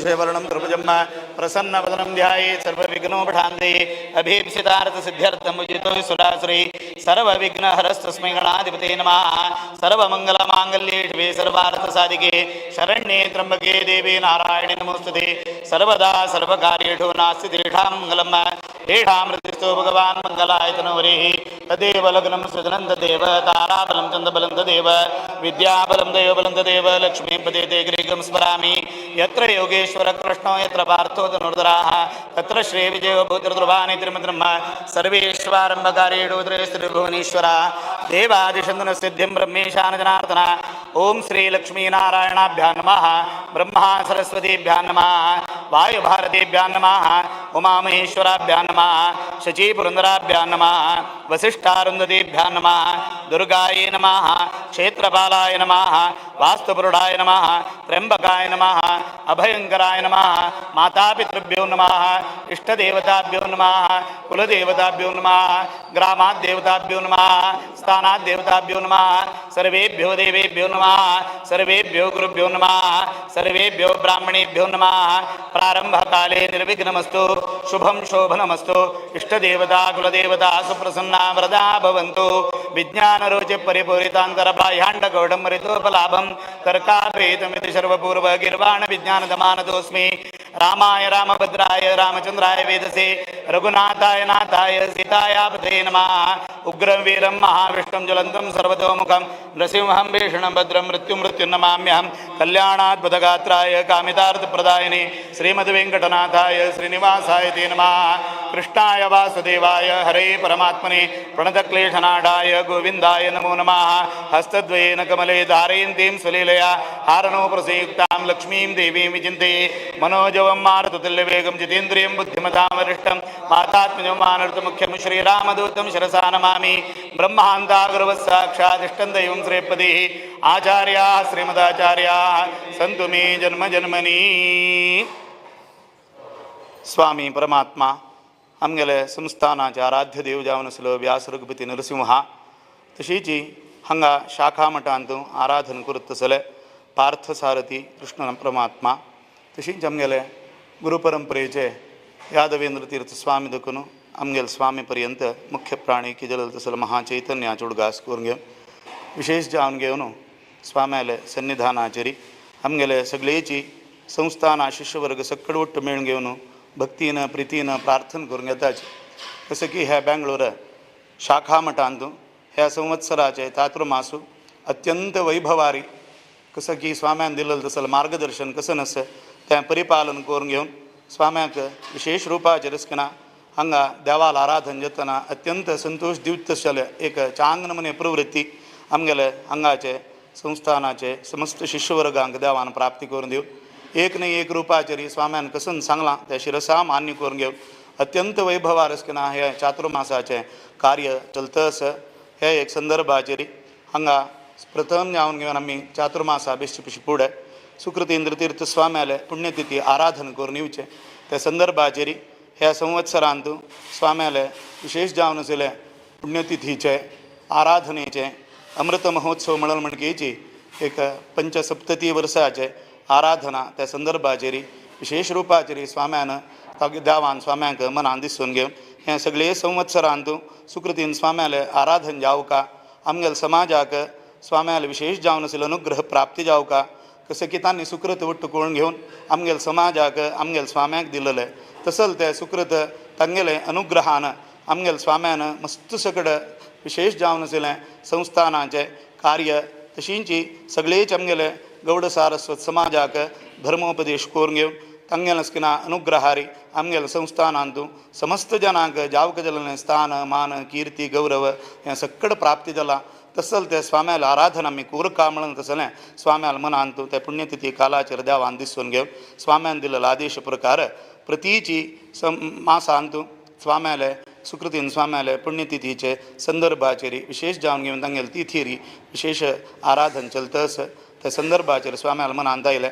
चतुर्भुजं त्रिभुजं प्रसन्नवदनं ध्यायेत् सर्वविघ्नोपशान्तये अभीप्सितार्थसिद्ध्यर्थं उजितो सुरासुरै सर्वविघ्नहरस्तस्मै गणाधिपते नमः। सर्वमङ्गलमाङ्गल्ये शिवे सर्वार्थसाधिके शरण्ये त्र्यम्बके देवी नारायणे नमोस्तुते। सर्वदा सर्वकार्येषु नास्ति तेषां मङ्गलं येषां हृदयस्थो भगवान् मङ्गलायतनोरिः। तदेव लग्नं सुजनं तदेव ताराबलं चन्द्रबलं तदेव विद्याबलं दैवबलं तदेव लक्ष्मीं पदे ते गिरिगं स्मरामि। यत्र योगेश्वर कृष्णो यत्र पार्थो धनुर्धराः तत्र श्रीविजयो भूतिर्ध्रुवाणि त्रिमब्रह्म सर्वेष्वारम्भकार्येषु त्रिभुवनेश्वरा देवादिशन्दनसिद्धिं ब्रह्मेशान जनार्दन। ॐ श्रीलक्ष्मीनारायणाभ्यां नमः। ब्रह्मा सरस्वतीभ्यां नमः। वायुभारतीभ्यां नमः। उमामहेश्वराभ्यां नमः। शचीपुरन्दराभ्यां नमः। वसिष्ठारुन्धतीभ्यां नमः। दुर्गायै नमः। क्षेत्रपालाय नमः। वास्तुपुरुषाय नमः। त्र्यम्बकाय नमः। अभयङ्कराय नमः। मातापितृभ्यो नमः। इष्टदेवताभ्यो नमः। कुलदेवताभ्यो नमः। ग्रामाद्देवताभ्यो नमः। स्थानाद्देवताभ्यो नमः। सर्वेभ्यो देवेभ्यो नमः। सर्वेभ्यो गुरुभ्यो नमः। सर्वेभ्यो ब्राह्मणेभ्यो नमः। प्रारम्भकाले निर्विघ्नमस्तु, शुभं शोभनमस्तु। इष्टदेवता कुलदेवता सुप्रसन्ना वरदा भवन्तु। विज्ञानरुचि परिपूरितान्तरबाह्याण्डगौडं मरितोपलाभं तर्कापेतमिति सर्वपूर्व गिर्वाण विज्ञानदमानतोऽस्मि। रामाय रामभद्राय रामचंद्राय वेदसे रघुनाथाय नाथाय सीताया पते नमः। उग्रं वीरं महाविष्णुं ज्वलन्तं सर्वतोमुखं नृसिंहं भीषणं भद्रं मृत्युं मृत्युं नमाम्यहं। कल्याणाद्भुतगात्राय कामितार्थप्रदायिने श्रीमद्वेङ्कटनाथाय श्रीनिवासाय ते नमः। कृष्णाय वासुदेवाय हरे परमात्मने प्रणतक्लेशनाडाय गोविन्दाय नमो नमः। हस्तद्वयेन कमले धारयन्तीं सुलीलया हारनोप्रसंयुक्तां लक्ष्मीं देवीं विचिन्तये। मनोजवं मारुततुल्यवेगं जितेन्द्रियं बुद्धिमतां वरिष्ठं वातात्मजं वानरमुख्यं श्रीरामदूतं शिरसा नमामि। ब्रह्मान्तागुरवः साक्षादिष्टं दैवं श्रीपतिः आचार्याः श्रीमदाचार्याः सन्तु मे जन्म जन्मनि। स्वामी परमात्मा आमगेले संस्थानाचे आराध्य देव जावन आसलो व्यास रघुपती नरसिंहा, तशीच हांगा शाखा मठांत आराधन करत आसले पार्थसारथी कृष्ण परमात्मा, तशीच आमगेले गुरुपरंपरेचे यादवेंद्र तीर्थ स्वामी देखून आमगेले स्वामी पर्यंत मुख्य प्राणी की जल तसलो महाचैतन्याचे उडगास करून घेवन विशेष जावन घेवन स्वाम्याले सन्निधानाचेरी आमगेले सगळेची संस्थाना शिष्यवर्ग सक्कड ಒಟ್ಟು मेळून घेवन भक्तीन प्रितीन प्रार्थना करून घेताची। जसं की ह्या बँगलोर शाखा मठांत ह्या संवत्सराचे चातुर्मासू अत्यंत वैभवारी कसं की स्वाम्यान दिलेलं तसं मार्गदर्शन कसं नसं तें परिपालन करून घेवन स्वाम्याक विशेष रुपाचेर आसतना हांगा देवाल आराधन जातना अत्यंत संतोश दिवत तशें एक चांग नमुने प्रवृत्ती आमगेले हांगाचे संस्थानाचे समस्त शिष्यवर्गांक देवान प्राप्ती करून दिवन एक न्ही एक रुपाचेर स्वाम्यान कसून सांगलां तें शिरसा मान्य करून घेवन अत्यंत वैभवार आसतना हे चातुर्मासाचें कार्य चलता आसा। हे एक संदर्भाचेर हांगा प्रथम जावन घेवन आमी चातुर्मासा बेश्टी पिशी फुडें सुकृतींद्र तीर्थ स्वाम्याले पुण्यतिथी आराधन करून येवचें त्या संदर्भाचेर ह्या संवत्सरांत स्वाम्याले विशेष जावन आशिल्ले पुण्यतिथीचे आराधनेचे अमृत महोत्सव म्हणून म्हणकेची एक पंचसप्तती वर्साचे आराधना त्या संदर्भाचेर विशेष रुपाचेर स्वाम्यान देवान स्वाम्यांक मनान दिसून घेवन हे सगळे संवत्सरांत सुकृतीन स्वाम्याले आराधन जावका, आमगेले समाजाक स्वाम्याले विशेष जावन आशिल्लो अनुग्रह प्राप्ती जावका, कसं की तांणी सुकृत वट्ट करून घेवन आमगेले समाजाक आमगेले स्वाम्याक दिलेलें तसल ते सुकृत तांगेले अनुग्रहान आमगेले स्वाम्यान मस्त सगळें विशेष जावन आशिल्लें संस्थानाचें कार्य तशींची सगळेच आमगेले गौड सारस्वत समाजाक धर्मोपदेश करून घेवन तांगेले आसतना अनुग्रहारी आमगेले संस्थानांतू समस्त जनांक जावक जाल्लें स्थान मान कीर्ती गौरव हें सक्कड प्राप्ती जाला तसल ते स्वाम्याला आराधना आमी कोरका म्हणून तसलें स्वाम्याला मनांत त्या पुण्यतिथी कालाचेर देवान दिसून घेवन स्वाम्यान दिलेलो आदेश प्रकार प्रतीची सम मासांत स्वाम्याले सुकृतीन स्वाम्याले पुण्यतिथीचे संदर्भाचेर विशेष जावन घेवन तांगेले तिथीरी विशेष आराधन चलता आसा। त्या संदर्भाचेर स्वाम्याला मनांत आयलें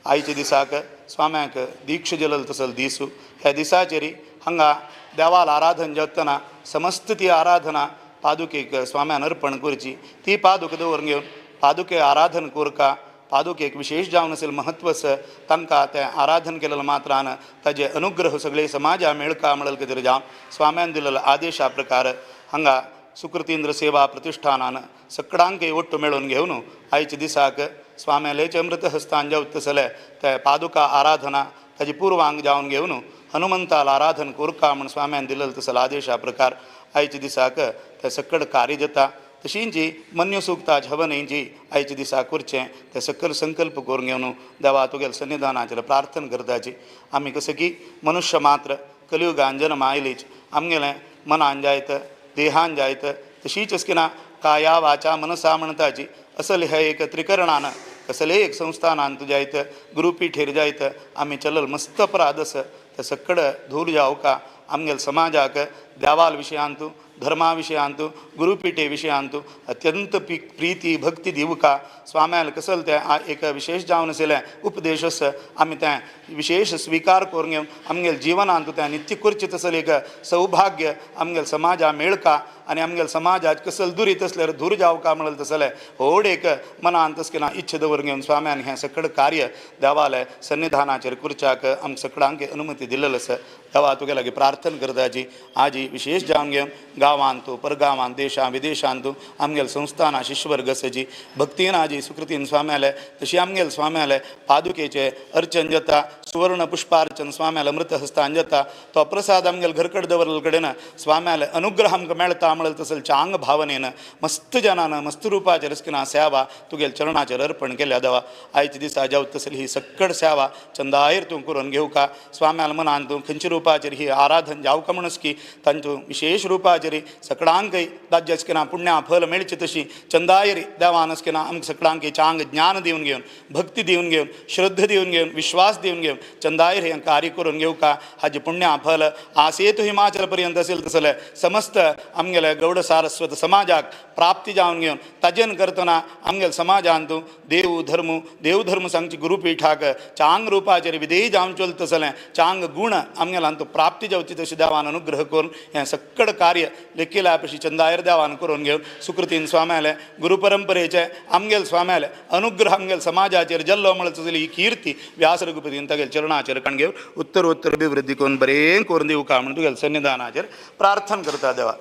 आयच्या दिसाक स्वाम्याक दीक्ष जलल तसल दिसू ह्या दिसाचेर हांगा देवाल आराधन जातना समस्त ती आराधना पादुकेक स्वाम्यान अर्पण करची, ती पादुका दवरून घेवन पादुके आराधन कोरका। पादुकेक विशेष जावन असेल महत्व आसा तांकां तें आराधन केलें मात्रान ताजे अनुग्रह सगळे समाजा मेळका म्हणल खातीर जावन स्वाम्यान दिलेलो आदेशा प्रकार हांगा सुकृतींद्र सेवा प्रतिष्ठानान सकडांकय ಒಟ್ಟು मेळोवन घेवन आयच्या दिसाक स्वाम्यालेचे अमृत हस्तान जावत तसले ते पादुका आराधना ताजी पूर्वांग जावन घेवन हनुमंताल आराधन कोरका म्हूण स्वाम्यान दिलेलो तसलो आदेशा प्रकार आयच्या दिसाक ते सकड कार्य जाता. तशींची मन्यसूक्ता हवनेंची आयच्या दिसा करचें ते सकल संकल्प करून घेवन देवा तुगेल सन्निधानाचेर प्रार्थना करताची. आमी कसं की मनुष्य मात्र कलियुगान जन्म आयलीच आमगेलें मनान जायत देहान जायत तशीच अस्किना काया वाचा मनसा म्हणताची असल हे एक त्रिकरणान कसले एक संस्थानान तूं जायत गुरुपीठेर जायत आमी चलल मस्त अपराध आसा ते सकड धूर जावका आमगेल समाजाक देवाल विशयांतू धर्मा विशयांतू गुरुपीठे विशयांतू अत्यंत प्रीती भक्ती दिवका स्वाम्याल कसल ते एक विशेष जावन आशिल्लें उपदेश आसा आमी तें विशेष स्विकार करून घेवन आमगेल जिवनांत तें नित्य करचें तसलें एक सौभाग्य आमगेल समाजा मेळका आनी आमगेल समाजात कसल दुरीत आसल्यार दूर जावका म्हणलें तसलें व्हड एक मनांत तसकें ना इच्छा दवरून घेवन स्वाम्यान हें सकड कार्य देवाले सन्निधानाचेर करच्याक आमकां सगळ्यांक अनुमती दिल्लेली आसा. देवा तुगे लागीं प्रार्थना करताची आजी विशेष जावन घेवन गांवांतू परगांवांत देशां विदेशांतू आमगेल संस्थाना शिष्यवर्ग आसाची भक्तीन आजी सुकृतीन स्वाम्याले तशी आमगेल स्वाम्याले पादुकेचे अर्चन जाता सुवर्ण पुष्पार्चन स्वाम्याले अमृत हस्तान जाता तो प्रसाद आमगेल घरकड दवरले कडेन स्वाम्याले अनुग्रह आमकां मेळटा म्हणलें तसले चांग भावनेन मस्त जनान मस्त रुपाचेर अस्किना सेवा तुगेल चरणाचेर अर्पण केल्या देवा. आयच्या दिसा जावं तसली ही सक्कड सेवा चंदायर तूं करून घेवका स्वाम्याल मनान तूं खंयच्या रुपाचेर ही आराधन जावका म्हणस की तांचो विशेष रुपाचेर सकडांकय दाज्य अस्किना पुण्या फल मेळचें तशी चंदायरी देवान अस्किना आमकां सकडांक चांग ज्ञान दिवन घेवन भक्ती दिवन घेवन श्रद्धा दिवन घेवन विश्वास दिवन घेवन चंदायर हें कार्य करून घेवका हाजें पुण्या फल आसेतु हिमाचल पर्यंत असेल तसलें समस्त आमगेले गौड सारस्वत समाजाक प्राप्ती जावन घेवन ताजेन करतना आमगेल समाजांत देव धर्म देव धर्म सांगची गुरुपीठाक चांग रुपाचेर विधेयी जावन चलत तसलें चांग गुण आमगेलांत प्राप्ती जावची तशी देवान अनुग्रह करून हें सक्कड कार्य लेखिला पशी चंदायर देवान करून घेवन सुकृतीन स्वाम्याले गुरुपरंपरेचे आमगेल स्वाम्याले अनुग्रह आमगेल समाजाचेर जल्लो म्हणत तसली ही कीर्ती व्यास रघुपतीन तागेल चरणाचेर कण घेवन उत्तर उत्तर अभिवृद्धी करून बरें करून दिवका म्हण तुगेल सन्निधानाचेर प्रार्थना करता देवा.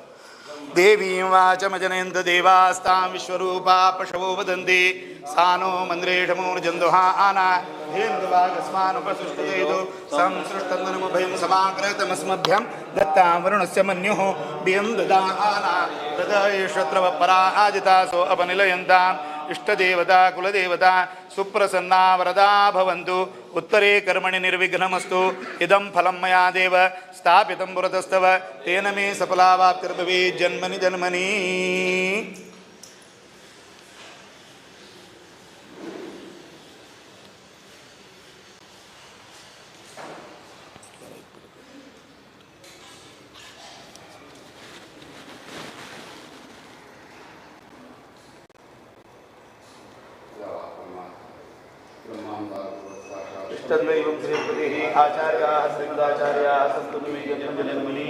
देवीं वाचमजनयन्त देवास्तां विश्वरूपा पशवो वदन्ति सा नो मन्द्रेषमूर्जन्दुहा आना धेनुर्वागस्मानुपसृष्टदेतु संसृष्टन्दनमुभयं समाकृतमस्मभ्यं दत्तां वरुणस्य मन्युः बियं ददा आना हृदयेष्वत्रवपरा आजितासो अपनिलयन्ताम् इष्टदेवता कुलदेवता सुप्रसन्ना वरदा भवन्तु. उत्तरे कर्मणि निर्विघ्नमस्तु. इदं फलं मया देव स्थापितं पुरतस्तव तेन मे सफलावाप्तिर्भवेत् जन्मनि जन्मनि. इष्टदैवं श्रीपतिः आचार्याः श्रीमदाचार्याः सन्तु मे जन्मजन्मनि.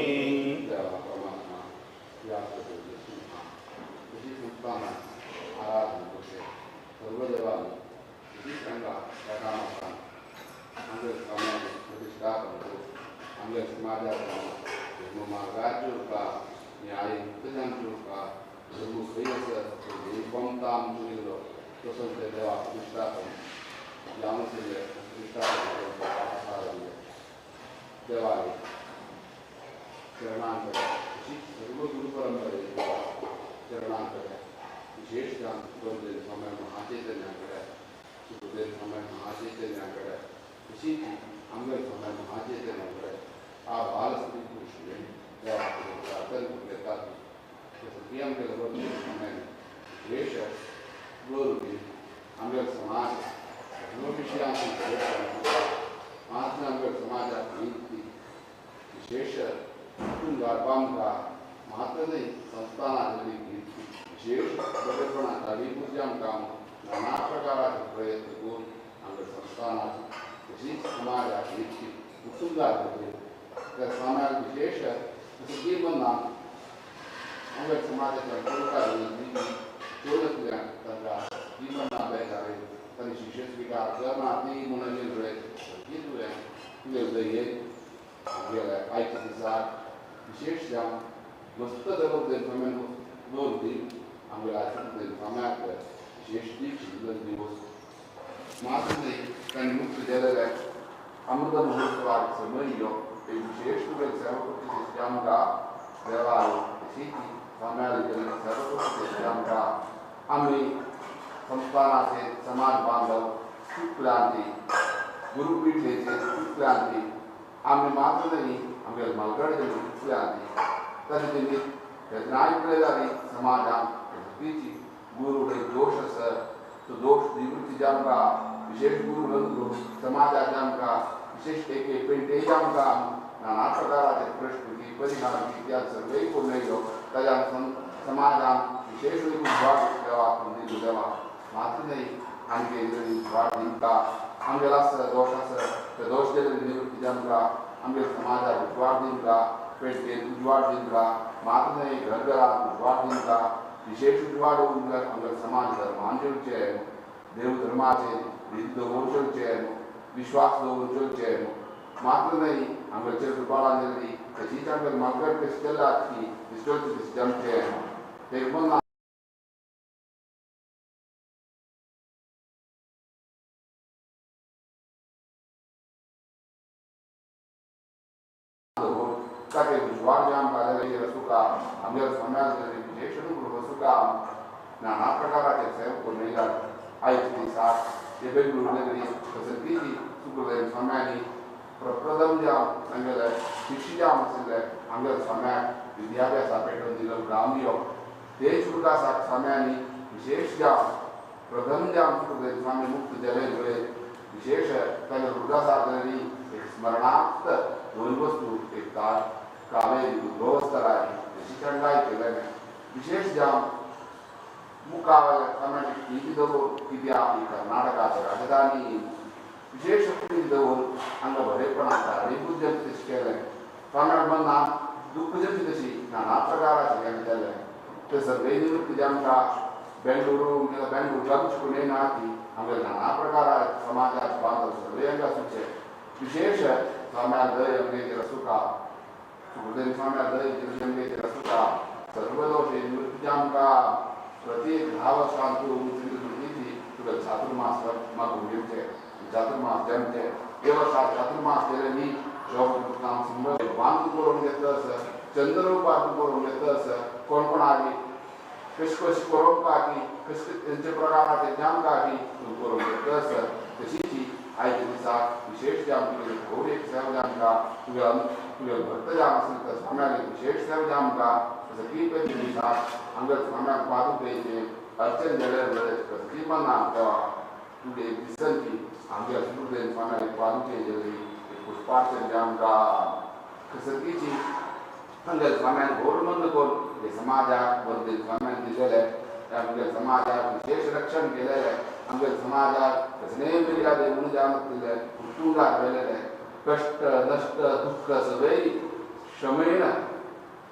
देवाले चरणांकडे सर्व गुरुपरंपरे चरणांकडे विशेष गुरुदेव स्वामी महाचैतन्याकडे सुखदेव स्वामी महाचैतन्याकडे तशीच आमगेल स्वामी महाचैतन्याकडे आ बाल स्त्री पुरुष देवाकडे प्रार्थना करून येतात. तसं आमगेल गुरुदेव स्वामी विशेष गुरुदेव आमगेल समाज सर्व विषयांत महात्मा समाजात विशेष कुटुंबांका मात्र संस्थानातली विशेष बरेपणाचा विपूज्यां काम नाना प्रकाराचे प्रयत्न करून आमच्या संस्थानात तशीच समाजात कुटुंबात त्या समाज विशेष तसं ती म्हणना आमच्या समाजाच्या चोरनातल्या तांकां ती म्हणना बेजारे तांणी शिष्य स्विकार करना ती म्हणून सगळी तुवें तुगे दयेन आमगेल्या आयच्या दिसा विशेष जावन मस्त जबाबदारी स्वाम्यान दोन दी आमगेल्या स्वाम्याक विशेष दीक्ष दिवस मात्र न्ही तांणी मुक्त केलेले अमृत महोत्सवाक समय यो एक विशेष तुगे सेवा करची आमकां देवाल तशीच स्वाम्याले सेवा करची आमकां आमी संस्थानाचे समाज बांधव शुक्लांती गुरुपीठेचे शुक्लांती आमी मात्र न्ही आमगे मालगड शुक्लांती ताचे निमित्त केन्नाय पळयल्यार समाजान सगळीची गुरु एक दोश आसा तो दोष निवृत्ती आमकां विशेष गुरु अनुग्रह समाजाचे आमकां विशेष एक पेंटे आमकां नाना प्रकाराचे प्रश्न की परिहार की त्या सर्वय करून येयलो ताज्यान समाजान विशेष उजवाड देवा दिलो देवा मात्र न्ही आमगे उजवाड दिता आमगेलो आसा दोश आसा ते दोश गेले निवृत्ती आमकां आमगे समाजाक उजवाड दिता पेंटेन उजवाड दिता मात्र न्ही घर घरात उजवाड दिता विशेष उजवाड आमगे समाज धर्मान चलचे देव धर्माचे रीत दवरून चलचे विश्वास दवरून चलचे मात्र न्ही आमगे चेडबाळां जाली तशीच आमगे मालगड कशें चल्लात की चलचे तशें जमचे एक म्हणून ताके उजवाड आमकां जाल्यार सुखा आमगे समाज विशेष अनुग्रह सुखा नाना प्रकाराचे सेवा करून येयलात आयच्या दिसाक ते बेंगळूर नगरी सगळी सुखदेव स्वाम्यांनी प्रप्रथम जावन आमगेले शिक्षी जावन आशिल्ले आमगेल्या स्वाम्याक विद्याभ्यासा पेटोवन दिलो ग्राम तेच उरकासाक स्वाम्यांनी विशेष जावन प्रथम जावन सुखदेव स्वामी मुक्त जाले विशेष तांगे उरकासाक जाली एक स्मरणार्थ दोन वस्तू एक कावेरी उद्भवस्तराची तशी चंगाय केलें विशेष जावन मुखावेल्या स्वाम्याची प्रिती दवरून कित्याक ही कर्नाटकाची राजधानी विशेष प्रिती दवरून हांगा बरेपणाक कारणीभूत जमचें तशें केलें स्वाम्याक मनाक दुख्ख जमचें तशी नाना प्रकाराचें हें केलें ते सगळे निवृत्ती आमकां बेंगळुरू बेंगळूरच्यान शिकून येयना ती आमगे नाना प्रकारा समाजाचे बांधव सगळे हांगा आसूचे विशेष स्वाम्याक दय आमगे सुखा सुखदेव स्वाम्याक दय आमगे सुखा सर्व दोश निवृत्ती आमकां प्रत्येक 10 वर्सांतू तुका चातुर्मास मागून घेवचे चातुर्मास जमचे हे वर्सा चातुर्मास केले न्ही भगवान तूं करून घेतलो आसा चंद्ररूपार तूं करून घेतलो आसा कोण कोण आगी कशें कशें करोवंक की कशें तेंचे प्रकाराचे जामकां की तूं करून घेतलो आसा तशीच आयच्या दिसाक विशेष जाम तुगे गौड एक सेवा जामकां तुगे तुगे भक्त जाम आसले तर स्वाम्याक विशेष सेवा जामकां सगळी पळय दिसाक आमगे स्वाम्याक पादुकेचें अर्चन जाल्यार बरें कसली मनाक देवा तुगे दिसन की आमगे सुखदेव स्वाम्याक पादुकेचें पुष्पार्चन जामकां सगळीची आमगे स्वाम्यान घोर मंद करून हे समाजाक बरें स्वाम्यान दिलेलें आमगे समाजाक विशेष रक्षण केलेलें आमगे समाजाक कसलेय मर्यादे म्हणून जावन दिलें कुटुंबाक व्हेलेलें कश्ट नश्ट दुख्ख सगळें क्षमेन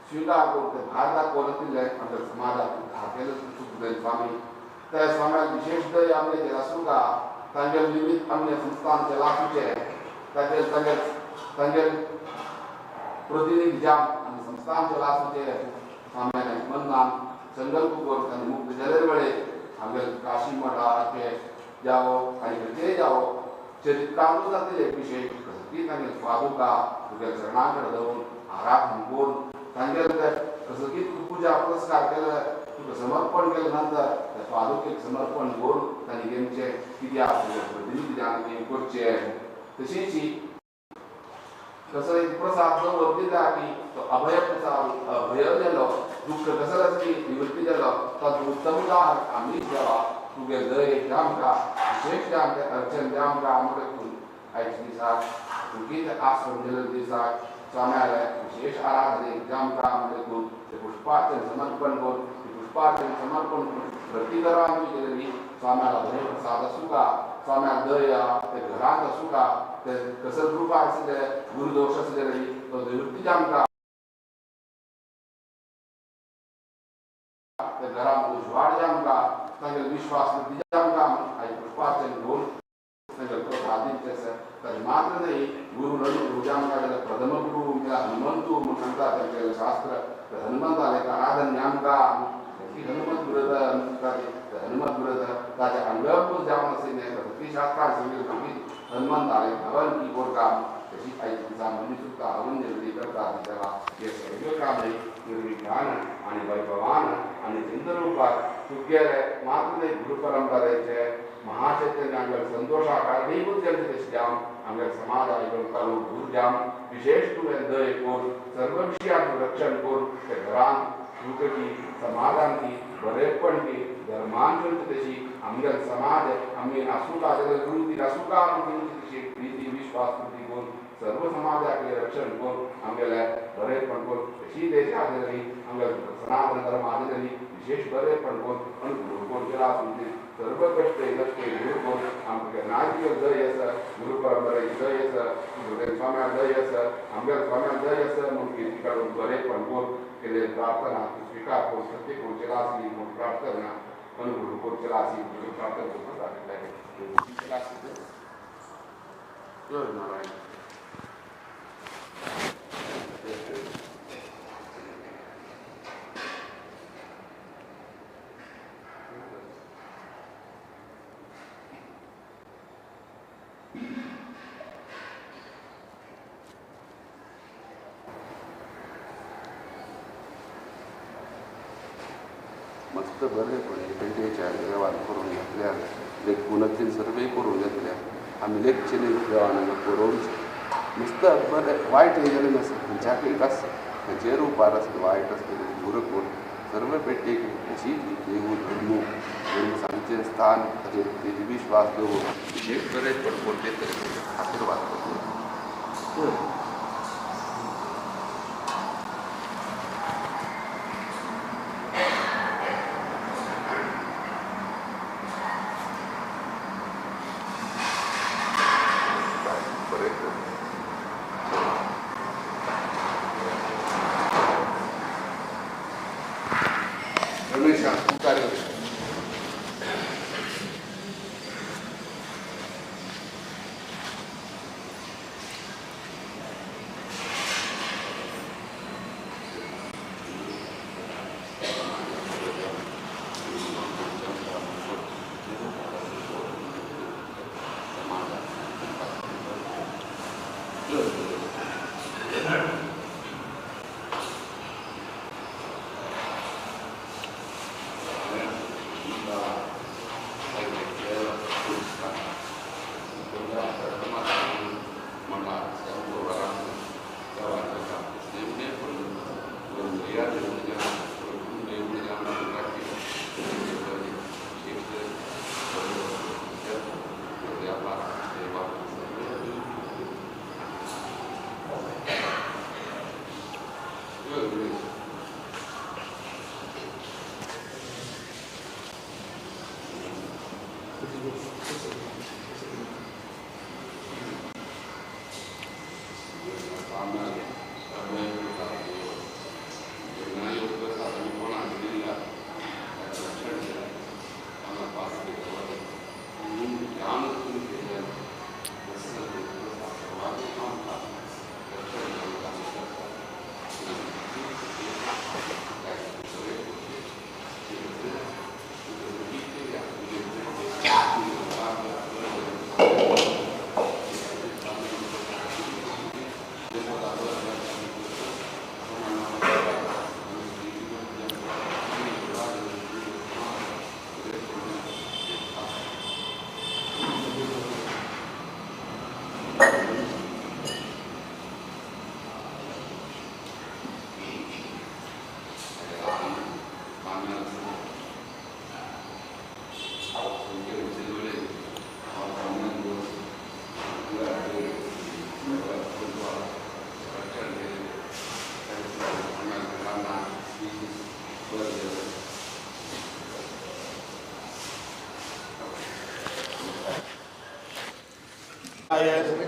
स्विकार करून ते भारताक कोण दिलें आमच्या समाजाक घातलेलें सुखदेव स्वामी त्या स्वाम्याक विशेष दय आमगे आसूं तांगे निमित्त आमगे संस्थान चलाचें ताचे तांगे तांगे प्रतिनिधी जावन आनी संस्थान चलाचें स्वाम्याने मनान संकल्प करून तांणी मुक्त जाले वेळे आमगे काशी मठाचे जावो आनी खंयचेय जावो चरित्रांतूच जातले एक विशय कसली तांगे पादुका तुगे चरणा कडेन दवरून आराधन करून तांगेले कसली तुका पुजा पुरस्कार केले तुका समर्पण केले नंतर त्या पादुकेक समर्पण करून तांणी घेवचें कित्याक तुगे प्रतिनिधी जावन करचें तशीच कसो एक प्रसाद दवर दिता की तो अभय प्रसाद अभय जालो दुख्ख कसो आसली निवृत्ती जालो ताचो उत्तम उदाहरण आमीच देवा तुगे दयेक आमकां विशेष आमचें अर्चन आमकां आमकां आयच्या दिसाक तुगेच आश्रम दिल्ले दिसाक स्वाम्याले विशेष आराधनेक आमकां आमकां ते पुष्पार्चन समर्पण करून ते पुष्पार्चन समर्पण करून प्रतिकरां आमी केलेली स्वाम्याला अभय प्रसाद आसूं का स्वाम्याक दया ते घरांत आसूं का ते कसर कृपा आसले गुरुदोष आसले तो निवृत्ती आमकां ते घरांत उजवाड आमकां तांगे विश्वास आमकां आयज पुष्पार्चन गुरुजांका प्रथम गुरु हनुमंतु म्हूण सांगता तांचे शास्त्र हनुमंताले आराधन आमकां हनुमत व्रत हनुमत व्रत ताचे अंगभूत जावन आशिल्लें भक्ती शास्त्रान सांगिल्लें हनुमंताले हवन की कोरकाम तशी आयज दिसा मनीस सुद्दां हवन निर्वी करता तेवा हे सर्व काम निर्विघ्नान आनी वैभवान आनी चंद्ररूपात तुगेले मातृ गुरु परंपरेचे महाचैतन्य आमगेले संतोषा कारणीभूत जावचे तशें जावन आमगेले समाज आनी गुरु जावन विशेष तुवें दय करून सर्व विशयांत रक्षण करून ते घरांत सुखी समाधान की बरेपण की धर्मान चलचे तशी आमगेले समाज आमी आसूका गुरु आसूका तशी प्रिती विश्वास कृती करून सर्व समाजाक रक्षण करून आमगेले बरेपण करून तशी देश आसली आमगेले सनातन धर्म आसली विशेष बरेपण करून अनुग्रह करून केला आसूं सर्व कष्ट नष्ट दूर करून आमकां नागरिक दय आसा गुरु परंपरेची दय आसा स्वाम्या दय आसा आमगेले स्वाम्या दय आसा म्हूण कीर्ती काडून बरेपण करून केले प्रार्थना स्वीकार करून सत्य करून केला आसली म्हूण प्रार्थना अनुग्रह करून केला आसली म्हणून प्रार्थना केला आसली. जय नारायण. मस्त बरें पळय पेंटेच्या देवान करून घेतल्या लेखून सर्वे करून घेतल्या आमी लेखचे न्ही देवान हांगा बरोवचे मस्त बरें वायट हें गेलें नासता खंयच्याकय आसता खंयच्याय रुपार आसता वायट आसता दूर करून सर्व पेटेक अशी देव धर्म धर्म सांगचें स्थान ताचेर तेजी विश्वास दवर विशेष बरें पडपण ते तरेचे आशिर्वाद करता.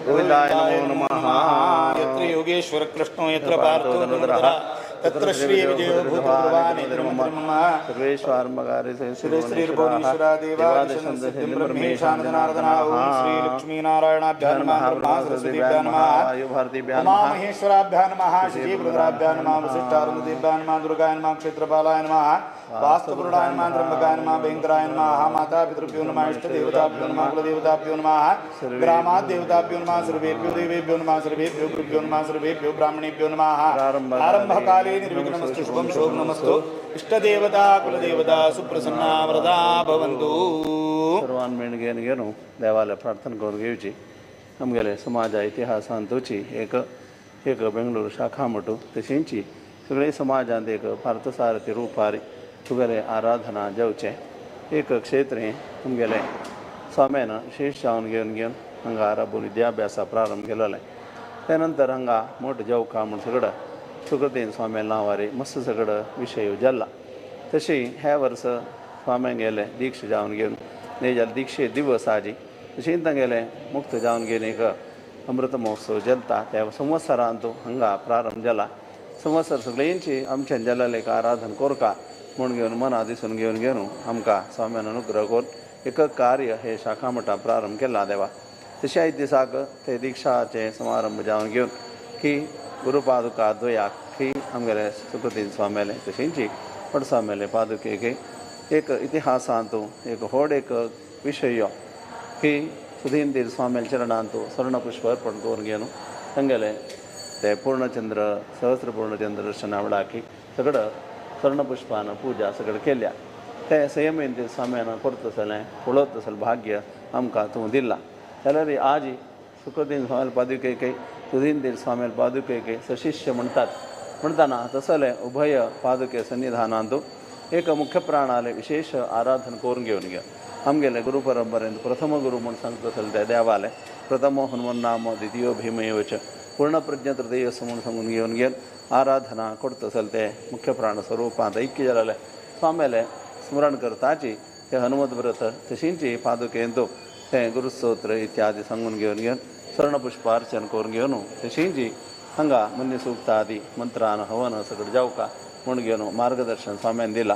गोविंदाय नमो नमः। यत्र योगेश्वर कृष्णो यत्र पार्थो धनुर्धरः तत्र श्री विजयो भूतभगवान् मम सर्वेश्वारम्भकारे श्री श्री भुवनेश्वरा देवादिशं ब्रह्मेशानजनार्दना ओम श्री लक्ष्मीनारायणाभ्यां नमः ब्रह्मा सरस्वतीभ्यां नमः वायुभारतीभ्यां नमः महेश्वराभ्यां नमः श्री रुद्राभ्यां नमः वसिष्ठारुन्धतीभ्यां नमः दुर्गाय नमः क्षेत्रपालाय नमः वास्तुपुरुषाय नमः त्र्यंबकाय नमः भयंकराय नमः माता पितृभ्यो नमः इष्टदेवताभ्यो नमः कुलदेवताभ्यो नमः ग्रामादेवताभ्यो नमः सर्वेभ्यो देवेभ्यो नमः सर्वेभ्यो गुरुभ्यो नमः सर्वेभ्यो ब्राह्मणेभ्यो नमः। आरंभकाले निर्विघ्नमस्तु शुभं शोभनमस्तु इष्टदेवता कुलदेवता सुप्रसन्ना वरदा भवन्तु। सर्वान मेणगेन घेवन देवालय प्रार्थना करून घेवची। आमगेले समाज इतिहासांतूची एक एक बेंगळूर शाखा मठू तशींची सगळे समाजांत एक पार्थसारथी रूपारी तुगेले आराधना जावचें एक क्षेत्र हें तुमगेलें स्वाम्यान शेष जावन घेवन घेवन हांगा आराबून विद्याभ्यासा प्रारंभ केलेलें। त्या नंतर हांगा मोठो जेवका म्हूण सगळं सुकृतीन स्वाम्या नांवारी मस्त सगळं विशय जाल्ला। तशी ह्या वर्स स्वाम्यान गेले दीक्ष जावन घेवन नेजाल दीक्षे दिवस आजी तशीं तांगेलें मुक्त जावन घेवन एक अमृत महोत्सव चलता त्या संवत्सरांत हांगा प्रारंभ जाला। संवत्सर सगळ्यांची आमच्यान जाल्लें एक आराधन कोरका म्हूण घेवन मना दिसून घेवन घेवन आमकां स्वाम्यान अनुग्रह करून एक कार्य हे शाखा मठा प्रारंभ केला देवा। तशें आयज दिसाक ते दीक्षाचे समारंभ जावन घेवन की गुरुपादुका द्वयाक की आमगेले सुकृतीन स्वाम्याले तशेंची पडसामेले पादुकेक एक इतिहासांत एक व्हड एक विशय की सुधींदीर स्वाम्याले चरणांत स्वर्णपुष्प अर्पण करून घेवन तांगेले ते पूर्णचंद्र सहस्र पूर्णचंद्र दर्शना वडाकी सगळं स्वर्णपुष्पान पूजा सगळं केल्या। ते संयमीन ते स्वाम्यान करता जालें पळोवता जाल्यार भाग्य आमकां तूं दिलां जाल्यार आज सुखदीन स्वाम्याले पादुकेक सुधींदीर स्वाम्याले पादुकेक सशिष्य म्हणटात म्हणटाना तसलें उभय पादुके सन्निधानांत एक मुख्य प्राणाले विशेष आराधन करून घेवन घेवन आमगेले गुरु परंपरेन प्रथम गुरु म्हूण सांगता जाल्यार ते देवाले प्रथमो हनुमन नाम द्वितीयो भीमयोच पूर्णप्रज्ञ तृतीय म्हूण सांगून घेवन घेवन आराधना करता जाल्यार ते मुख्य प्राण स्वरुपांत ऐक्य जालें स्वाम्याले स्मरण करताची ते हनुमत व्रत तशींची पादुकेंतू ते गुरुस्तोत्र इत्यादी सांगून घेवन घेवन स्वर्णपुष्पार्चन करून घेवन तशींची हांगा मन्य सूक्त आदी मंत्रान हवन सगळें जावका म्हूण घेवन मार्गदर्शन स्वाम्यान दिलां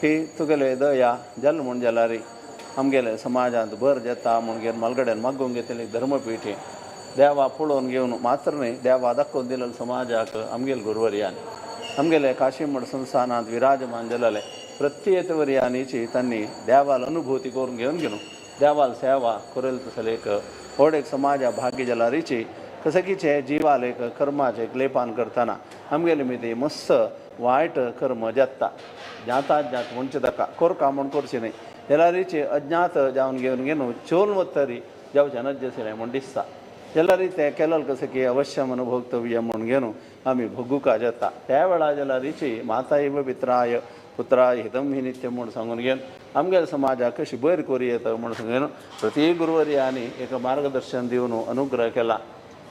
की तुगेले दया जल म्हूण जाल्यार आमगेले समाजांत भर जाता म्हूण घेवन मालगड्यान मागून घेतले धर्मपीठ देवा पळोवन घेवन मात्र न्हय देवा दाखोवन दिलें समाजाक आमगेले गुरुवर्यान आमगेले काशीमठ संस्थानांत विराजमान जालेले प्रत्येक वर्यानीची तांणी देवाल अनुभूती करून घेवन घेवन देवाल सेवा करेल तसले एक व्हड एक समाजा भाग्य जाल्यारीची कसकीचे जिवाल एक कर्माचें एक लेपान करतना आमगेले मिती मस्त वायट कर्म जाता जाता जात म्हणचें ताका कोरका म्हूण करचें न्हय जाल्यारीचे अज्ञात जावन घेवन घेवन चोल वतरी जावचें नज्जशिलें म्हूण दिसता जाल्यार तें केलें कशें की अवश्य अनुभोक्तव्य म्हूण घेवन आमी भोगुका जाता त्या वेळार जाल्यारीची माता इव पित्राय पुत्राय हितम हि नित्य म्हूण सांगून घेवन आमगेल्या समाजाक कशी बरी करूं येता म्हूण सांगून प्रत्येक गुरुवर्यांनी एक मार्गदर्शन दिवन अनुग्रह केला।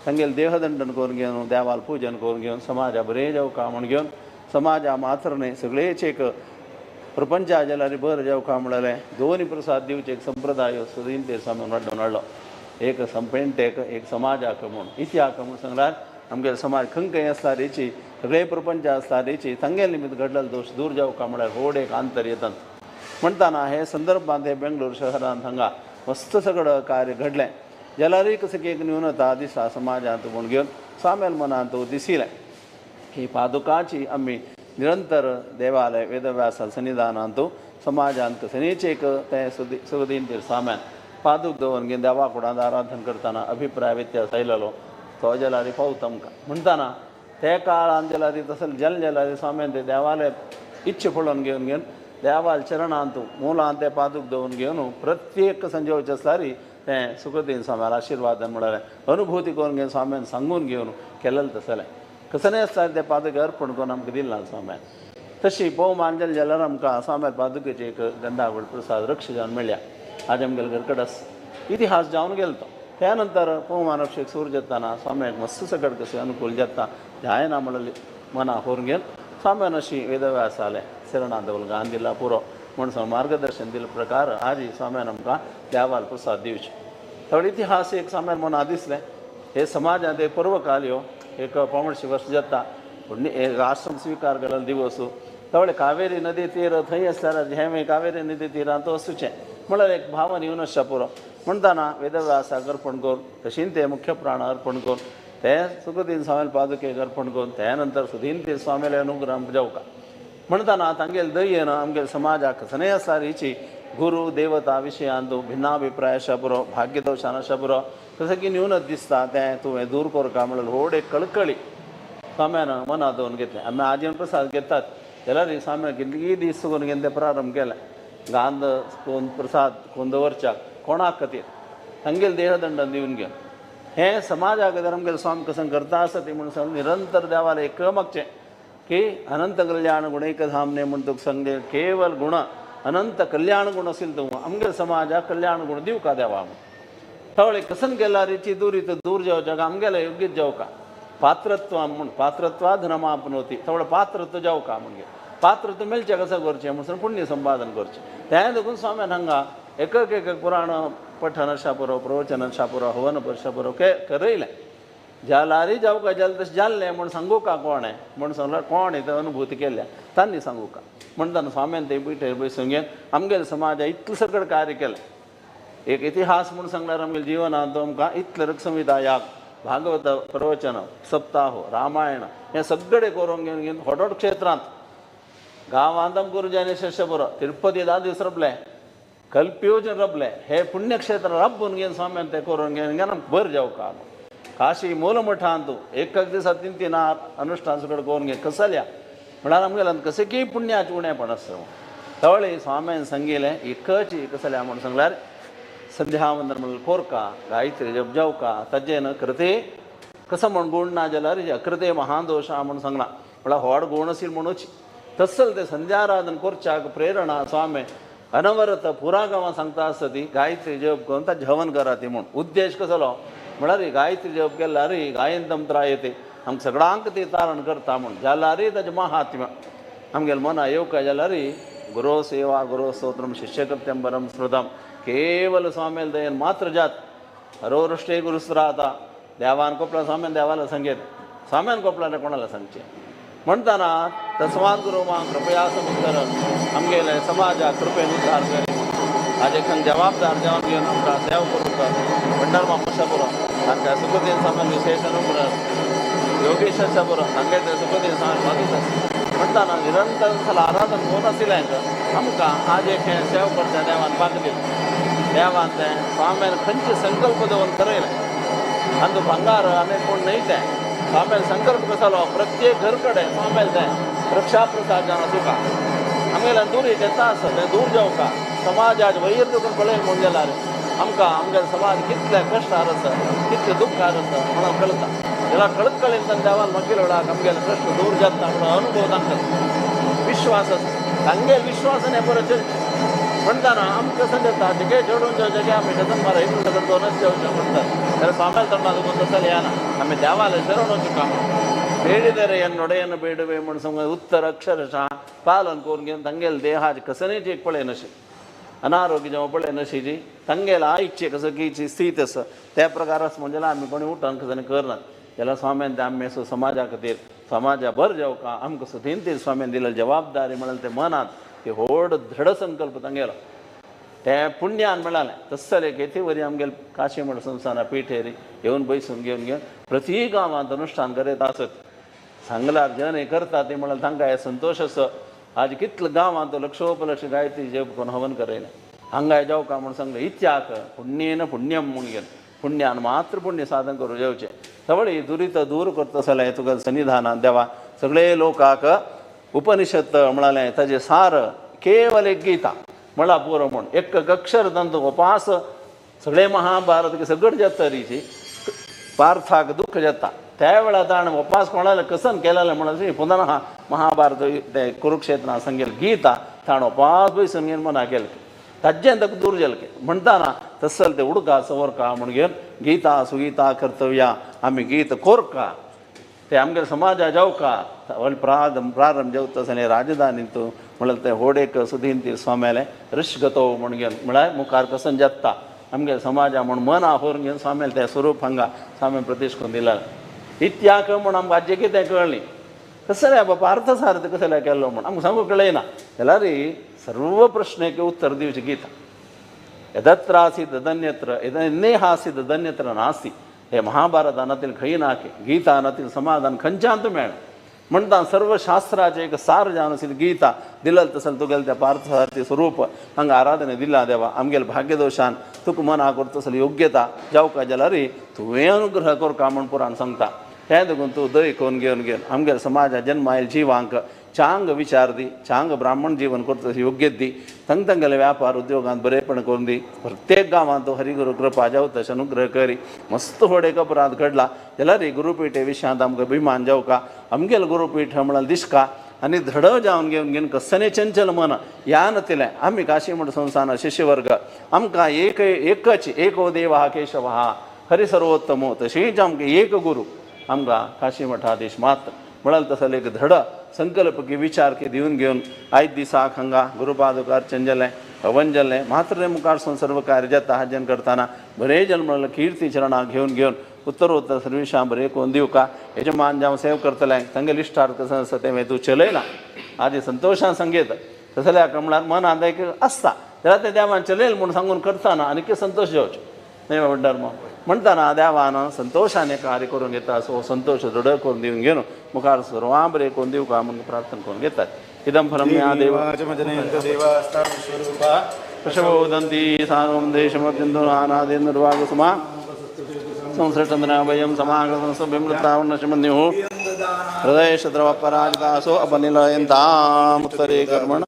तांगेले देहदंडन करून घेवन देवाल पूजन करून घेवन समाजा बरें जावका म्हूण घेवन समाजा मात्र न्हय सगळेच एक प्रपंचा जाल्यार बरें जावका म्हणलें दोनी प्रसाद दिवचे एक संप्रदाय सुदीन स्वामी वाडोवन हाडलो एक संपेंटेक एक समाजाक म्हूण इतिहाक म्हूण सांगल्यार आमगेलो समाज खंय खंय आसला रेची सगळे प्रपंच आसला रेची तांगेले निमित्त घडलेलो दोश दूर जावका म्हळ्यार व्हड एक आंतर येतात म्हणटाना हे संदर्भांत हे बेंगळूर शहरांत हांगा मस्त सगळं कार्य घडलें जाल्यारूय कसं की एक न्यूनता दिसा समाजांत म्हूण घेवन स्वाम्याल मनांत दिसिलें ही पादुकाची आमी निरंतर देवालय वेदव्यासा सन्निधानांत समाजांत कसनीच एक तें सुदीन स्वाम्यान पादूक दवरून घेवन देवा कुडांत आराधन करतना अभिप्राय व्यत्यास आयलेलो तो जाल्यार पावता आमकां म्हणटाना ते काळान जाल्यार तसो जल जाल्यार स्वाम्यान ते देवालय इच्छे पळोवन घेवन घेवन देवाल चरणांत मुलांत ते पादूक दवरून घेवन प्रत्येक संजोवचे आसल्यार तें सुखदीन स्वाम्याल आशिर्वादन म्हळ्यार अनुभूती करून घेवन स्वाम्यान सांगून घेवन केलेलें तसलें कसलें आसल्यार तें पादुक अर्पण करून आमकां दिलां स्वाम्यान। तशी पवमान जालें जाल्यार आमकां स्वाम्याल पादुकेचें एक गंधावड प्रसाद रक्ष जावन मेळ्ळ्या आज आमगेलो घरकडस इतिहास जावन गेलो तो। त्या नंतर पवमान अभिषेक सुरू जाताना स्वाम्याक मस्त सगळें कशें अनुकूल जाता जायना म्हणलें मना करून घेवन स्वाम्यान अशी वेदव्यास आलें शरणां दवल गान दिला पुरो म्हूण मार्गदर्शन दिल्ले प्रकार आजी स्वाम्यान आमकां देवाल प्रसाद दिवचें। थोडे इतिहास एक स्वाम्यान मना दिसलें हे समाजांत एक पर्वकाल ह्यो एक 175 वर्स जाता पुण्य आश्रम स्विकार केलो दिवस तवळे कावेरी नदी तीर थंय आसल्यार हें कावेरी नदी तिरांत वचचें म्हळ्यार एक भावन येवन आसच्या पुरो म्हणटाना वेदव्यासाक अर्पण करून तशीन ते मुख्य प्राण अर्पण करून ते सुखदीन स्वामीले पादुकेक अर्पण करून त्या नंतर सुदीन ते स्वामीले अनुग्रह जावका म्हणटाना तांगेले दयेन आमगेले समाजाक सनय आसल्यार हिची गुरु देवता विशयांत भिन्नाभिप्राय आसच्या पुरो भाग्यदोशान आसच्या पुरो तशें की न्यूनच दिसता तें तुवें दूर करका म्हणल्यार व्हड एक कळकळी स्वाम्यान मनात दवरून घेतलें. आमी आजयेन प्रसाद घेतात जाल्यार स्वाम्यान कितली दीस करून घेवन तें प्रारंभ केलें गांध कोन प्रसाद कोन दवरच्याक कोणाक खातीर तांगेले देहदंडन दिवन घेवन हें समाजाक जर आमगेले स्वामी कसं करता आसा ती म्हणून सांग निरंतर देवाला एक मागचें की अनंत कल्याण गुणैक धामने म्हूण तुका सांगले केवल गुण अनंत कल्याण गुण असेल तूं आमगेले समाजाक कल्याण गुण दिवका देवा म्हूण तवळे कसन केल्यार हिची दूर इथं दूर जावच्याक आमगेले योग्य जावका पात्रत्व म्हूण पात्रत्वा धनमापनोती थोडं पात्रत्व जावका म्हणजे पात्रत्व मेळचें कसं करचें म्हणून पुण्य संपादन करचें तें देखून स्वाम्यान हांगा एक एक पुराण पठन अशा पुरो प्रवचन अशा पुरो हवन अशा पुरो करयलें जाल्यारय जावका जालें तशें जाल्लें म्हूण सांगू का कोण हें म्हूण सांगल्यार कोण हें अनुभूती केल्या तांणी सांगू का म्हणटाना स्वाम्यान ते पिठेर बसून घेवन आमगेले समाजा इतलें सगळें कार्य केलें. एक इतिहास म्हूण सांगल्यार आमगेल्या जिवनांत आमकां इतलें ऋक्संहिता याग भागवत प्रवचन सप्ताह रामायण हें सगळें करून घेवन घेवन व्हड क्षेत्रांत गांवांत आमकां गुरुजानी शिष्य बरो तिरुपती 10 दीस रबलें कल्पयोजन रबलें हे पुण्यक्षेत्र रब्बून घेवन स्वाम्यान तें करून घेवन घेवन आमकां बरें जावका. काशी मूलमठांत एक एक दिसा 3 3 अनुष्ठान सगळें करून घे कसल्या म्हळ्यार आमगेल्यान कशें की पुण्याचें उणेपण आसता. तवळे स्वाम्यान सांगिलें एकच कसल्या म्हूण सांगल्यार संध्यावंदन म्हणल्यार कोरका गायत्री जप जावका ताजेन कृते कसं म्हण गुण ना जाल्यार अकृते महादोशा म्हूण सांगला म्हळ्यार व्हड गुण असेल म्हणूच तसल ते संध्याराधन करच्याक प्रेरणा स्वामी अनवरत पुरा गांवां सांगता आसता ती गायत्री जप करून ताजें हवन करा ती म्हूण उद्देश कसलो म्हळ्यार गायत्री जप केल्यार गायंतम त्रायते आमकां सगळ्यांक ती तारण करता म्हूण जाल्यार ताजें महात्म्य आमगेले मना येवका जाल्यार गुरो सेवा गुरो स्तोत्रम शिष्यकृत्यं बरं स्मृतम केवल स्वाम्याल दयेन मात्र जात हरोवृष्टे गुरुस्राता देवान कोपला स्वाम्यान देवाला सांगेत स्वाम्यान कोपला कोणाला सांगचें म्हणटाना तस्मात् गुरु मां कृपया समुद्र आमगेले समाजा कृपेन उद्धार करी आज एक जबाबदार जावन घेवन आमकां सेवा करूंक भंडार मामशा पुरो तांकां सुखदीन सामान विशेष अनुग्रह योगेशाच्या पुरो हांगे ते सुखदीन सामान मागीत आसा म्हणटाना निरंतर सल आराधन कोण आशिल्लें आमकां आज एक हें सेवा करचें देवान भाग दिलें देवान तें स्वाम्यान खंयचे संकल्प दवरून करयलें आनी तो भांगार आनी कोण न्हय तें स्वाम्यान संकल्प कसलो प्रत्येक घर कडेन स्वाम्यान तें रक्षा प्रसाद जावन तुका आमगेल्यान दूर येता आसा तें दूर जावका समाजाक वयर दुखून पळय म्हूण जाल्यार आमकां आमगेले समाज कितले कश्टार आसा कितले दुख्खार आसा म्हणून कळटा जाल्यार कळत कळयन देवान मागीर वेळाक आमगेले कश्ट दूर जाता म्हणून अनुभव तांकां विश्वास आसा तांगेले विश्वासान हें बरें चलचें म्हणटाना आमकां कशें जाता जगे चडून जगे आमी डजन मारा एक डजन दोनच जेवचें म्हणटात जाल्यार स्वाम्याल तोंडा दुखून तसो येना आमी देवाले शरण वचूं ಬೇಡಿದರೆ ಎನ್ನೊಡೆಯನ್ನು ಬೇಡುವೆ म्हूण सांग उत्तर अक्षरशः पालन करून घेवन तांगेले देहाचे कसनेची एक पळय नशी अनारोग्य जेव्हा पळय नशी तांगेले आईचे कसं कीची स्थित आसा त्या प्रकारास म्हणजे आमी कोणी उठून कसं करनात जाल्यार स्वाम्यान ते आमी असो समाजा खातीर समाजा बर जावका आमकां सुदीन ते स्वाम्यान दिलेली जबाबदारी म्हळ्यार ते मनात ते व्हड दृढ संकल्प तांगेलो ते पुण्यान मेळालें तसले घेते वरी आमगेले काशी म्हण संस्थाना पिठेरी येवन बैसून घेवन घेवन प्रति गांवांत अनुष्ठान करीत आसत सांगल्यार जन हे करता ते म्हळ्यार तांकां हे संतोश आसा. आज कितले गांवांत लक्षोपलक्ष गायत्री जप करून हवन करयलें हांगाय जावका म्हूण सांगलें इत्याक पुण्येन पुण्यम म्हूण घेवन पुण्यान मात्र पुण्य साधन करूं जेवचें सगळी दुरीत दूर करता जाल्यार तुका सन्निधानान देवा सगळे लोकांक उपनिषद म्हळालें ताजें सार केवल एक गीता म्हळ्यार पुरो म्हूण एक अक्षर तांचो उपास सगळे महाभारत सगळें जाता रिची पार्थाक दुःख जाता त्या वेळार ताणें उपास कोणाले कसन केलेलें म्हणून पुनः महाभारत ते कुरुक्षेत्रां सांगेल गीता ताणें उपास बसून घेवन मना केलें ताजें ताका दूर जालें म्हणटाना तसल ते उडका सवरका म्हूण घेवन गीता सुगीता कर्तव्या आमी गीत कोरका ते आमगेले समाजा जावका प्रारंभ जेवता आसतना राजधानींत म्हळ्यार ते होडेक सुदीन ती स्वाम्यालें ऋषगतो म्हूण घेवन म्हळ्यार मुखार कसन जाता आमगेले समाजा म्हूण मन आहोरून घेवन स्वाम्यालें तें स्वरूप हांगा स्वामी प्रतिश करून दिला इत्याक म्हूण आमकां आज्जे कितें कळ्ळी कसले बाबा पार्थसारथी कसले केल्लो म्हण आमकां सांगूंक कळना जाल्यार सर्व प्रश्नेक उत्तर दिवची गीता. यदत्रासी तदन्यत्र यदन्येहासी तदन्यत्र नास्ति. हे महाभारतानातील खंय ना की गीतानातील समाधान खंयच्यान मेळना. म्हणटा सर्व शास्त्राचें एक सार जावन आशिल्ली गीता दिलल तसल तुगेले त्या पार्थसारथी स्वरूप हांगा आराधने दिला देवा. आमगेले भाग्यदोशान तुका मना करतसली योग्यता जावका जाल्यार तुवें अनुग्रह करका म्हण पुराण सांगता. हें देखून तूं दय करून घेवन घेवन आमगेले समाजा जन्मायल जिवांक चांग विचार दी, चांग ब्राह्मण जीवन करता योग्य दी, तंग तंगेले व्यापार उद्योगांत बरेपण करून दी. प्रत्येक गांवांत तूं हरिगुरू कृपा जावं तशें अनुग्रह करी. मस्त व्हड एक अपराध घडला जाल्यार गुरुपीठे विशयांत आमकां अभिमान जावका. आमगेले गुरुपीठ म्हळ्यार दिसका आनी धड जावन घेवन घेवन कसने चंचल मन ह्या नतिलें आमी काशी मठ संस्थान शिष्यवर्ग आमकां एक एकच एको देव हा केशव हा हरि सर्वोत्तमो तशीच आमकां एक गुरू आमकां काशी मठाधीश मात्र म्हळ्यार तसले एक धड संकल्प की विचार की दिवन घेवन आयज दिसाक हांगा गुरुपादुकार्चन जालें, हवन जालें. मात्र मुखार सर्व कार्य जाता हाजन करतना बरें जन म्हणल्यार कीर्ती चरणां घेवन घेवन उत्तरोत्तर सर्विशां बरें करून दिवका. यजमान जावं सेव करतलें तांगेले इश्टार्थ कसो आसा तें तूं चलयना आदी संतोशान संगीत तसल्या म्हळ्यार मनांत एक आसता जाल्यार तें देवान चलयल म्हूण सांगून करतना आनीक संतोश जावचो न्हय म्हणटार म्हणटाना देवान संतोशान कार्य करून घेता. सो संतोश दृढ करून दिवन घेवन मुखार सर्वां बरें करून दिवका म्हूण प्रार्थना करून घेतात. इदं फलं या देव पशवोदन्ती सार्वं देशमत्यन्तो नानादेन्द्रवागसुमा संसृष्टन्द्रावयं समागतसुबिमृतावर्णशमन्युः हृदयशत्रवपराजितासो अपनिलयन्ताम् उत्तरे कर्मण.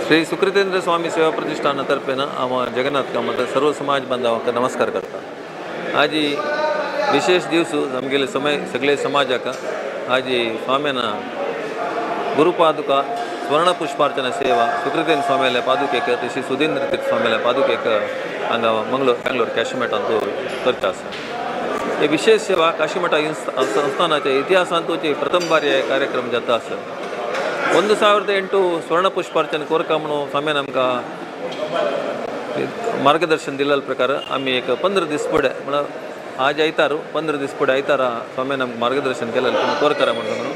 श्री सुकृतेंद्र स्वामी सेवा प्रतिष्ठान तर्फेन हांव जगन्नाथ कामत सर्व समाज बांधवांक नमस्कार करता. आजी विशेष दिवस आमगेले समय सगळे समाजाक आजी स्वाम्यान गुरुपादुका स्वर्ण पुष्पार्चना सेवा सुकृतेंद्र स्वाम्याल्या पादुकेक तशी सुधींद्र तीर्थ स्वाम्याल्या पादुकेक हांगा मंगलोर बेंगलोर काशीमठांत करता आसा. हे विशेष सेवा काशीमठा संस्थानाच्या इतिहासांतूच प्रथम बारी हे कार्यक्रम जाता आसा. 1008 ಸ್ವರ್ಣ ಪುಷ್ಪಾರ್ಚನೆ ಕೋರಕ म्हणून स्वाम्यान आमकां मार्गदर्शन दिल्ल्या प्रकार आमी एक 15 दीस फुडें म्हणल्यार आज आयतार 15 दीस फुडें आयतारा स्वाम्यान आमकां मार्गदर्शन केलें तुमी कोरकरा म्हणून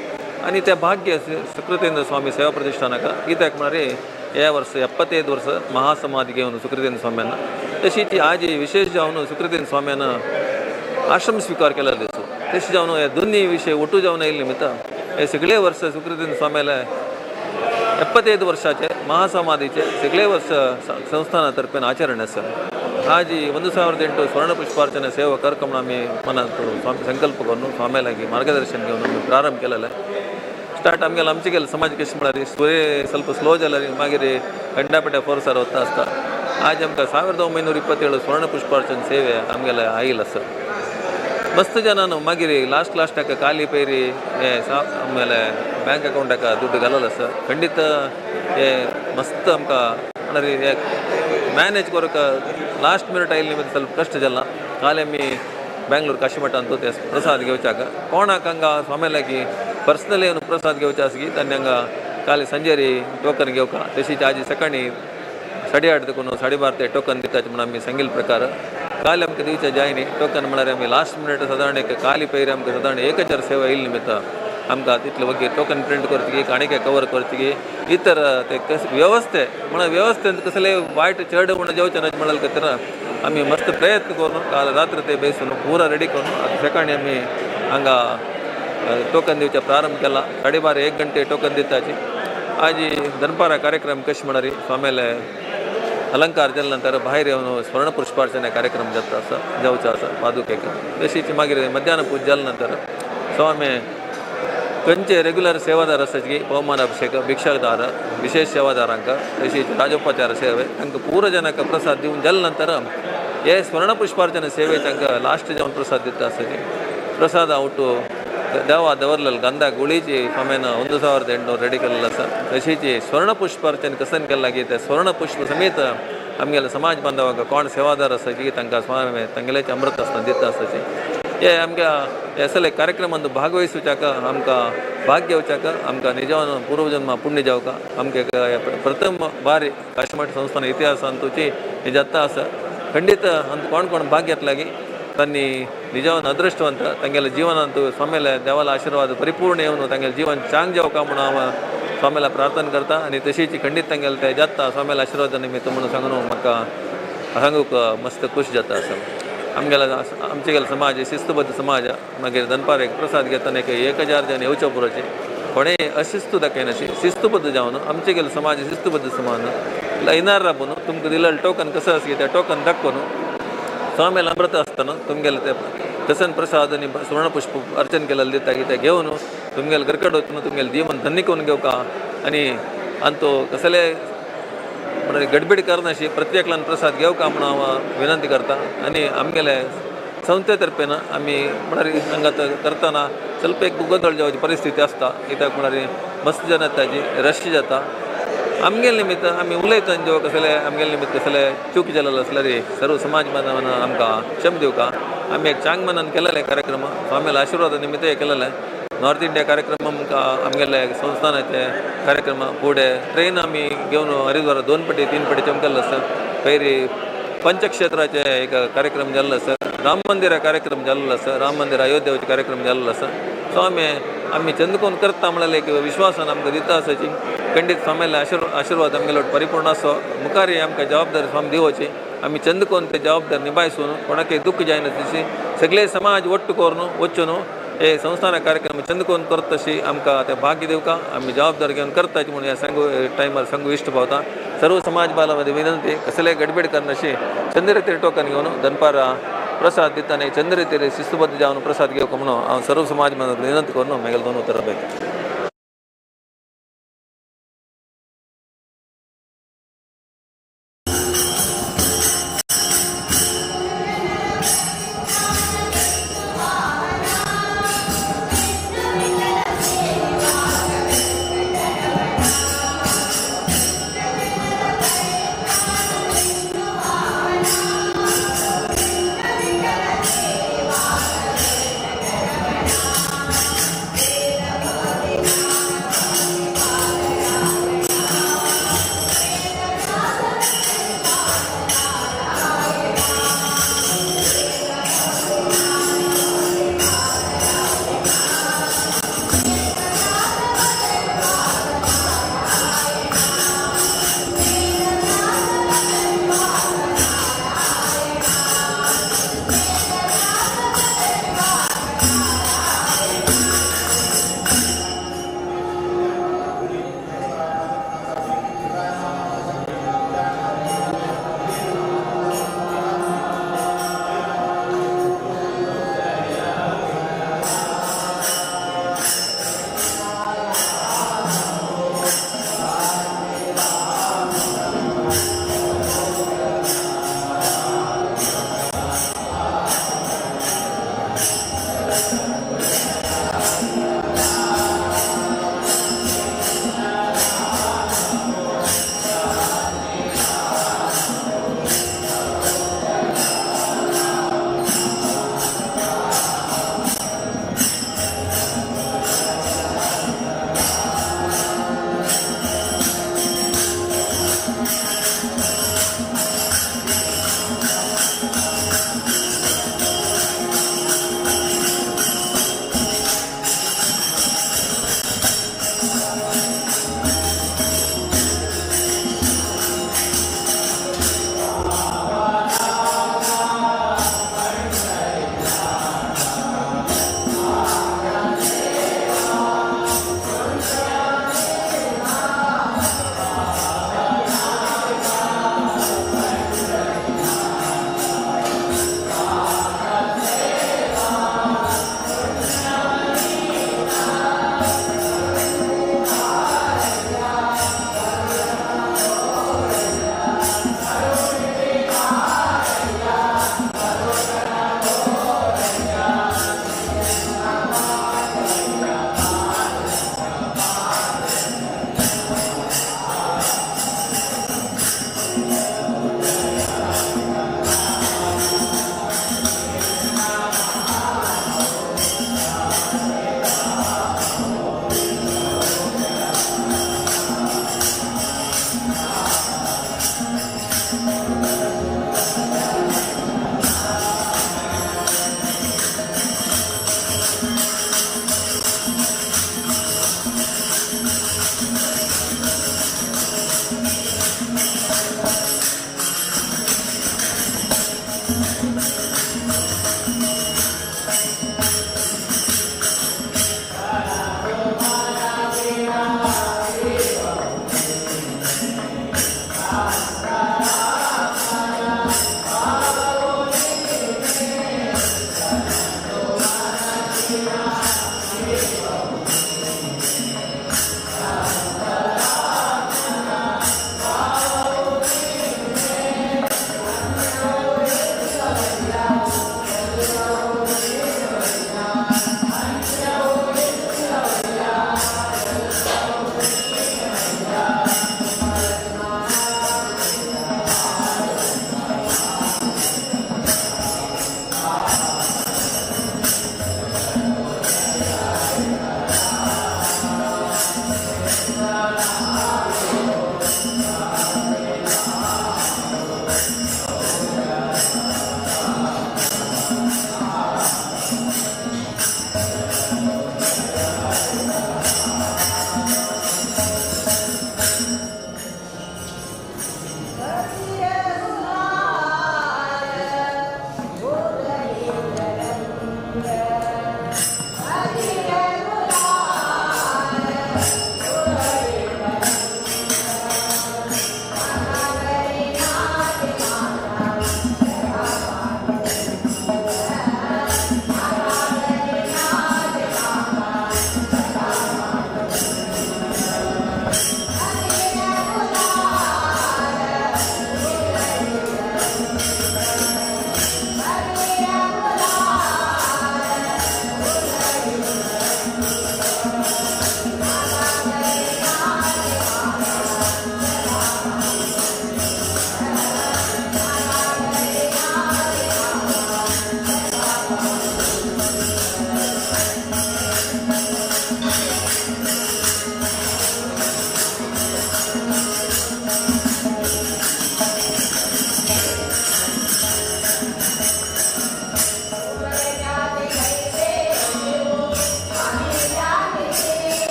आनी त्या भाग्य सुकृतेंद्र स्वामी सेवा प्रतिष्ठानाक कित्याक म्हळ्यार ह्या वर्स 75 वर्स महासमाधी घेवन सुकृतेंद्र स्वाम्यान तशीच आज विशेष जावन सुकृतेंद्र स्वाम्यान आश्रम स्वीकार केला दिसो तशें जावन हे दोन्ही विशय ಒಟ್ಟು जावन आयिल्ले निमित्त हे सगळे वर्स सुकृतेंद्र स्वाम्याले 75 वर्षाचे महासमाधीचे सगळे वर्ष संस्थाना तर्फेन आचरण आसा. आज 1008 स्वर्ण पुष्पार्चने सेवा करक म्हणून आमी मनांत स्वामी संकल्प करून स्वाम्या लागीं मार्गदर्शन घेवन आमी प्रारंभ केलेलें. स्टार्ट आमगेले आमचे गेले समाज कशें म्हळ्यार सुरे ಸ್ವಲ್ಪ ಸ್ಲೋ जाल्यार मागीर गंडापेटे फोर्सार वता आसता. आज आमकां 1927 स्वर्ण पुष्पार्चन सेवे आमगेले आयल आसा. मस्त ಜನ मागीर ಲಾಸ್ಟ್ ಲಾಸ್ಟಾಕ ಖಾಲಿ ಪೈರಿ ಆಮೇಲೆ ಬ್ಯಾಂಕ್ ಅಕೌಂಟಾಕ ದುಡ್ಡು घालಲ್ಲ ಸರ್. ಖಂಡಿತ ಮಸ್ತ್ ಆಮಕಾं ಅಂದ್ರೆ ಮ್ಯಾನೇಜ್ ಕೊರಕ ಲಾಸ್ಟ್ ಮಿನಿಟ್ ಆಯ್ಲಿ ನಿಮಿತ್ತ ಸ್ವಲ್ಪ ಕಷ್ಟ ಜಲ್ಲ. ಖಾಲಿ ಆಮಿ ಬ್ಯಾಂಗ್ಳೂರ್ ಕಾಶಿಮಠ ಅಂತ ಪ್ರಸಾದ್ घेवच्याक कोणाक हांगा स्वाम्यालागी पर्सनली येवन प्रसाद घेवचे आसगी तांणी हांगा काल संजेरी टोकन घेवका तशीच आज सकाळी 8:30 देखून 12:30 ते टोकन दितात म्हणून आमी सांगिल्ले प्रकार काल आमकां दिवचे जायनी टोकन म्हळ्यार आमी लास्ट मिनिट सादारण एक काली पयर आमकां सादारण 1000 सेवा येयली निमित्त आमकां तितले वगीर टोकन प्रिंट करतकी काणिके कवर करतकी इतर ते कस व्यवस्थे म्हणल्यार व्यवस्थेंत कसले वायट चड म्हण जावचें ना म्हणल्यार खातीर आमी मस्त प्रयत्न करून काल रात्री ते बेसून पुरा रेडी करून आतां सकाळी आमी हांगा टोकन दिवचे प्रारंभ केला. 12:30 1 गंटे टोकन दिताची. आज दनपारा कार्यक्रम कश म्हणारी स्वाम्याले अलंकार जाले नंतर भायर येवन स्वर्ण पुष्पार्चने कार्यक्रम जाता आसा जावचो आसा पादुकेक. तशीच मागीर मध्यान पूजा जाले नंतर स्वामी खंयचे रेगुलर सेवादार आसा की पवमान अभिषेक भिक्षादार विशेष सेवादारांक तशीच राजोपचार सेवे तांकां पूरा जनाक प्रसाद दिवन जाले नंतर हे स्वर्ण पुष्पार्चन सेवे तांकां लास्ट जावन प्रसाद दिता आसा प्रसाद आवटू देवा दवरलेल गंधा गुळीची स्वाम्यान 1800 रेडी केलेलो आसा. तशीच स्वर्ण पुष्पार्चन कसन केला की ते स्वर्ण पुष्प समेत आमगेले समाज बांधवांक कोण सेवादार आसा की तांकां स्वामी तांगेलेच अमृत आसतना दिता आसाची. हे आमकां हे असले कार्यक्रमांत भागवहिसूच्याक आमकां भाग घेवच्याक आमकां निजवान पूर्वजन्म पुण्य जावका आमकां प्रथम बारी काशीमठ संस्थान इतिहासांतूची हे जाता आसा. खंडीत अंत कोण कोण भाग घेतला की तांणी निजवान अदृष्टवंत तांगेले जीवनांत स्वाम्याले देवाला आशीर्वाद परिपूर्ण येवन तांगेले जीवन चांग जावका म्हणून हांव स्वाम्याला प्रार्थना करता आनी तशीच खंडीत तांगेले ते जाता स्वाम्याला आशीर्वाद निमित्त म्हणून सांगून म्हाका सांगूंक मस्त खूश जाता आसा. आमगेला आमचे गेले समाज शिस्तबद्ध समाज मागीर दनपार एक प्रसाद घेतना एक 1000 जण येवचो पुरोचे कोणेय अशिस्तू दाखयनाशी शिस्तबद्ध जावन आमचे गेले समाज शिस्तबद्ध समाज लायनार राबून तुमकां दिलेलें टोकन कसो आसा तें टोकन दाखोवन स्वाम्याला अमृत आसतना तुमगेले ते तसन प्रसाद आनी सुवर्ण पुष्प अर्चन केलेलें दिता की तें घेवन तुमगेले घरकड वचून तुमगेले जीवन धन्य करून घेवका आनी आनी तो कसले म्हणल्यार गडबड करनाशी प्रत्येकल्यान प्रसाद घेवका म्हणून हांव विनंती करता. आनी आमगेले संस्थे तर्फेन आमी म्हळ्यार हांगा करतना ಸ್ವಲ್ಪ एक गोंदळ जावची परिस्थिती आसता कित्याक म्हळ्यार मस्त जन येताची रश जाता. आमगेले निमित्त आमी उलयतना जेव कसले आमगेले निमित्त कसले चूक जालेलो आसल्यार सर्व समाज बांधवान आमकां क्षम दिवका. आमी एक चांग मनान केलेले कार्यक्रम स्वाम्याला आशीर्वादा निमित्त केलेले नॉर्थ इंडिया कार्यक्रम आमकां आमगेले संस्थानाचे कार्यक्रम फुडें ट्रेन आमी घेवन हरिद्वार 2 पटी 3 पटी चमकेल्लो आसा. पयरी पंचक्षेत्राचे एक कार्यक्रम जाल्लो आसा. राम मंदिरा कार्यक्रम जाल्लो आसा. राम मंदिर अयोध्याचे कार्यक्रम जाल्लो आसा. सो आमी आमी चंदकोन करता म्हळ्यार एक विश्वासान आमकां दिता आसाची. खंडीत स्वाम्याले आशीर्वाद आमगेलो परिपूर्ण आसो मुखार आमकां जबाबदारी स्वामी दिवची आमी चंदकोन ते जबाबदारी निभायसून कोणाकय दुख्ख जायना तशी सगळे समाज ಒಟ್ಟು करून वचून हे संस्थान कार्यक्रम चंदकोन करता तशी आमकां ते भाग्य दिवका आमी जबाबदारी घेवन करताची म्हणून ह्या सांगू टायमार सांगू इश्ट पावता. सर्व समाज बाला विनंती कसले गडबड करनाशी चंद्रतेर टोकन घेवन दनपारा प्रसाद दिताने चंद्रतेर शिस्तबद्ध जावन प्रसाद घेवका म्हणून हांव सर्व समाज विनंती करून मागीर दोन उतरां बयता.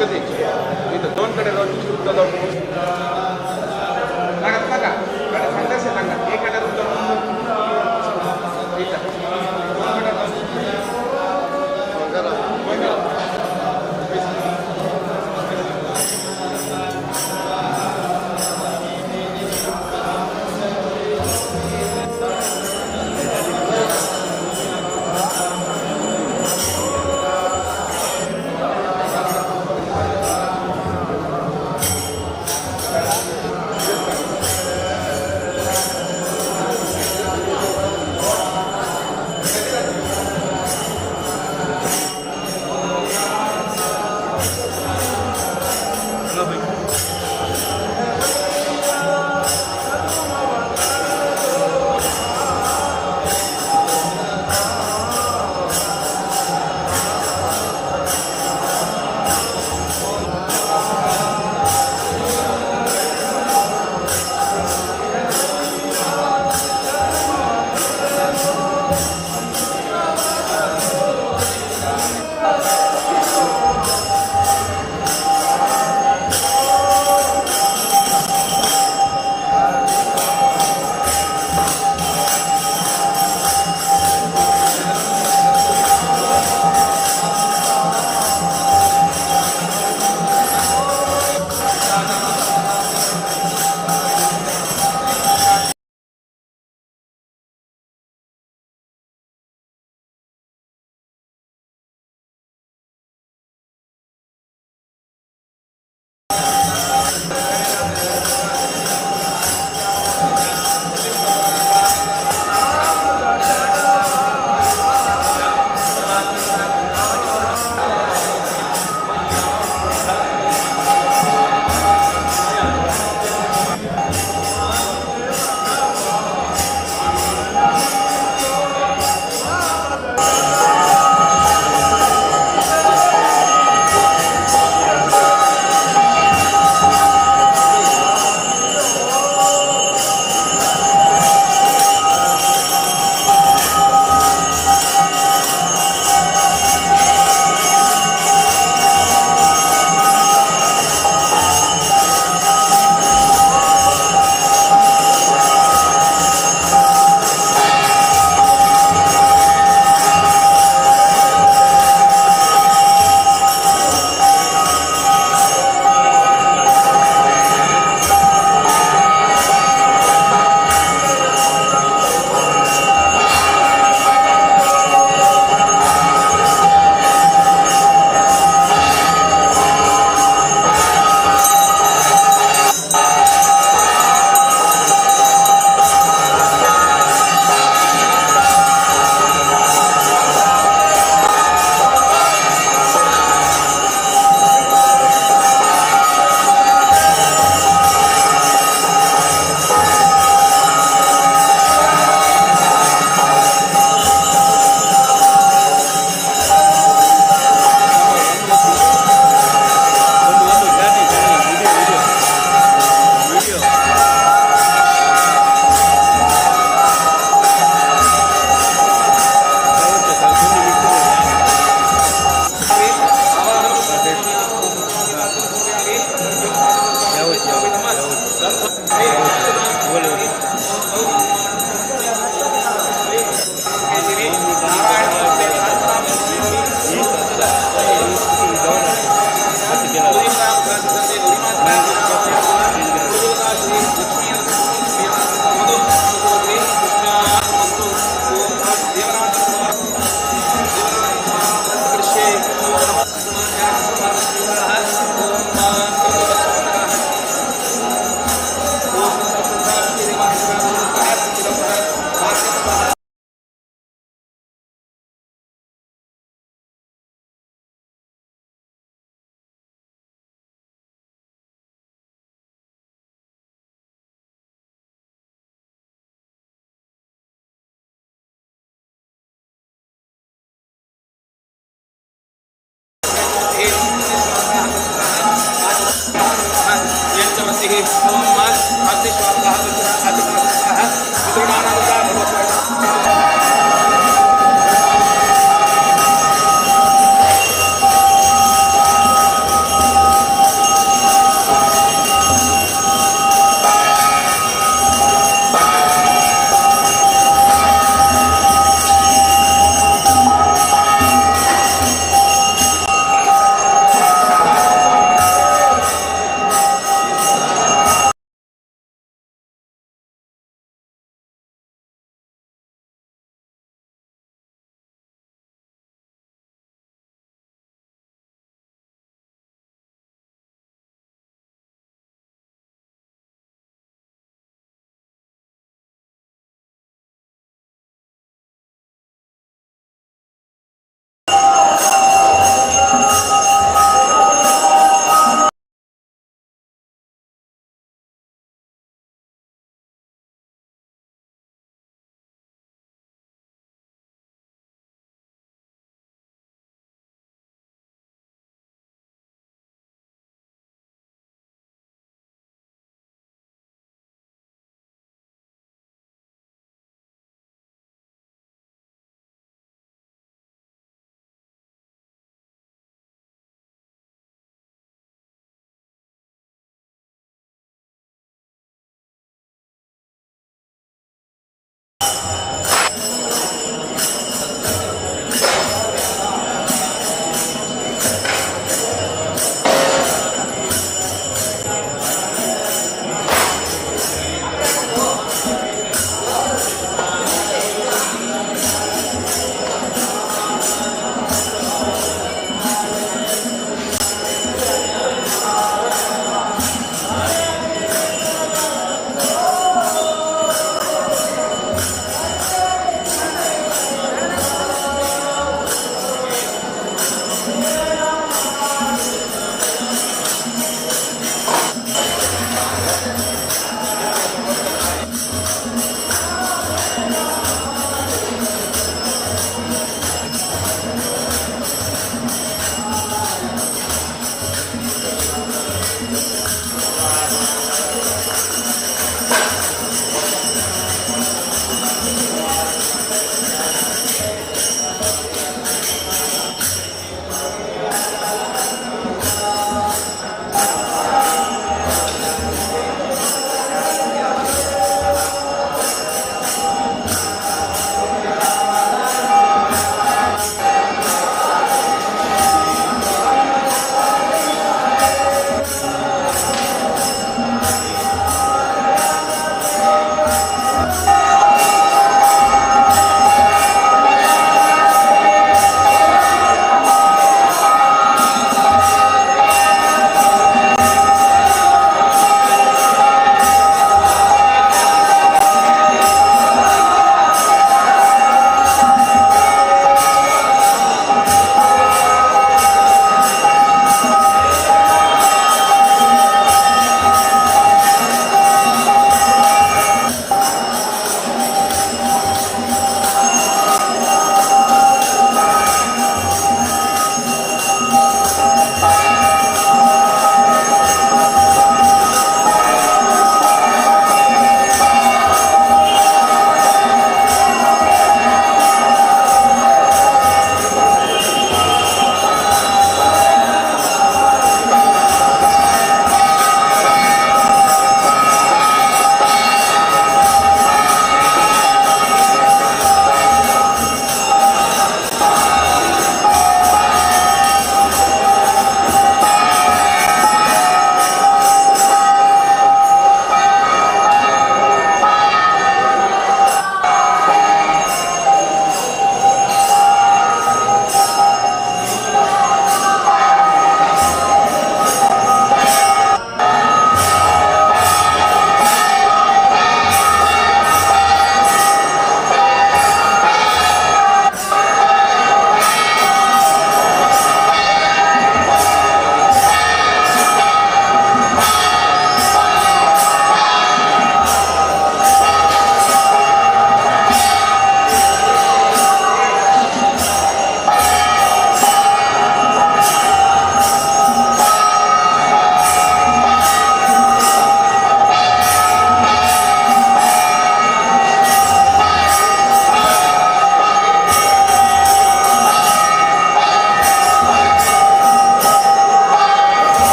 गती इथं दोन कडे जावन उदक जावन नाका नाका सांगता सांगा एक कडे उदक दोन कडे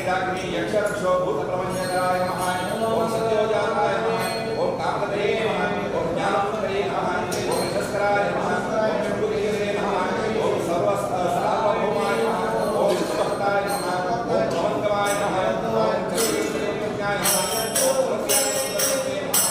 डाकिनी यक्षरक्षो भूतप्रपञ्चकराय नमः। ओम सत्योजाताय नमः। ओम कामदये नमः। ओम ज्ञानमुखये नमः। ओम यशस्कराय नमः। ओम शम्भुकेशवे नमः। ओम सार्वभौमाय नमः। ओम विष्णुभक्ताय नमः। ओम प्रवंगमाय नमः। ओम चतुर्विंशतिज्ञाय नमः। ओम समस्याय नमः।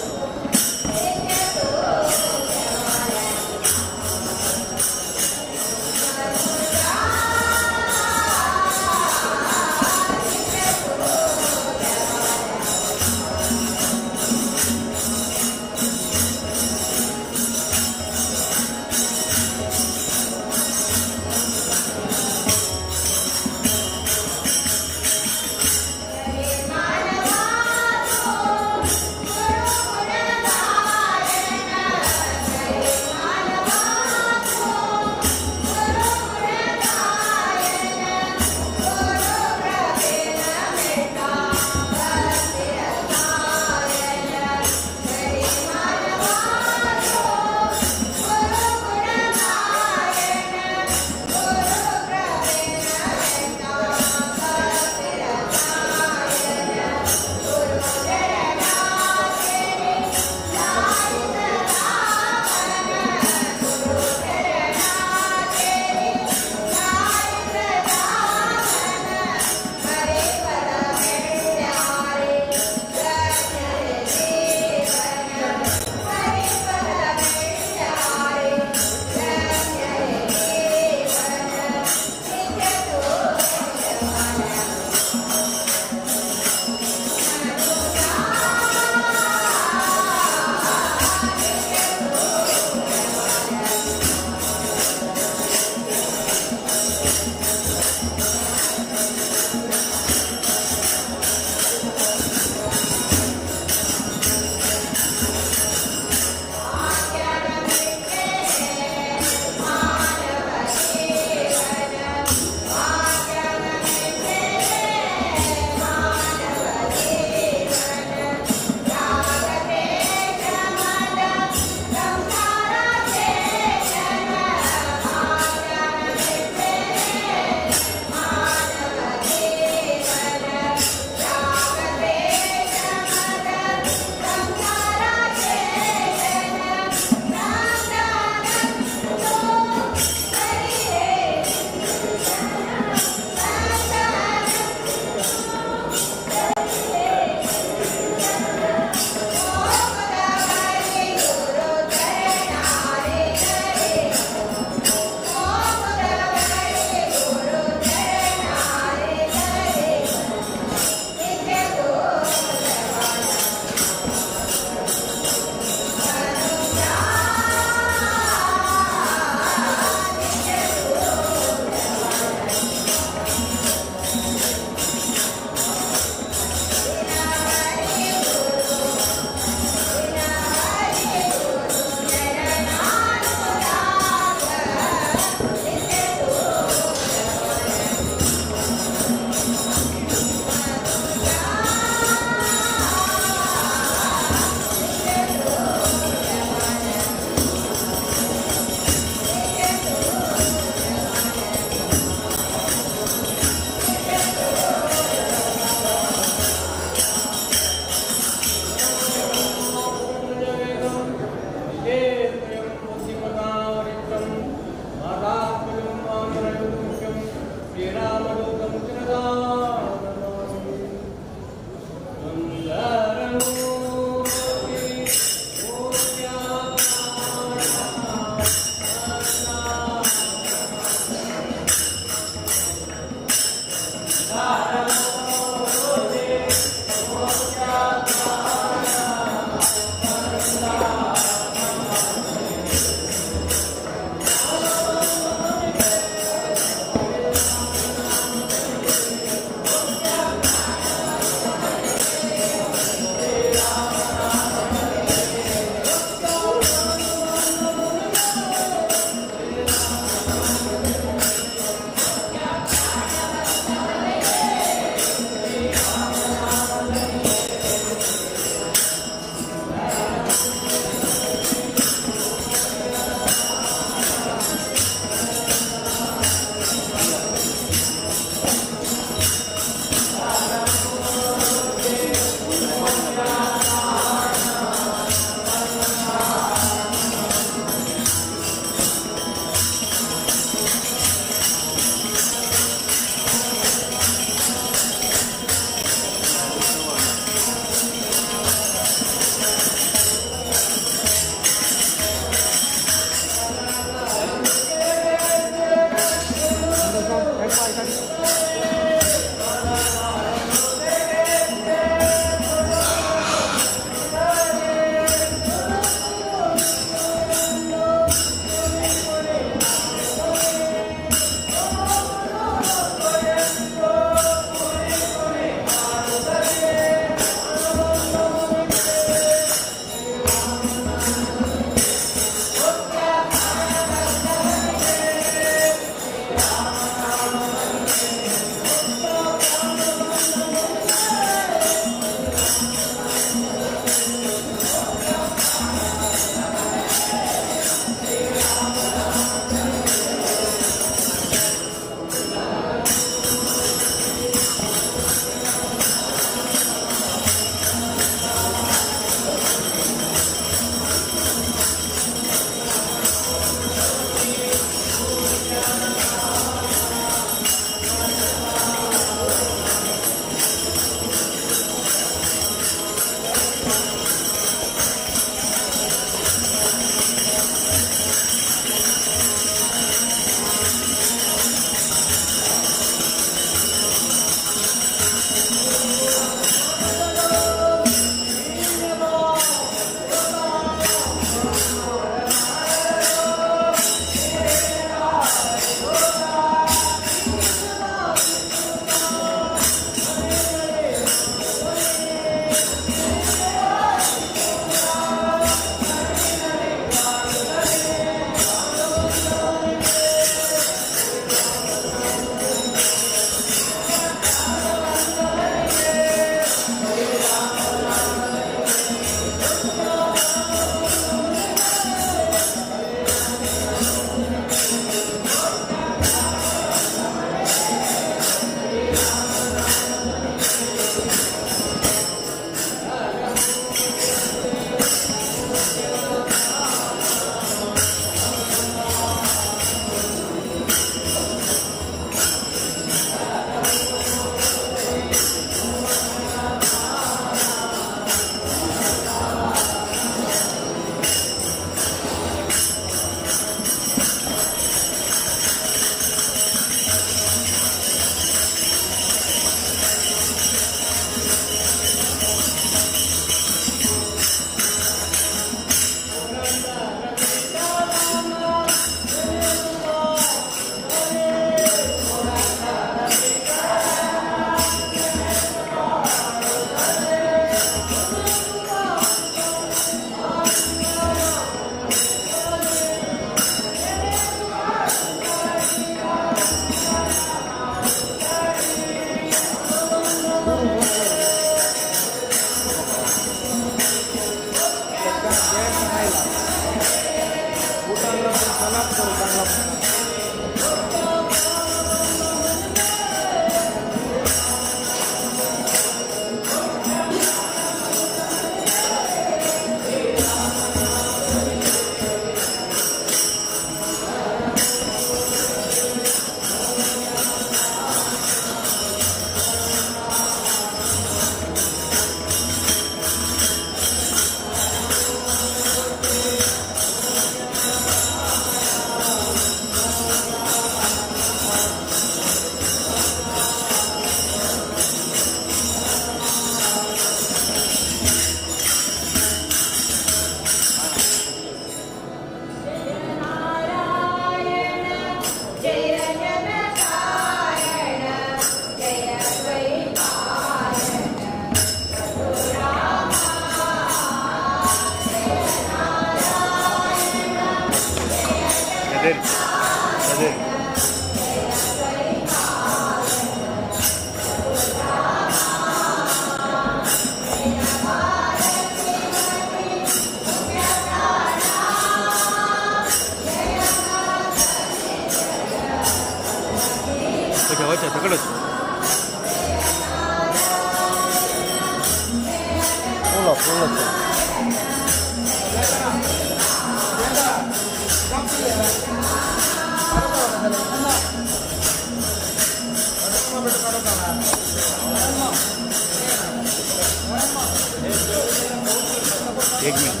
एक मिनट।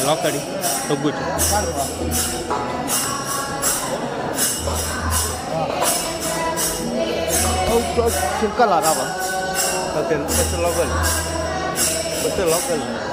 ಲೋಕಡಿ ತೊಗ್ಗುಚ್ಚು ಚಿಕ್ಕಲ್ಲ ರಾವ local local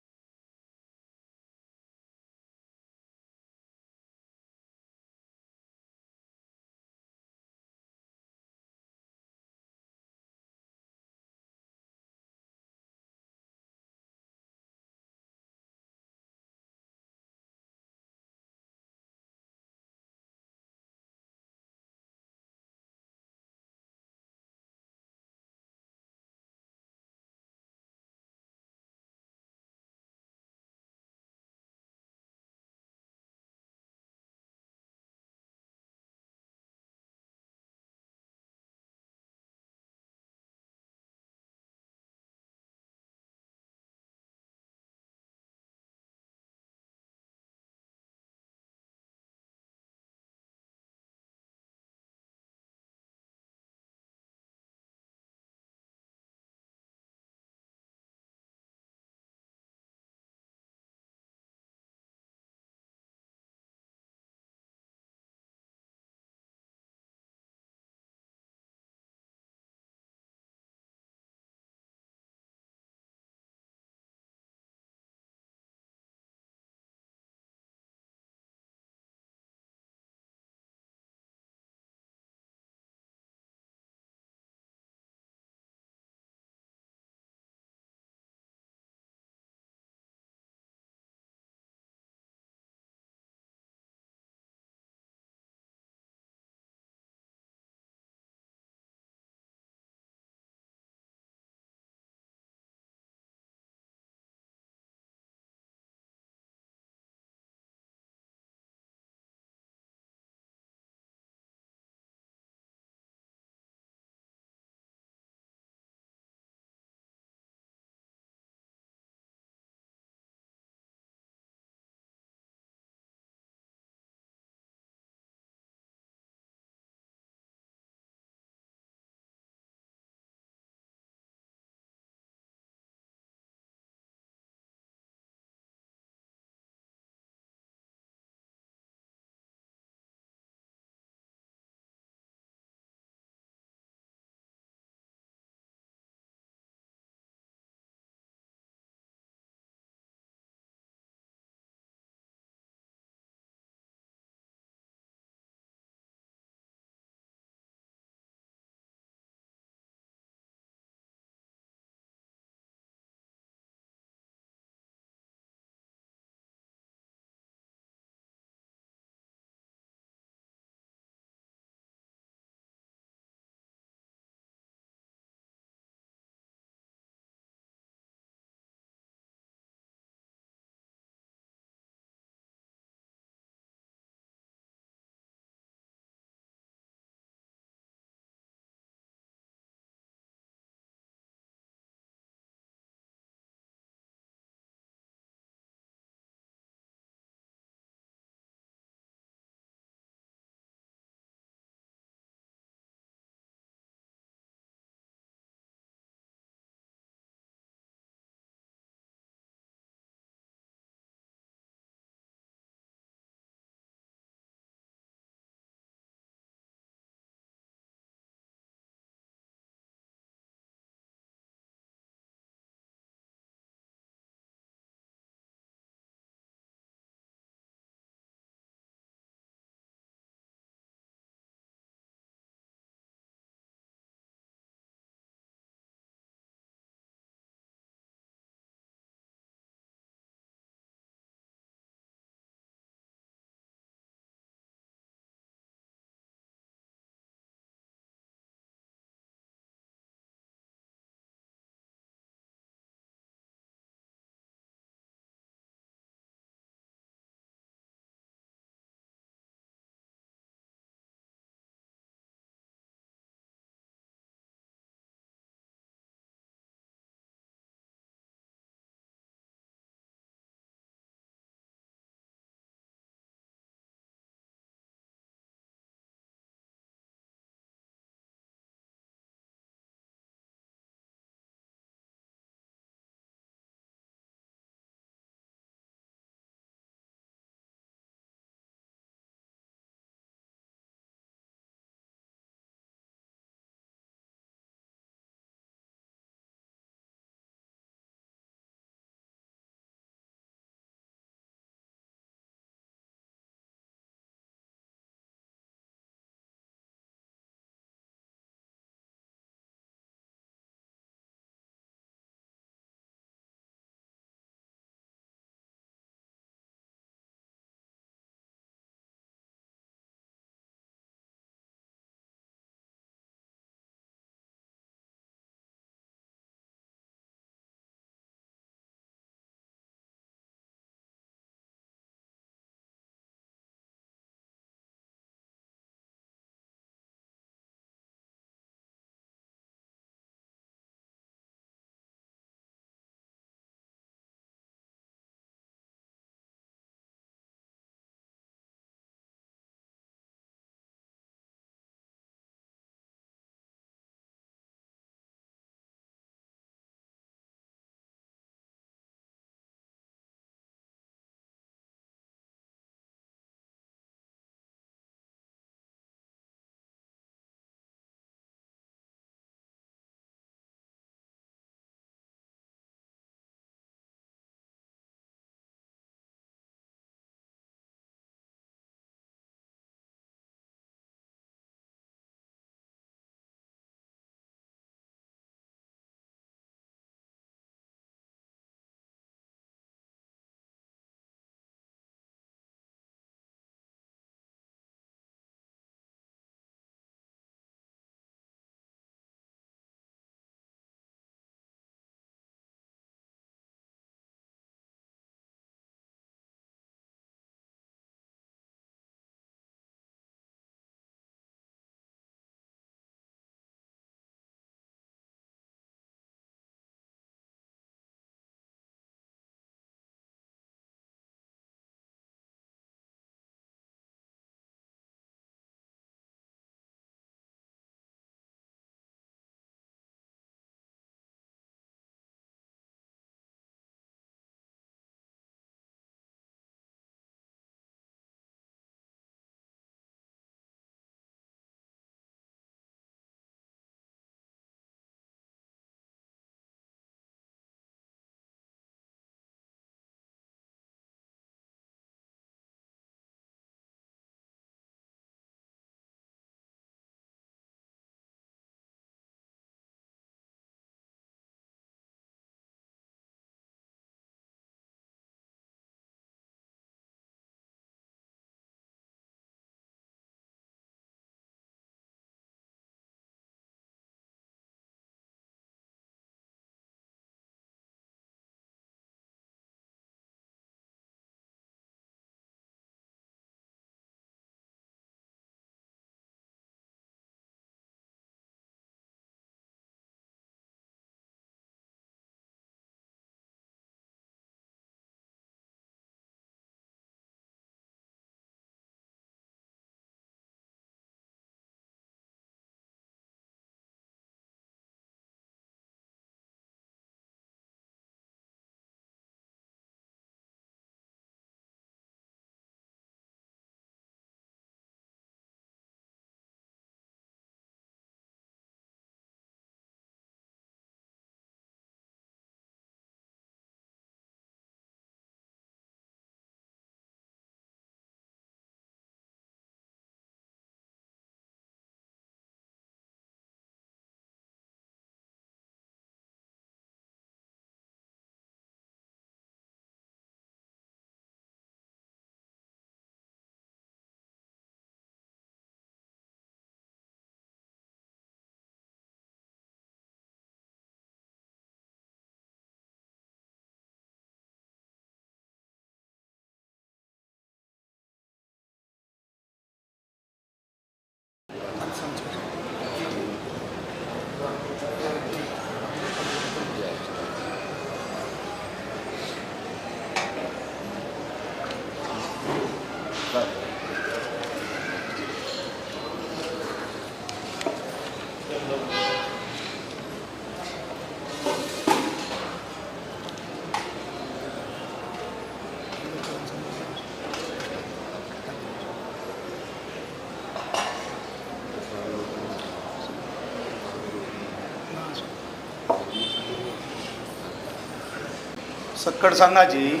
सक्कड सांगाची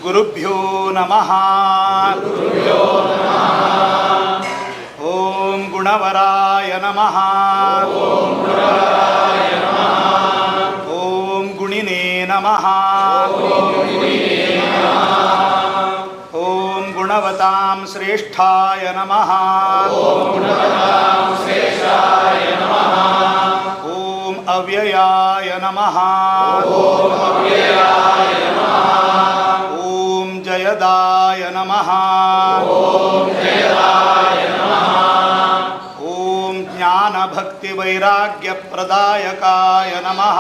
गुरुभ्यो नमः। ओम गुणवराय नमः। ओम गुणिने नमः। ओम गुणवतां श्रेष्ठाय नमः। ओम अव्ययाय नमः। ओम जयदाय नमः। ओम ज्ञान भक्ति वैराग्य प्रदायकाय नमः।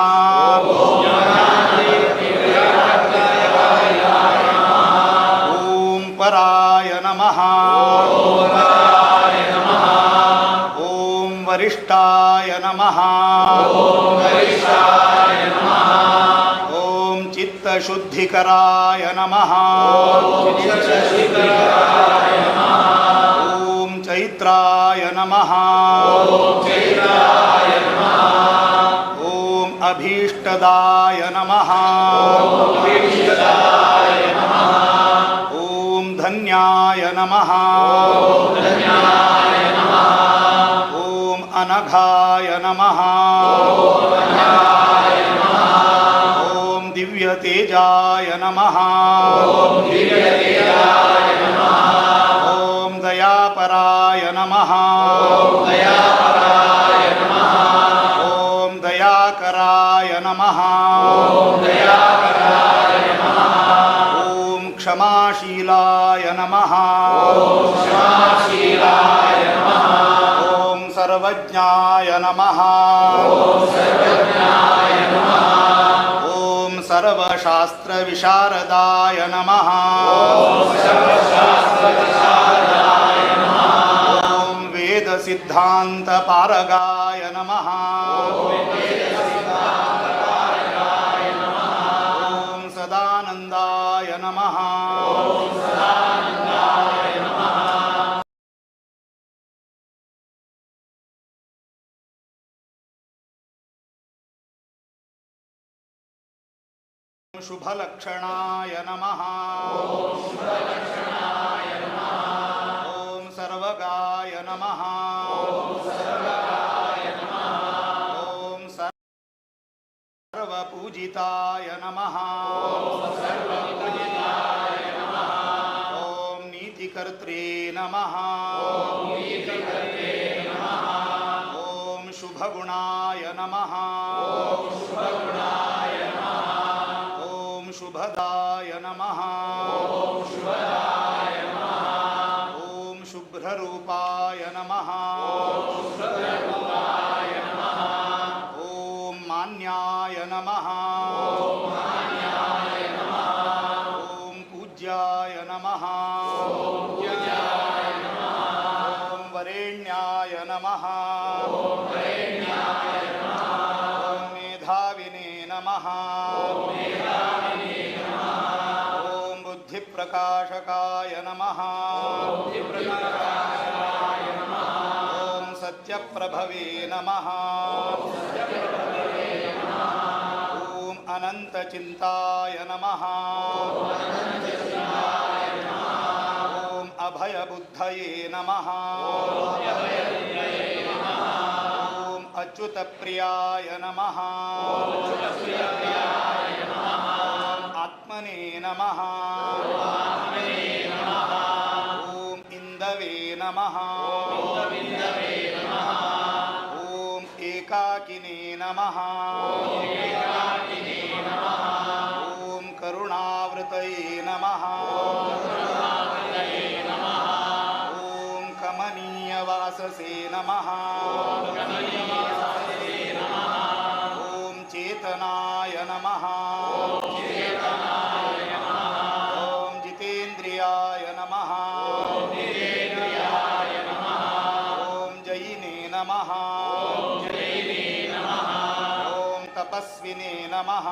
ओम पराय नमः। ओम वरिष्ठाय नमः। ओम चित्तशुद्धिकराय नमः। ओम चैत्राय नमः। ओम अभीष्टदाय नमः। ओम धन्याय नमः। ओम अनघाय नमः। ओम दिव्यतेजाय नमः। ओम दयापराय नमः। ओम दयाकराय नमः। ओम क्षमाशीलाय नमः। ओम सर्वज्ञाय नमः। ओम सर्वशास्त्रविशारदाय नमः। ओम वेदसिद्धान्तपारगाय नमः। ओम सदानन्दाय नमः। शुभलक्षणाय नमः। ओम सर्वगाय नमः। ओम सर्वपूजिताय नमः। ओम नीतिकर्त्रे नमः। ओम शुभगुणाय नमः। ओम शुभदाय नमः। ओम शुभ्ररूपाय नमः। ओम मान्याय नमः। ओम पूज्याय नमः। ओम वरेण्याय नमः। ओम मेधाविने नमः। ओम बुद्धिप्रकाशकाय नमः। ओम सत्यप्रभवे नमः। ओम अनन्तचिन्ताय नमः। ओम अभयबुद्धये नमः। ओम अच्युतप्रियाय नमः। ओम आत्मने नमः। ओम इंदवे नमः। ओम एकाकिने नमः। ओम करुणावृतये नमः। ओम कमनीयवाससे नमः। ओम चेतनाय नमः। ओम जितेन्द्रियाय नमः। ॐ जयिने नमः। ॐ तपस्विने नमः।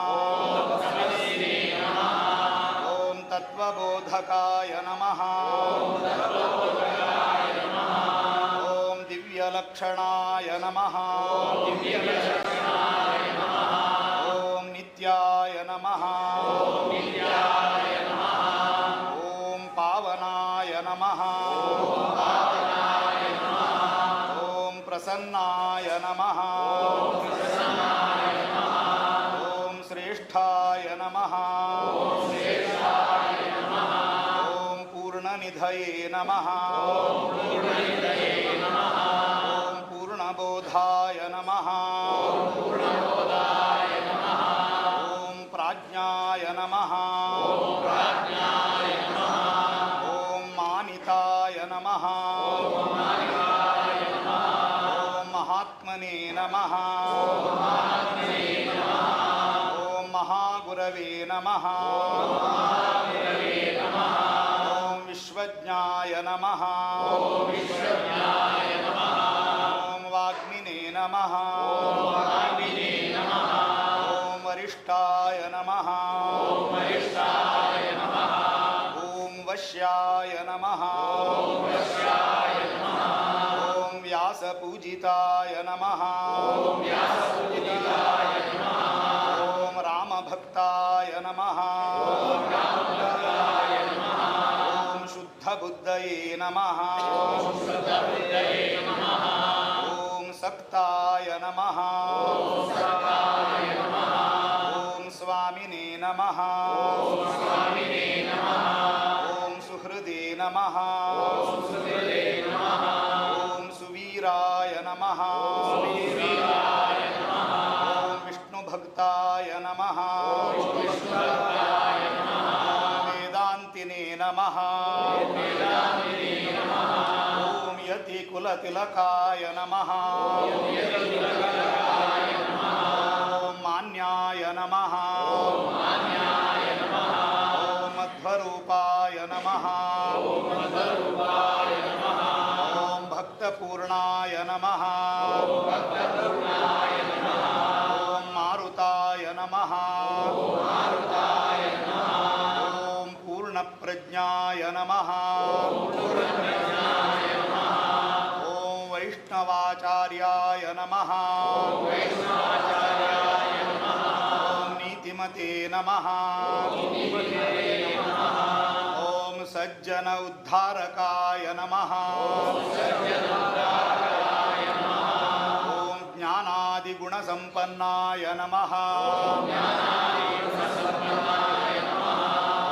ॐ तत्त्वबोधकाय नमः। ॐ दिव्यलक्षणाय नमः। ॐ नित्याय नमः। ॐ पावनाय नमः। ॐ प्रसन्नाय नमः। ॐ श्रेष्ठाय नमः। ॐ पूर्णनिधये नमः। ॐ पूर्णबोधाय नमः। ॐ प्राज्ञाय नमः। ॐ मानिताय नमः। ॐ महात्मने नमः। ॐ महागुरवे नमः। ॐ विश्वज्ञाय नमः। ॐ वाग्मिने नमः। ॐ वरिष्ठाय नमः। ॐ वश्याय नमः। ॐ व्यासपूजिताय नमः। ॐ रामभक्ताय नमः। ॐ शुद्धबुद्धये नमः। ॐ सक्ताय नमः। ॐ स्वामिने नमः। ॐ सुहृदे नमः। ॐ सुवीराय नमः। ॐ विष्णुभक्ताय नमः। ॐ वेदान्तिने नमः। ॐ यतिकुलतिलकाय नमः। ॐ मान्याय नमः। ॐ मध्वरूपाय नमः। ॐ भक्तपूर्णाय नमः। ॐ मारुताय नमः। ॐ पूर्णप्रज्ञाय नमः। ॐ वैष्णवाचार्याय नमः। ॐ नीतिमते नमः। ॐ सज्जन उद्धारकाय नमः। ॐ ज्ञानादिगुणसम्पन्नाय नमः।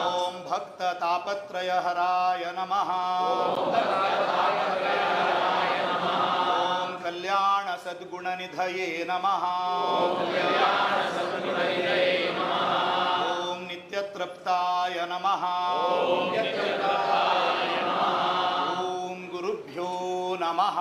ॐ भक्ततापत्रयहराय नमः। ॐ कल्याणसद्गुणनिधये नमः। ॐ नित्यतृप्ताय नमः। ॐ गुरुभ्यो नमः।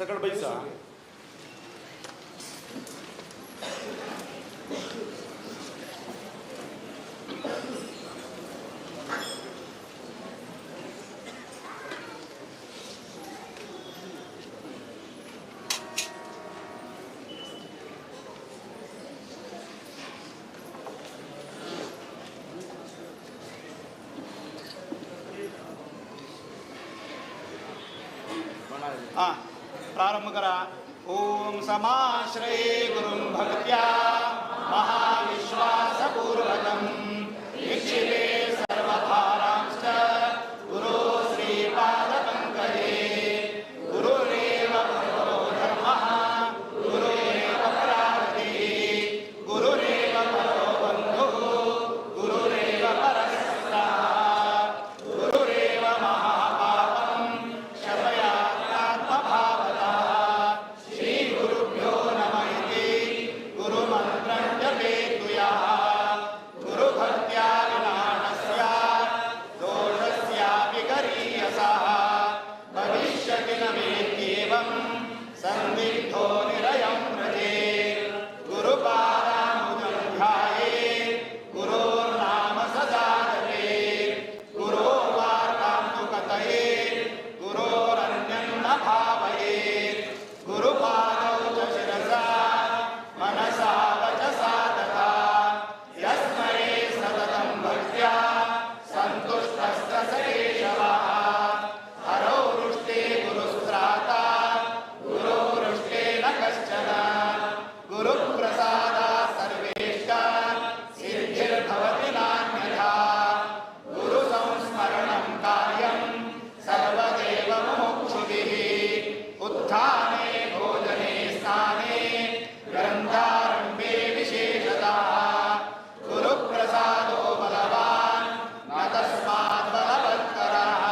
सकट बैसा. प्रारंभ करा. ओम समाश्रये गुरुं भक्त्या महाविश्वासपूर्वकं निक्षिपे सर्वभारांश्च गुरो श्रीपादपङ्कजे. गुरुरेव भगवो धर्मः गुरुरेव परागतिः गुरुरेव परो बन्धुः गुरुरेव परस्त्रः गुरुरेव महापापं क्षपयात्मात्मभावतः. श्रीगुरुभ्यो नमः इति गुरुमन्त्रं जपेतु यः. गुरुभक्त्या विना न स्यात् दोषस्यापि गरीयसः. भविष्यति न वेत्येवं सन्दिग्धो निरयं व्रजेत्. गुरुपादाम्बुजं ध्यायेत् गुरोर्नाम सदा जपेत्. गुरोर्वार्तां तु कथयेत् गुरोरन्यं न भावयेत्. गुरुपादौ च शिरसा मनसा वचसा तथा यस्मरे सततं भक्त्या सन्तुष्टश्च स केशवः. हरौ रुष्टे गुरुस्त्राता गुरोरुष्टे न कश्चन. गुरुप्रसादात् सर्वेष्ट सिद्धिर्भवति नान्यथा. गुरुसंस्मरणं कार्यं सर्वदेव मुमुक्षुभिः. उत्थाने भोजने स्नाने ग्रन्थारम्भे विशेषतः. गुरुप्रसादो बलवान् न तस्मात् बलवत्तरः.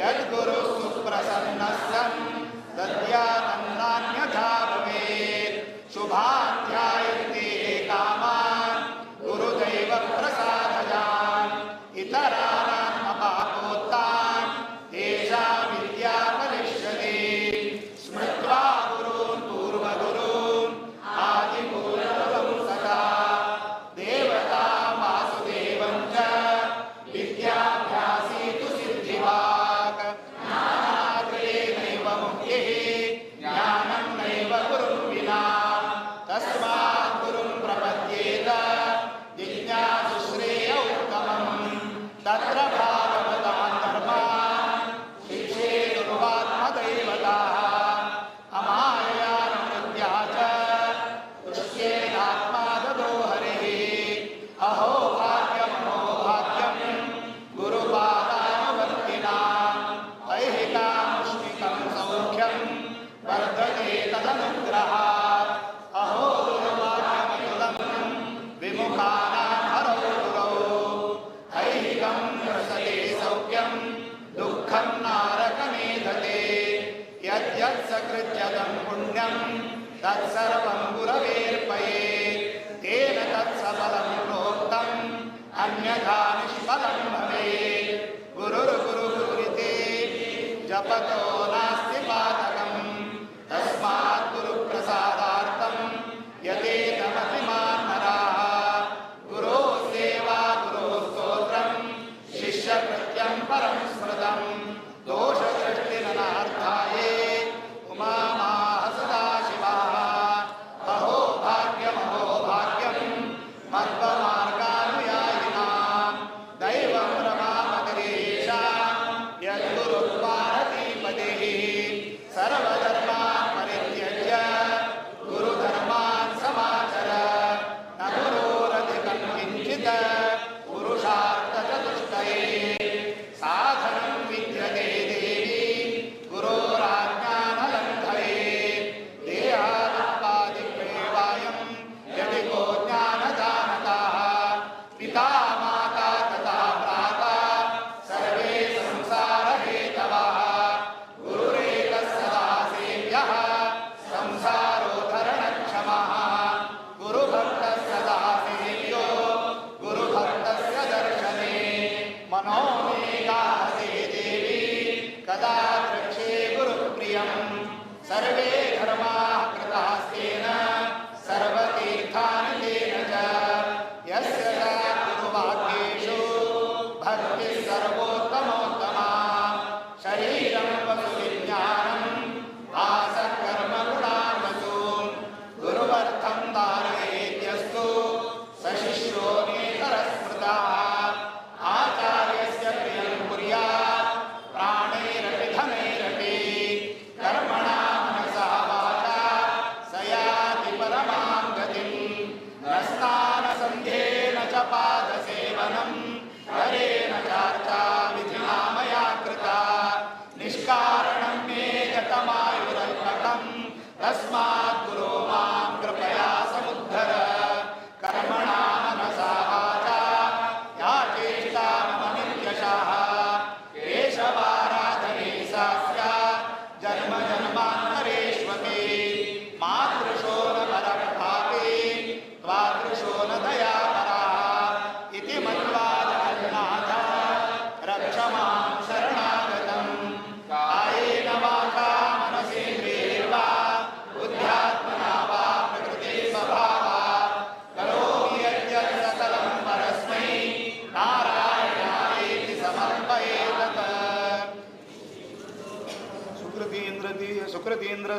यद्गुरुः सुप्रसन्नः सन् दद्यात्तन्नान्यथा भवेत्. शुभान् ध्यायन्ते कामान् गुरुदैव प्रसादजान्. इतराणाम् अपापोत्तान् तेषां विद्या फलिष्यति. स्मृत्वा गुरून् पूर्वगुरून् आदिपूर्वं सदा देवतां वासुदेवं च विद्याभ्यासी तु सिद्धिवाक्. ज्ञानाग्रे नैव मुक्तिः ज्ञानं नैव गुरुं विना. तस्मात् गुरुं प्रपद्येत जिज्ञासु श्रेय उत्तमम्. तत्र भागवतान् धर्मान् शिक्षेतुर्वात्मदैवताः. अमायया निवृत्त्या च तुष्येदात्मा ददो हरिः. अहो भाग्यमहो भाग्यं गुरुपादानुवर्तिनाम्. ऐहिकामुष्मिकं सौख्यं वर्धते तदनुग्रहात्. अहो गुरुभाग्यमतुलं विमुखानां हरौ गुरौ. ऐहिकं रसते सौख्यं दुःखं नारकमेधते. यद्यत् सकृत्यतं पुण्यं तत्सर्वं गुरवेऽर्पयेत्. तेन तत्सफलं प्रोक्तम् अन्यथा निष्फलं भवेत्. गुरुर्गुरुगुरिति जपतो नास्ति पातकम्. तस्मात् गुरुप्रसादार्थं यतेतमतिमान् नराः. गुरोः सेवा गुरोः स्तोत्रं शिष्यकृत्यं परं स्मृतम्. दोषदृष्टिरनार्थाये उमामाह सदाशिवाः. अहो भाग्यमहो भाग्यं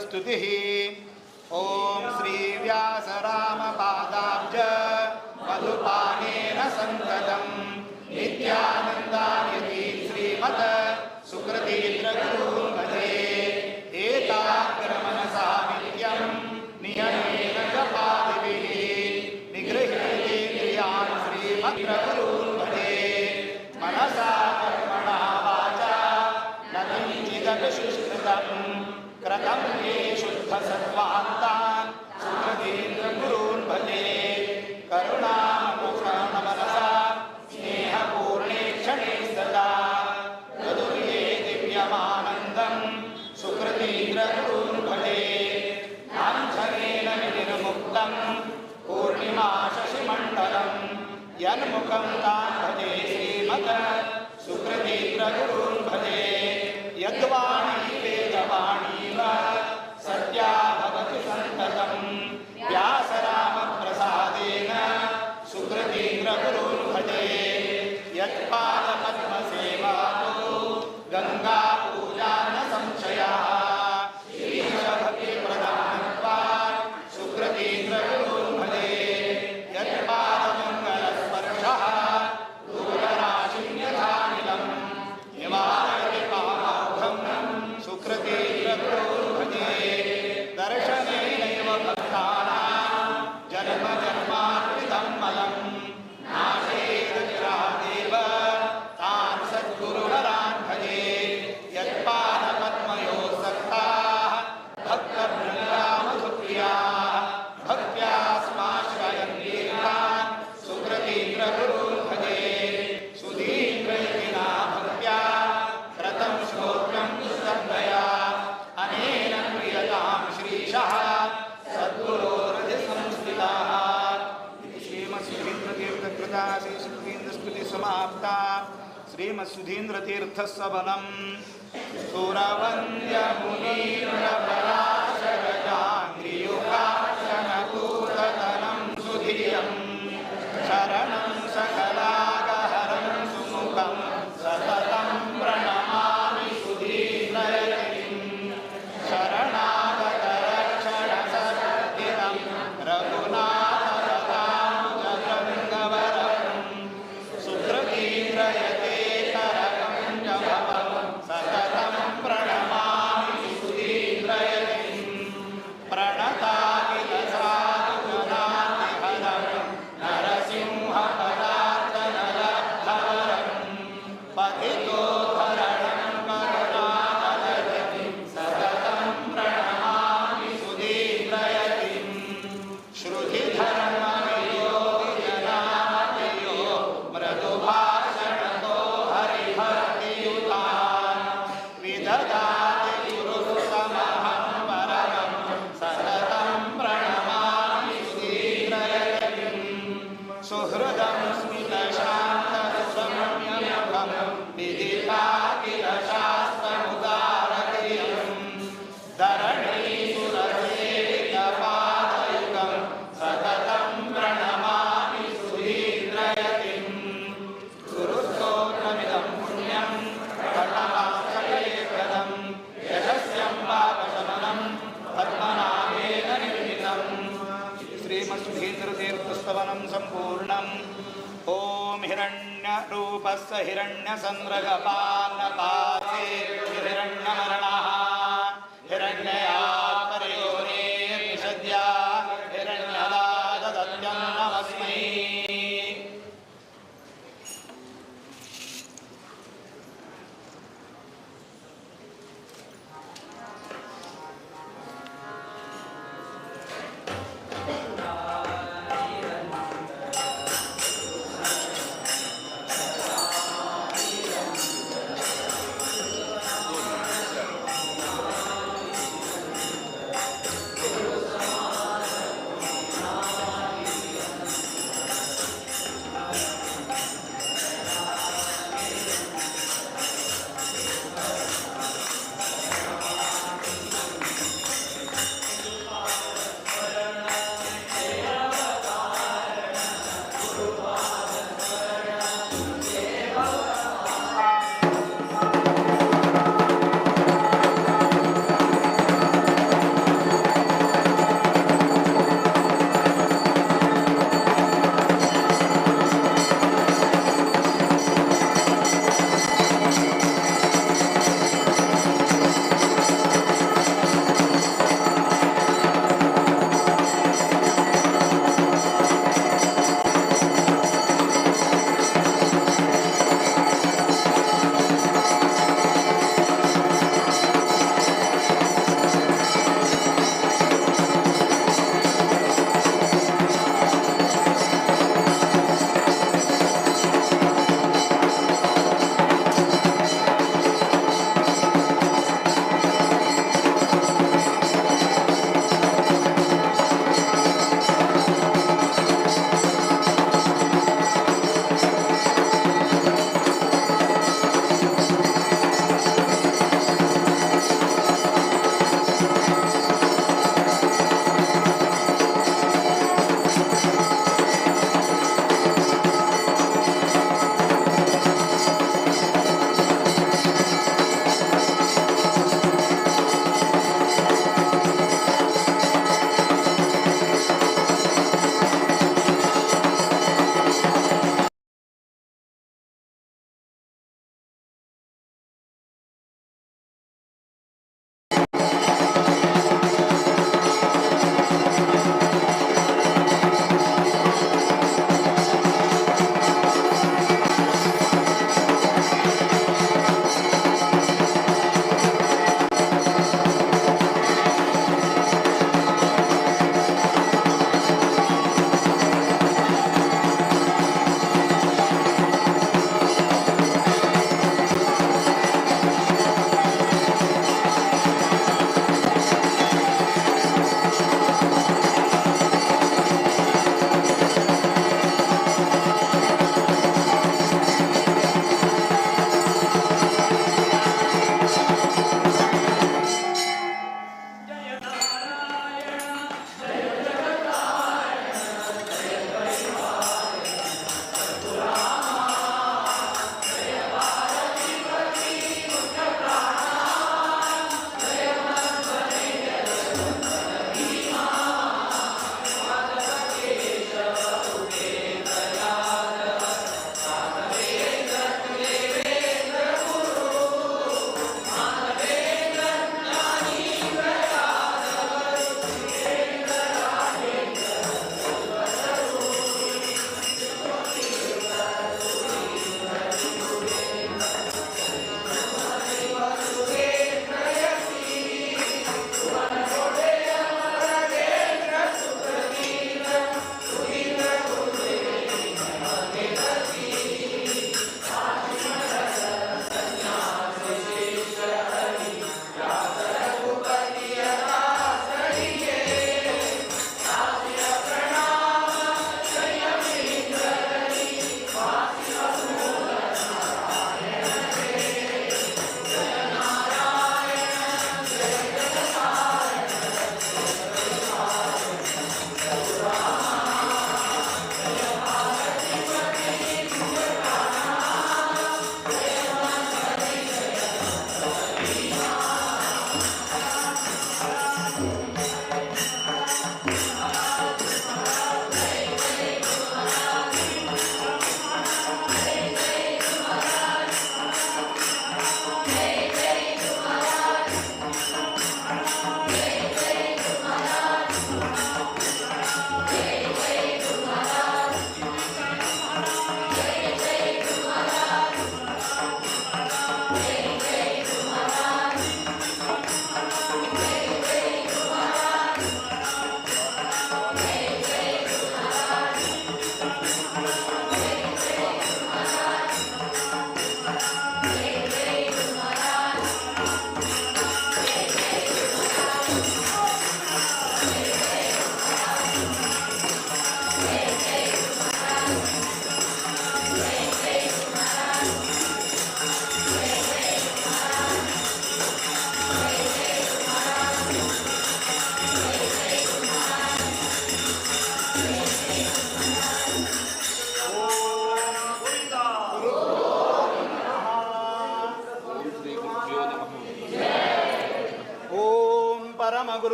सुधीन्द्रस्तुतिः। ॐ श्रीव्यासरामपादाब्ज मधुपानेन सन्ततं नित्यानन्दायति श्रीमत् सुकृतीन्द्रगुरून् भजे। एकाग्रमनसा नित्यं नियमेन जपादिभिः निगृहीतेन्द्रियान् श्रीमद्रगुरून् भजे। मनसा कर्मणा वाचा न किञ्चिदपि सुष्कृतं कृतं ये शुद्धसत्त्वान्तान् सुकृतीन्द्रगुरून् भजे। करुणामनसा स्नेहपूर्णे क्षणे सदा मधुर्ये दिव्यमानन्दं सुकृतीन्द्रगुरून् भजे। लाञ्छनेन विनिर्मुक्तं पूर्णिमा शशिमण्डलं यन्मुखं तान् भजे श्रीमत् सुकृतीन्द्रगुरून् भजे। यद्वाणी वेदवाणीव सत्या भवति सन्ततं व्यासरामप्रसादेन सुकृतीन्द्रगुरून् भजे। यत्पादपद्मसेवातो गङ्गापूजा न संशयः श्रीशभक्तिप्रदानत्वात् सुकृतीन्द्रगुरून् भजे। यत्पादमङ्गलस्पर्शः दूरराशिं यथानिलं निवारयति पापार्धं सुकृतीन्द्रगुरून् भजे। दर्शनेनैव भक्तानां जन्म जन्मार्पितं मलं नाशेदचिरादेव तान् सद्गुरुवरान् भजे। यत्पादपद्मयोः सक्ताः भक्तवृन्दामधुप्रियाः भक्त्या स्माश्रयन्तीर्थान् सुकृतीन्द्रगुरून् भजे। सुधीन्द्रयतिना भक्त्या कृतं स्तोत्रं कृतज्ञया अनेन क्रियतां श्रीशः सद्गुरोर्हृदि संस्थिताः। इति श्रीमत्सुधीन्द्रतीर्थकृता श्रीसुधीन्द्रस्तुतिः समाप्ता। श्रीमत्सुधीन्द्रतीर्थसवनं सुरवन्द्यमुनीन्द्रपराशरजाङ्घ्रियुगाशनकूटतनं सुधियं शरणं सकलागहरं सुमुखं सततं प्रणमामि सुधीन्द्रयतिं। शरणागतरक्षणसद्धितं रघुनाथपदाम्बुजभृङ्गवरं सुकृतीन्द्रयते करकं भवं सततं प्रणमामि सुधीन्द्रयतिं। प्रणताकिल साधुजनातिहरं नरसिंहपदार्थनलब्धवरं पतितोद्धरणं करुणादलयतिं सततं प्रणमामि सुधीन्द्रयतिं। श्रुतिधर्मवियो विजनामयो मृदुभाषणतो हरिभक्तियुतान् विदधाति गुरुसमहं परमं सततं प्रणमामि सुधीन्द्रयतिं। सुहृदं स्मितशान्तसौम्यमुखं विदिताखिल शास्त्रमुदारधियं धरणीसुरसेवितपादयुगं सततं प्रणमामि सुधीन्द्रयतिं। गुरुस्तोत्रमिदं पुण्यं पठतां सकलेप्रदं यशस्यं पापशमनं पद्मनाभेन निर्मितम्। श्रीमत्सुधीन्द्रतीर्थस्तवनं सम्पूर्णम्। ॐ हिरण्यरूपस्य हिरण्यसन्द्रगपान्नपासे हिरण्यमरणः हिरण्ययात् परयोनेर्निषद्या हिरण्यदादत्यन्नमस्मै।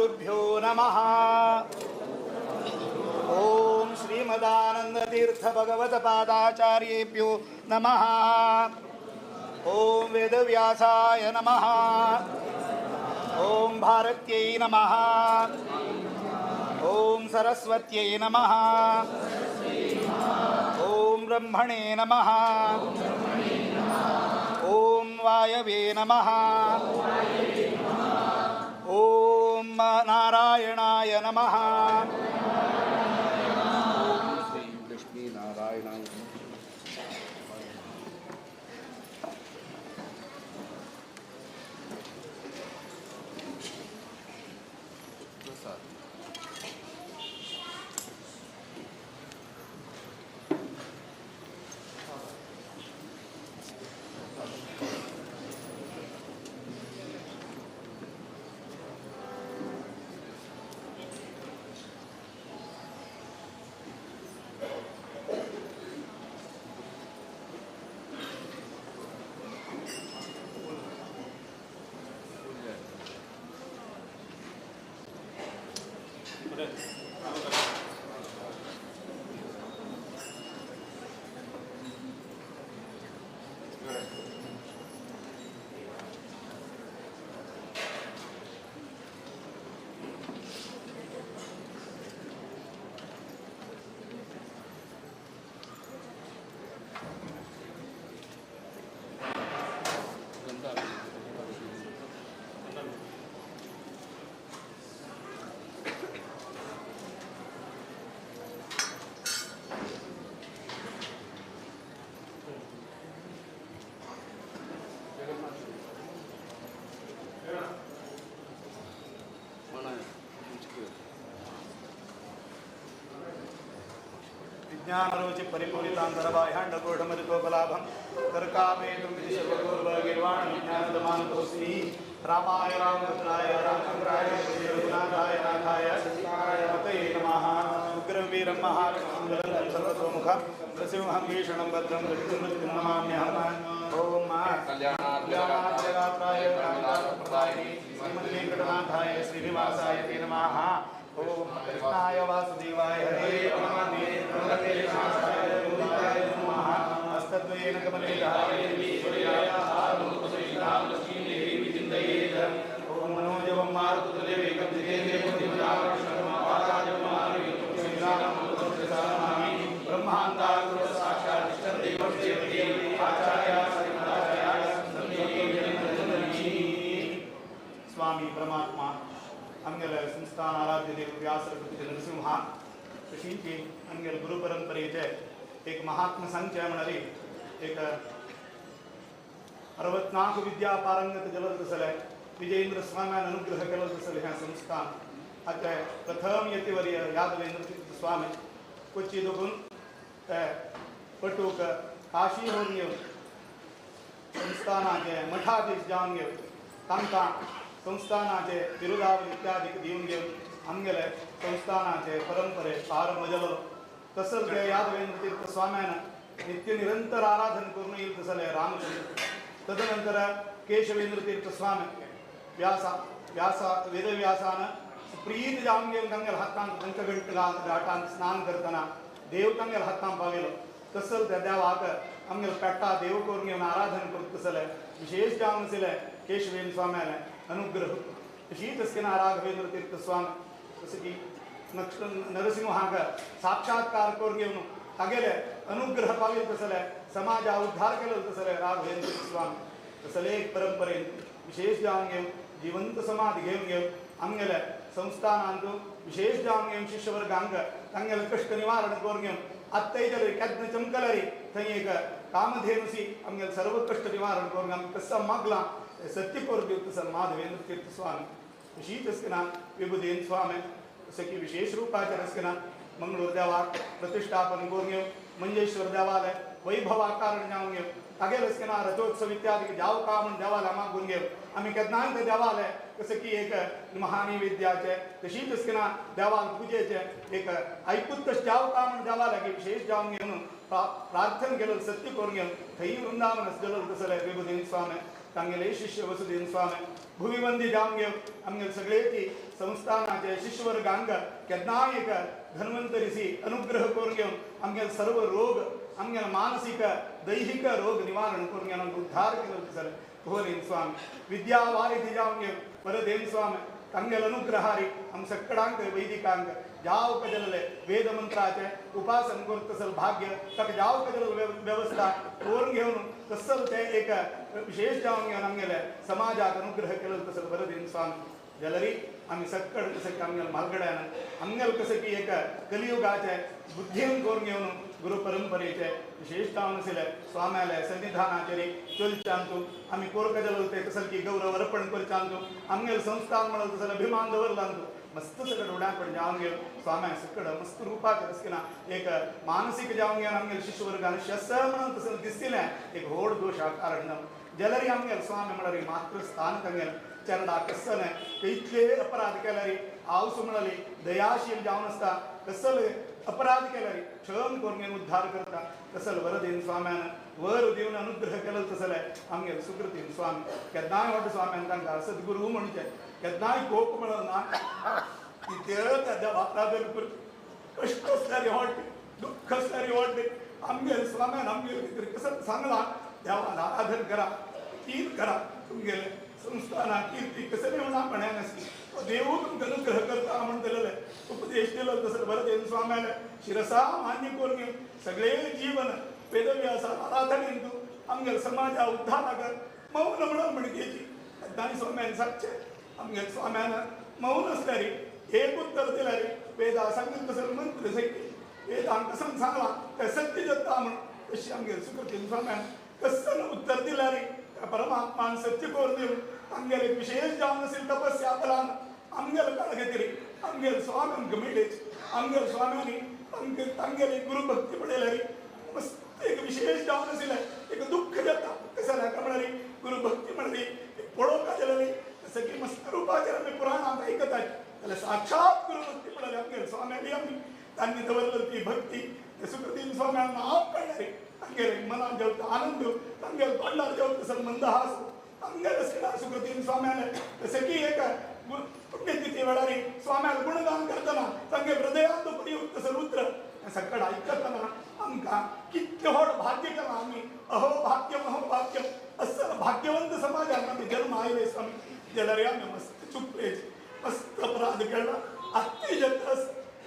गुरुभ्यो नमः। ओम श्रीमदानंदतीर्थ भगवत्पादाचार्येभ्यो नमः। ओम वेदव्यासाय नमः। ओम भारत्यै नमः। ओम सरस्वत्यै नमः। ओम ब्रह्मणे नमः। ओम वायवे नमः। ओम नारायणाय नमः। श्री लक्ष्मी नारायणाय नमः। विज्ञानरुचि परिपूरितान्तरबाह्याण्डकोटमरितोपलाभं तर्कापेतुं विदिशपूर्वगिर्वाण विज्ञानदमानतोऽस्मि। रामाय रामभद्राय रामचन्द्राय रघुनाथाय नाथाय पतये नमः। उग्रं वीरं महाविष्णुं ज्वलन्तं सर्वतोमुखं नृसिंहं भीषणं भद्रं मृत्युं नमाम्यहम्। ॐ कल्याणाद्यगात्राय कामितार्थप्रदायिने श्रीमद्वेङ्कटनाथाय श्रीनिवासाय ते नमः। ॐ कृष्णाय वासुदेवाय हरे नमः। हस्तद्वयेन कमलेधाय ॐ मनोजवं मारुतुल्यवेगं स्वामी परमात्मा आमगेले संस्थान आराध्य देव व्यास रघुपति नरसिंह तशीच आमगेले गुरु परंपरेचे एक महात्म सांगचे म्हणाली एक 64 विद्या पारंगत जलद आसले विजयेंद्र स्वाम्यान अनुग्रह केलो आसले ह्या संस्थान हाचे प्रथम यतिवर्य यादवेंद्र तीर्थ स्वामी कोची दोगून ते पटूक काशी होवन घेवन संस्थानाचे मठाधीश जावन घेवन तांकां संस्थानाचे बिरुदावली इत्यादी दिवन घेवन आमगेले संस्थानाचे परंपरे प्रारंभ जालो। तसंच ते यादवेंद्र तीर्थ स्वाम्यान नित्य निरंतर आराधन करून येईल तसले रामचंद्र। तदनंतर केशवेंद्र तीर्थ स्वामी व्यास व्यास वेदव्यासान प्रीत जावन घेवन तांगेल्या हातान पंचघंट घाटान स्नान करतना देव तांगेल्या हातान पाविलो। तसंच त्या देवाक आमगेले पेट्टा देव करून घेवन आराधन करत तसले विशेष जावन आशिल्ले केशवेंद्र स्वाम्याले अनुग्रह। तशीच आसतना राघवेंद्र तीर्थ स्वामी जसं की नरसिंहाक साक्षात्कार करून घेवन तागेले अनुग्रह पाविल तसले समाजा उद्धार केलो तसले राघवेंद्र स्वामी तसले एक परंपरेन विशेष जावन घेवन जिवंत समाधी घेवन घेवन आमगेले संस्थानांत विशेष जावन घेवन शिष्यवर्गांक तांगेले कश्ट निवारण करून घेवन आत्ताय जाल्यार केन्ना चमकलरी थंय एक कामधेनुसी आमगेले सर्व कश्ट निवारण करून आमी कसो मागलां सत्य करून दिवता तसो माधवेंद्र तीर्थ स्वामी। तशीच आसतना विभुदेन स्वामी जसं की विशेष रूपाचेर आसतना मंगळूर देवाक प्रतिष्ठापन करून घेवन मंजेश्वर देवालय वैभवाकारण जावन घेवन तागेले आसतना रथोत्सव इत्यादी जाव का म्हूण देवालय मागून घेवन आमी केन्नाय ते देवालय जसं की एक महानिवेद्याचे तशीच आसतना देवाल पुजेचे एक आयकूच तशें जाव का म्हूण देवालय की विशेष जावन घेवन प्रार्थना केलं सत्य करून घेवन थंय वृंदावन आसलेलो तसले विभुदेन स्वामी। तांगेले शिष्य वसुदेव स्वामी भुविवंदी जावन घेवन आमगेले सगळे ती संस्थानाचे शिष्यवर्गांक केन्नाय एक धन्वंतरीसी अनुग्रह करून घेवन आमगेले सर्व रोग आमगेले मानसिक दैहिक रोग निवारण करून घेवन आमकां उद्धार केलो सर भुवनेन स्वामी विद्यावारिधि जावन घेवन वरदेन स्वामी तांगेले अनुग्रहारी आम सक्कडांक वैदिकांक जाव कजलले वेद मंत्राचे उपासन करत तसल भाग्य ताका जाव कजल व्यवस्था करून घेवन तसल ते एक विशेष जावन घेवन आमगेले समाजाक अनुग्रह केलो तसल वरदेन स्वामी जाल्यार आमी सक्कड कशें की आमगेले म्हालगड्यान आमगेले कशें की एक कलियुगाचे बुद्धीन करून घेवन गुरु परंपरेचे विशेष जावन आशिल्ले स्वाम्याले सन्निधानाचेर चलच्यांतू आमी कोरका जालो ते तसल की गौरव अर्पण करच्यांतू आमगेले संस्थान म्हणत तसल अभिमान दवरलांतू मस्त सगळं उडापण जावन घेवन स्वाम्या सकड मस्त रुपाचेर आसतना एक मानसीक जावन घेवन आमगेले शिष्यवर्गान शस म्हणून तसं दिसलें एक व्हड दोश कारण जाल्यार आमगेले स्वामी म्हळ्यार मातृस्थान तांगेले चरडा कसले इतले अपराध केल्यार आवस म्हळ्यार दयाशील जावन आसता कसले अपराध केल्यार क्षम करून घेवन उद्धार करता तसल वरदेन स्वाम्यान वर दिवन अनुग्रह केलो तसले आमगेले सुकृतीन स्वामी केन्नाय व्हड स्वाम्यान तांकां सद्गुरू म्हणचे केन्नाय कोप म्हणून ना कितें ताज्या वापरादर कश्ट आसल्यार वाडटे दुःख आसल्यार वाडटे आमगेले स्वाम्यान आमगेले भितर कसं सांगलां देवान आराधन करा कीर्त करा तुमगेले संस्थाना कीर्ती कसले म्हणा म्हण्यान आसली देव तुमकां अनुग्रह करता म्हणटले उपदेश दिलो तसं वरदेन स्वाम्याले शिरसा मान्य करून घेवन सगळे जीवन वेदव्यासा आराधनेन तूं आमगेले समाजा उद्धार कर मौन म्हणून म्हणकेची केन्नाय स्वाम्यान सांगचें आमगेले स्वाम्यान मौन आसल्यार एक उत्तर दिल्यार वेदा सांगीत तसं मंत्र सयत वेदान कसं सांगलां तें सत्य जाता म्हूण तशी आमगेले सुकृतीन स्वाम्यान कसं उत्तर दिल्यार त्या परमात्मान सत्य करून दिवन तांगेले विशेष जावन आशिल्ली तपस्या बलान आमगेले काळ घेतली आमगेले स्वामी आमकां मेळ्ळेच आमगेले स्वाम्यांनी तांगेले गुरुभक्ती पळयल्यार मस्त एक विशेष जावन आशिल्लें एक दुःख जाता कशें जाता म्हळ्यार गुरुभक्ती म्हळ्यार पळोवपाक जाल्यार सगळी मस्त रुपाचेर आमी पुराणांत आयकतात जाल्यार साक्षात गुरुभक्ती म्हळ्यार आमगेले स्वाम्यांनी आमी तांणी दवरलेली ती भक्ती सुकृतीन स्वाम्यान नांव काडल्यार तांगेले मनान जेवता आनंद तांगेले तोंडार जेवता तसो मंदहास तांगेले सुकृतीन स्वाम्यान जसं की एक पुण्यतिथी वेळार स्वाम्याल गुणगान करतना तांगे हृदयांत प्रयुक्त तसं उत्र सकड आयकतना आमकां कितलें व्हड भाग्य केलां आमी अहो भाग्यम अहो भाग्यम असं भाग्यवंत समाजान आमी जल्म आयले स्वामी जाल्यार आमी मस्त चुकले मस्त अपराध केला आत्ती जाता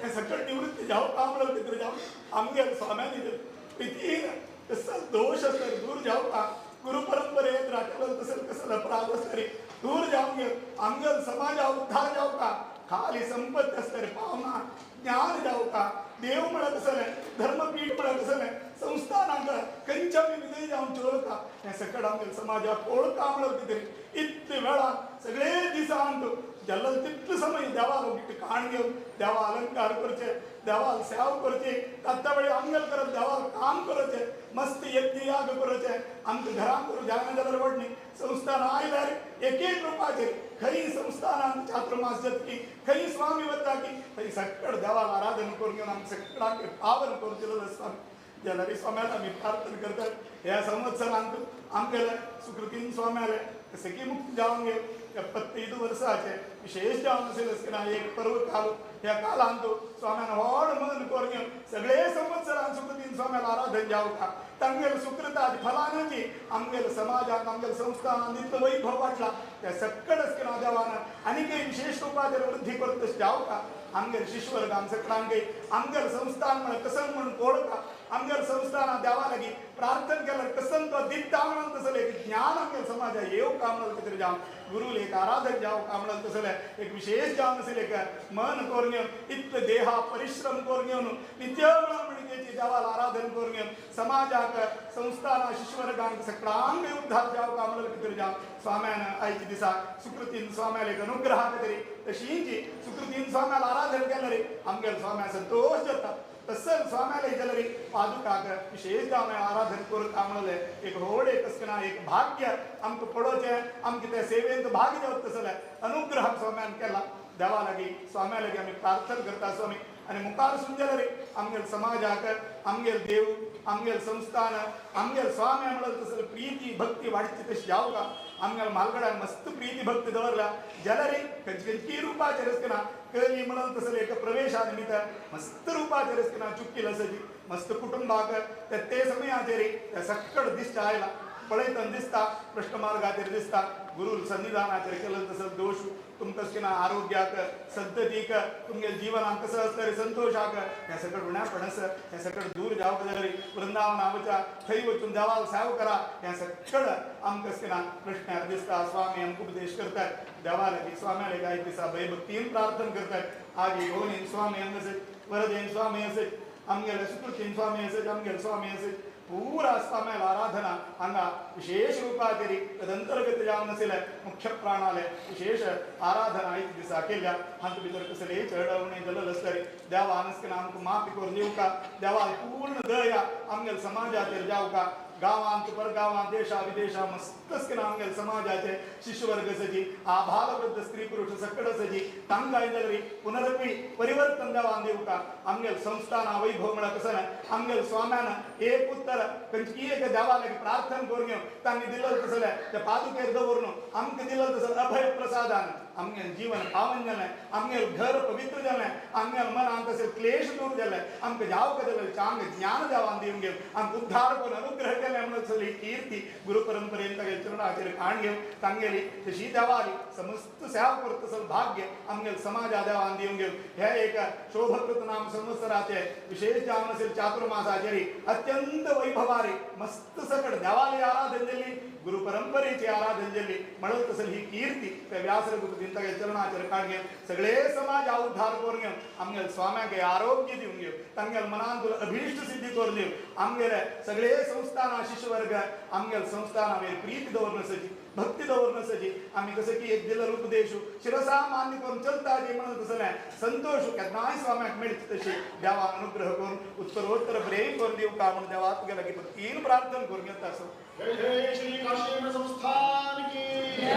हें सकट निवृत्ती जावं म्हणून भितर जावं आमगेले स्वाम्यांनी प्रितीन कसलो दोश आसल्यार दूर जावपा गुरु परंपरेत राखलो तसं कसलो अपराध आसल्यार दूर जावन घेवन आमगेले समाजा उद्धार जावपा खाली संपत्ती आसल्यार पावना ज्ञान जावपा देव म्हणत आसलें धर्मपीठ म्हणत आसलें संस्थानाक खंयच्या बी विजय जावन चोरता हें सकट आमगेले समाजाक ओळखा म्हणत कितें इतले वेळान सगळे दिसांत जाल्लो तितलो समय देवाक काण घेवन देवा अलंकार करचे देवाक सेवा करची तात्या वेळी आमगेल करत देवाक काम करचें मस्त यज्ञ याग करचें आमकां घरांत करूं जायना जाल्यार व्हड न्ही संस्थान आयल्यार एक एक रुपाचेर खंय संस्थानान चातुर्मास जातकी खंय स्वामी वता की थंय सकड देवाक आराधन करून घेवन आमकां सगळ्यांक पावन करून दिलो स्वामी जाल्यार स्वाम्याक आमी प्रार्थना करतात ह्या संवत्सरांत आमगेले सुकृतीन स्वाम्याले जसं की मुक्त जावन घेवन 75 वर्साचे विशेष जावन आशिल्लें आसतना एक पर्व काल ह्या कालांत स्वाम्यान व्हड मन करून घेवन सगळे संवत्सरान सुकृतीन स्वाम्याक आराधन जावका तांगेले सुकृताची फलानाची आमगेले समाजान आमगेले संस्थानान इतलो वैभव वाडला त्या सकड आसतना देवान आनीकय विशेष रुपाचेर वृद्धी करत तशें जावका आमगेले शिष्यवर्गान सगळ्यांकय आमगेले संस्थान म्हण कसं म्हणून पळोवका आमगेले संस्थानां देवा लागीं प्रार्थना केल्यार कसं तो दिता म्हणून तसलें एक ज्ञान आमगेले समाजा येवका म्हणून कितें जावन गुरुले एक आराधन जावका म्हणून तसलें एक विशेष जावन आशिल्लें एक मन करून घेवन इतलें देहा परिश्रम करून घेवन नित्य म्हणून देवाक आराधन करून घेवन समाजाक संस्थानां शिष्यवर्गांक सगळ्यांक उद्धार जावका म्हणून कितें जावन स्वाम्यान आयच्या दिसा सुकृतीन स्वाम्याक एक अनुग्रहा तरी तशींची सुकृतीन स्वाम्याक आराधन केल्यार आमगेले स्वाम्या संतोश जाता तसं स्वाम्याला जाल्यार पादुकाक विशेष जावन आराधन करता म्हणलें एक व्हड एक आसतना एक भाग्य आमकां पडोवचें आमकां ते सेवेंत भाग जावं तसलें अनुग्रह स्वाम्यान केला देवा लागीं स्वाम्या लागीं आमी प्रार्थना करता स्वामी आनी मुखार सून जाल्यार आमगेले समाजाक आमगेले देव आमगेले संस्थान आमगेले स्वामी म्हणल्यार तसले प्रीती भक्ती वाडची तशी जावका। आमगेल्या म्हालगड्यान मस्त प्रीती भक्ती दवरल्या जाल्यार खंयची रुपाचेर आसतना कली म्हणून तसले एक प्रवेशा निमित्त मस्त रुपाचेर आसतना चुक्कील आसाची मस्त कुटुंबाक ते समयाचेर त्या सक्कड दिश्ट आयला पळयतना दिसता प्रश्न मार्गाचेर दिसता गुरु सन्निधानाचेर केलं तसं दोश तुमकां कितें आरोग्याक संततीक तुमगे जीवनाक कसं आसतलें संतोषाक हें सगळें उण्यापण आसा हें सगळें दूर जावंक जाय वृंदावना वचा थंय वचून देवाक सेवा करा हें सगळें आमकां कितें प्रश्नार दिसता. स्वामी आमकां उपदेश करतात देवा लागीं स्वाम्या लागीं आयज दिसा भयभक्तीन प्रार्थना करतात. आदी भुवनीन स्वामी आसत वरदेन स्वामी आसत आमगेले सुकृतीन स्वामी आसत आमगेले स्वामी आसत पूरा स्वाम्याला आराधना हांगा विशेष रूपाचेर तदंतर्गत जावन आशिल्ले मुख्य प्राणाले विशेष आराधना आयज दिसा केल्या. हातूंत भितर कसलेय चढवणे जाल्ले आसतले देवान आमकां माफी करून दिवका देवाक पूर्ण दया आमगेले समाजाचेर जावका गांवांत परगांवांत देशा विदेशा मस्त आमगेले समाजाचे शिष्यवर्ग सजी आबालवृद्ध स्त्री पुरुष सकड सजी तांकां जाल्यार पुनरपी परिवर्तन देवान दिवका. आमगेले संस्थान वैभव म्हळ्यार कसं आमगेले स्वाम्यान एक उत्तर खंयची एक देवा लागीं प्रार्थना करून घेवन तांणी दिल्लें तसलें त्या पादुकेर दवरून आमकां दिल्लें तसलें अभय प्रसादान आमगेलें जीवन पावन जालें आमगेलें घर पवित्र जालें आमगेलें मनांत तशें क्लेश दूर जालें आमकां जावक जालें चांग ज्ञान देवान दिवन घेवन आमकां उद्धार करून अनुग्रह केलें म्हणून सगळी कीर्ती गुरु परंपरेन तागेले चरणाचेर काण घेवन तांगेली तशी देवाली समस्त सेवा करता तसलें भाग्य आमगेले समाजा देवान दिवन घेवन हे एक शोभकृत नाम संवत्सराचे विशेष जावन आशिल्ले चातुर्मासाचेर अत्यंत वैभवारी मस्त सकट देवाली आराधन जाली गुरु परंपरेची आराधन जाली म्हणून तसली ही कीर्ती त्या व्यास रघुपतीन तागेले चरणाचेर काण घेवन सगळे समाज उद्धार करून घेवन आमगेले स्वाम्याक आरोग्य दिवन घेवन तांगेले मनांत अभीष्ट सिद्धी करून दिवन आमगेले सगळे संस्थान शिष्यवर्ग आमगेले संस्थानावेर प्रीती दवरून आसाची भक्ती दवरून आसाची आमी कसं की एक दिल्लो उपदेश शिरसा मान्य करून चलता जी म्हणून तसलें संतोष केन्नाय स्वाम्याक मेळची तशी देवान अनुग्रह करून उत्तरोत्तर बरें करून दिवका म्हूण देवा तुगे लागीं भक्तीन प्रार्थना करून घेता. सो जय जय श्री काशी संस्थान की जय.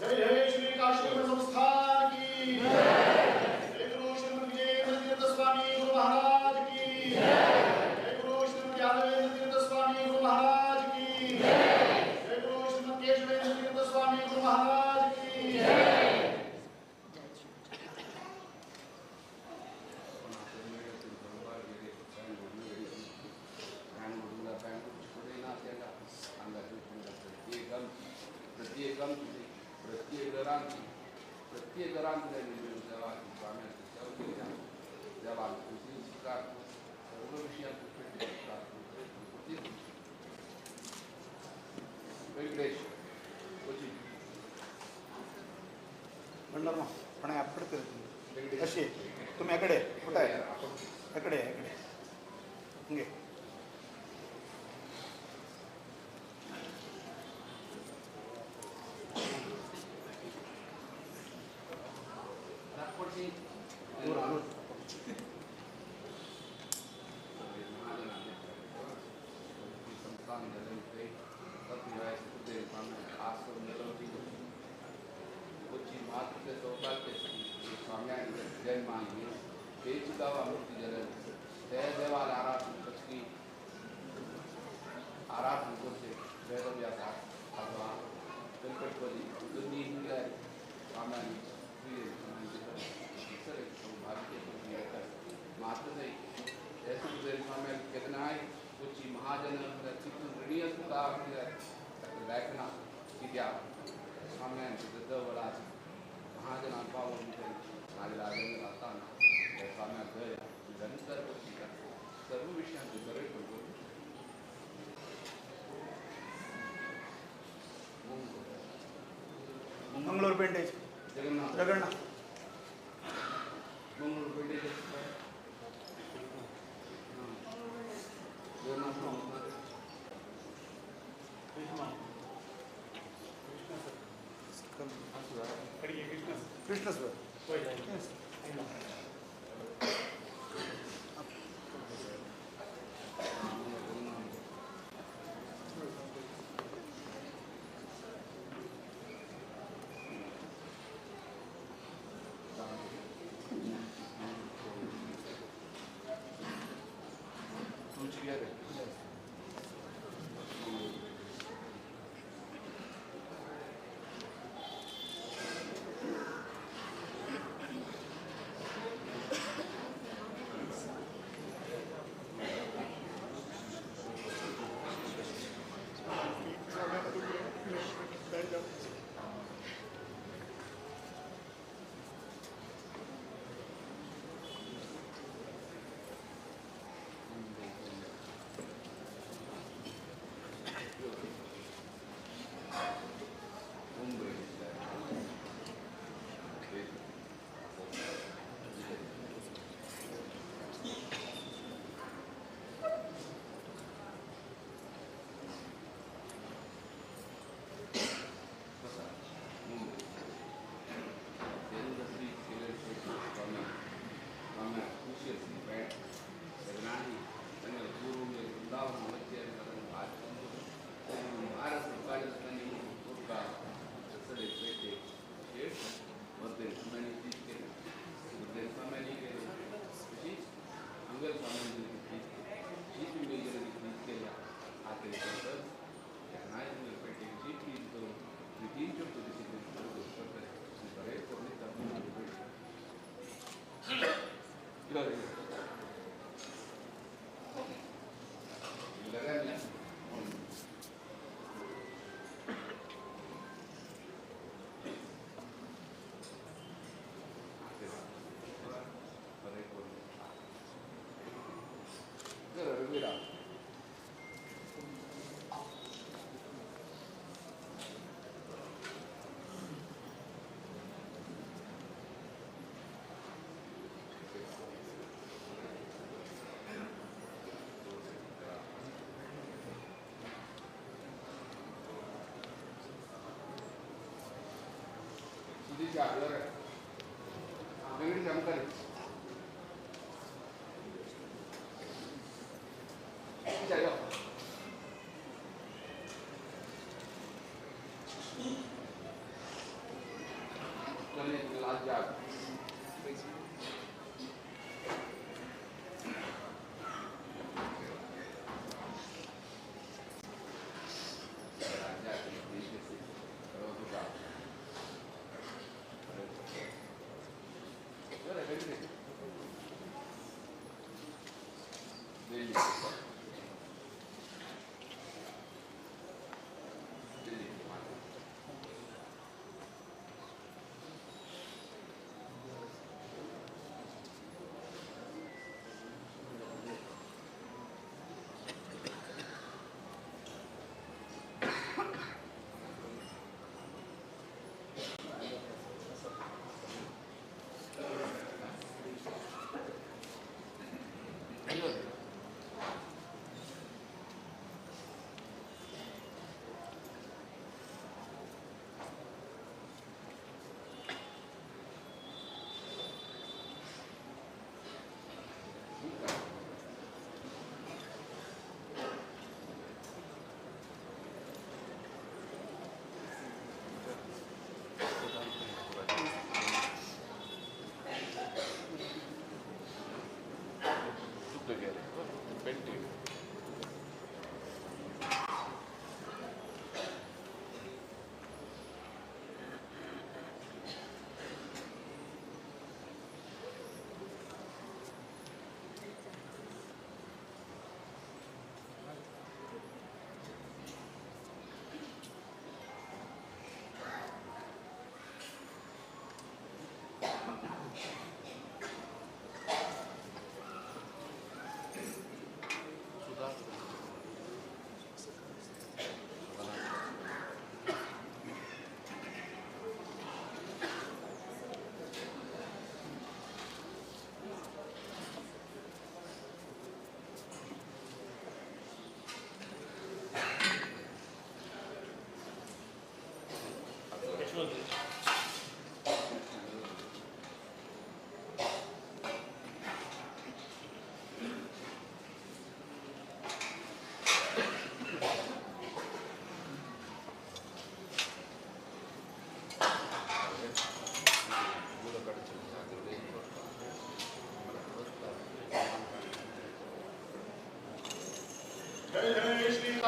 जय जय श्री काशी संस्थान की जय. जय गुरु श्री विजयेंद्र तीर्थ स्वामी गुरु महाराज की जय. जय गुरु श्री यादवेंद्र तीर्थ स्वामी गुरु महाराज की जय. जय गुरु श्री केशवेंद्र तीर्थ स्वामी गुरु महाराज की जय. प्रत्येक घरांत प्रत्येक घरांत स्वाम्यांची सेवा केली देवान खुशी स्वीकार सर्व विषयांत वेंकटेश म्हणलं पण आपडे अशी तुम्ही एकडे कुठं आहे एकडे एकडे घे. सर्व विषयांत बरें. मंगळूर पेंटेज जगन्नाथ कृष्ण सर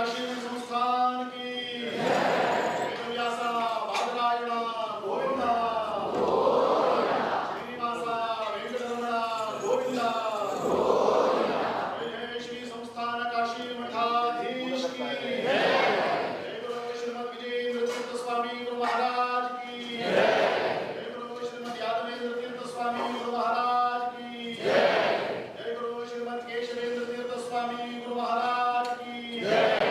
काशी संस्थान की वेदव्यास बादरायण गोविंद श्रीनिवास वेंकटरमण गोविंद जय श्री संस्थान काशी मठाधीश की जय। गुरु श्रीमद विजयेंद्र तीर्थ स्वामी गुरु महाराज की जय। गुरु श्रीमद यादवेंद्र तीर्थ स्वामी गुरु महाराज की जय। जय गुरु श्रीमद केशवेंद्र तीर्थ स्वामी गुरु महाराज की जय।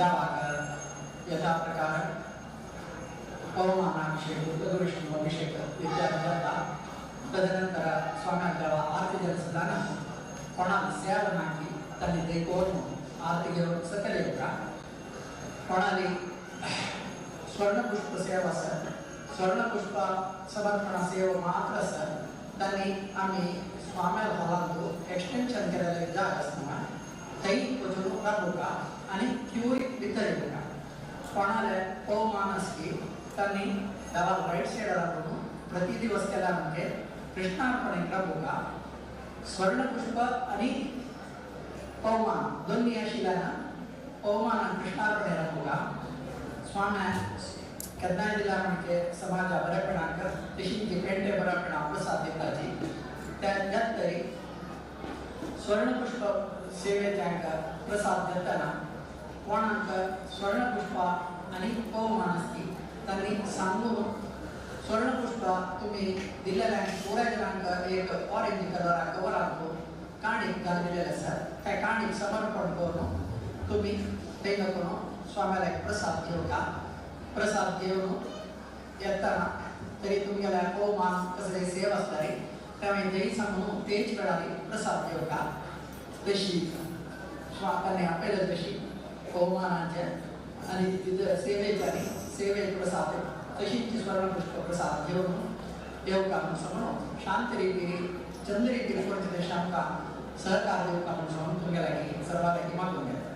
देवाक यथा प्रकार पवमानाभिषेक लघुविष्णु अभिषेक इत्यादी जाता. तदनंतर स्वाम्याक देवा आरती जलसताना कोणाक सेवा नाकी तांणी ते करून आरती घेवन सकयल येवका. कोणाली स्वर्णपुष्प सेवा आसा, स्वर्णपुष्प समर्पण सेवा मात्र आसा. तांणी आमी स्वाम्या हॉलांत एक्सटेंशन केलेले जाग आसतना थंय वचून राबोवका आनी त्यूय भितर येवका. कोणाले पवमान आसली तांणी देवाक रायट सायड राबोवन प्रति दिवस केला म्हणजे कृष्णार्पण राबोवका. स्वर्णपुष्प आनी पवमान दोन्ही आशिल्ल्यान पवमान कृष्णार्पण राबोवका. स्वाम्या केन्नाय दिला म्हणजे समाजा बरेपणाक तशी पेंटे बरेपणा प्रसाद दिताची त्या तरी स्वर्णपुष्प सेवेच्या प्रसाद दितना कोणाक स्वर्णपुष्प आनी पवमान आसती तांणी सांगून स्वर्णपुष्प तुमी दिलेल्या पुराय जाणांक एक ऑरेंज कलरा कवराक काणीक घालून दिलेलें आसा. त्या काणीक समर्पण करून तुमी तेंका करून स्वाम्याक प्रसाद घेवका. प्रसाद घेवन येतना तरी तुमगेल्या पवमान कसले सेवा आसताली त्या मागीर थंय सांगून तेच वेळार प्रसाद घेवका. तशी तांणी आपयले तशी पवमानाचे आनी सेवेचे आनी सेवे प्रसाद तशीच स्वर्णपुष्प प्रसाद घेवन येवका म्हूण सांगून शांत रितीन चंद रितीन करचे तशें आमकां सहकार दिवका म्हूण सांगून तुमगे लागीं सर्वा लागीं मागून घेता.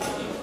Thank you.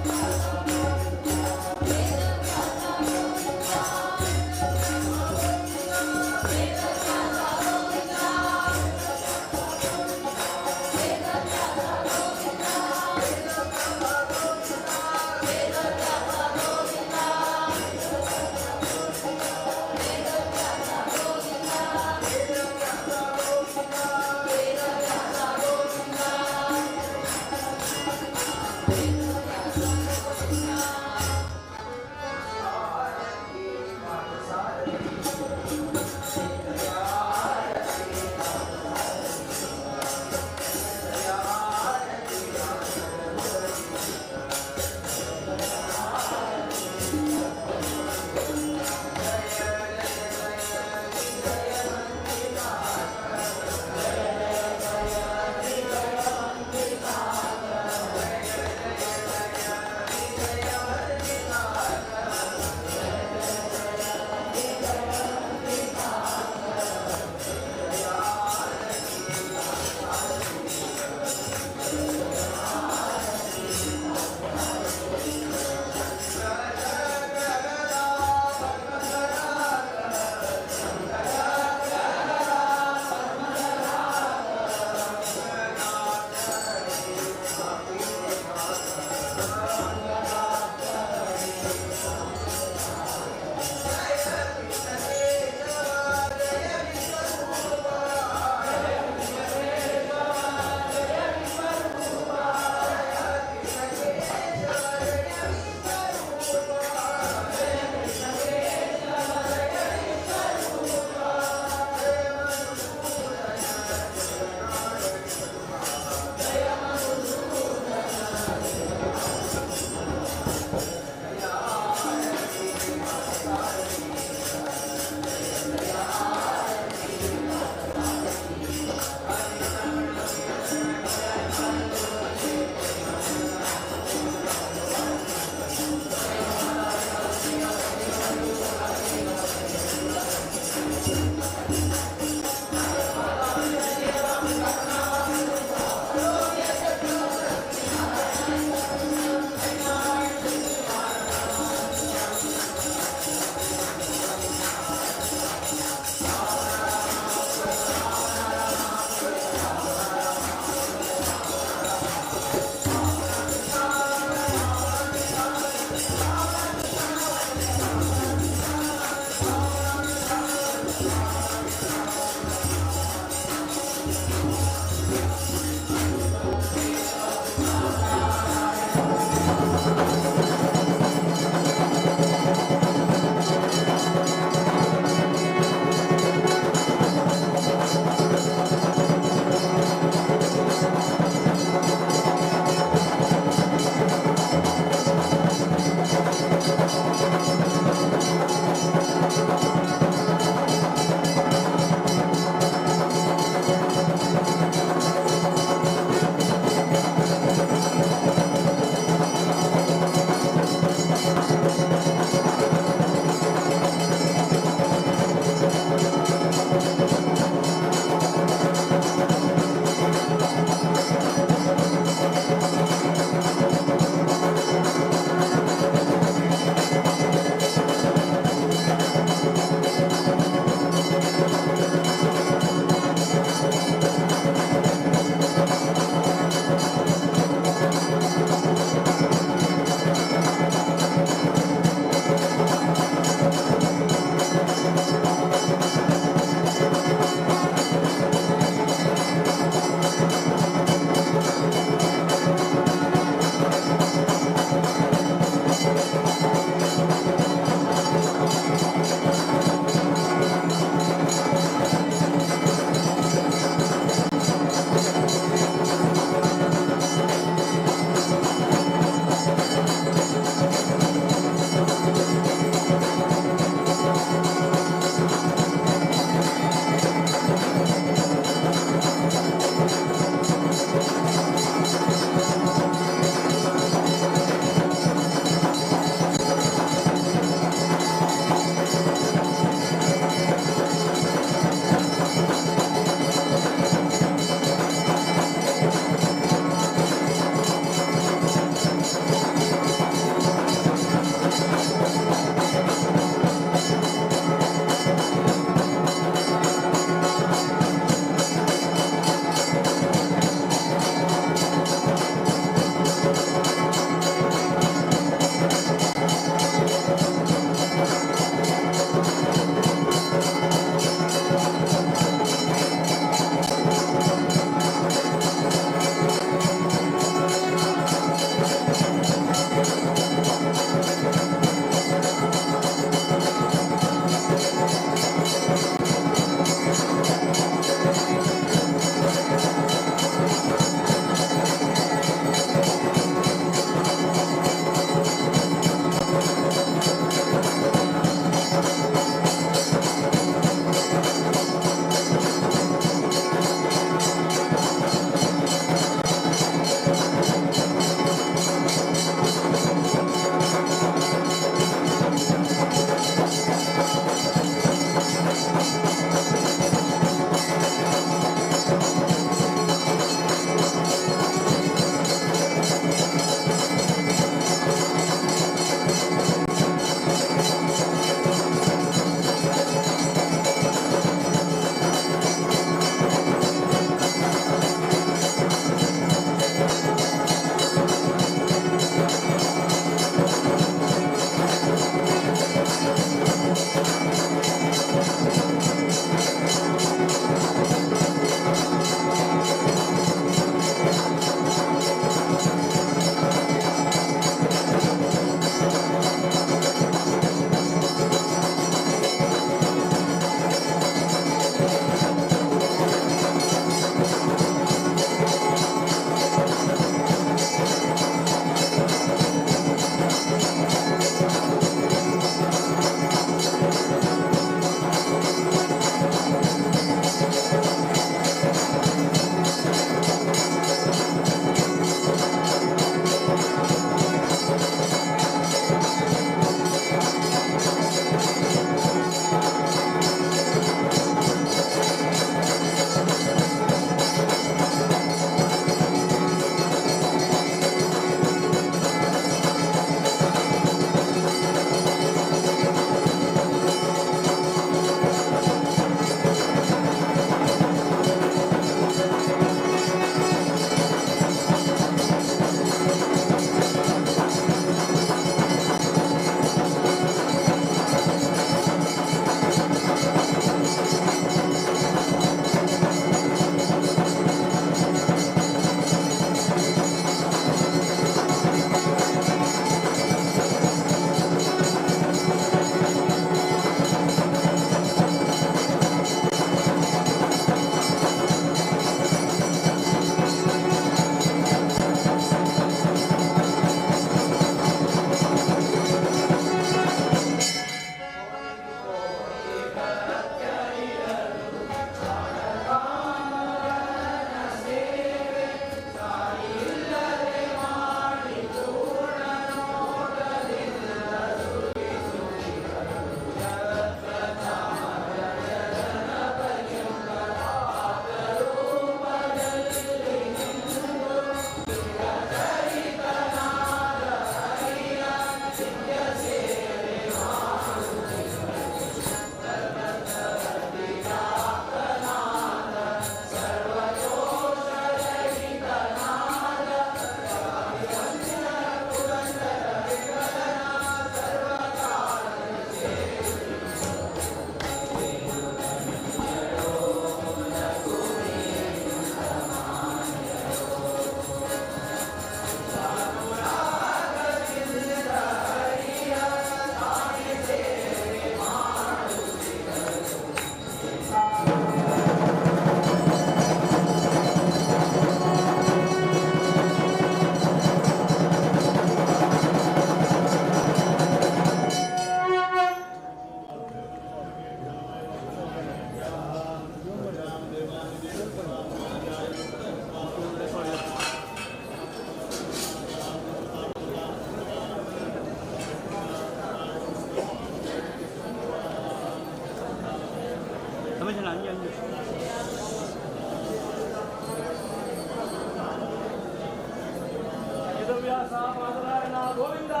Govinda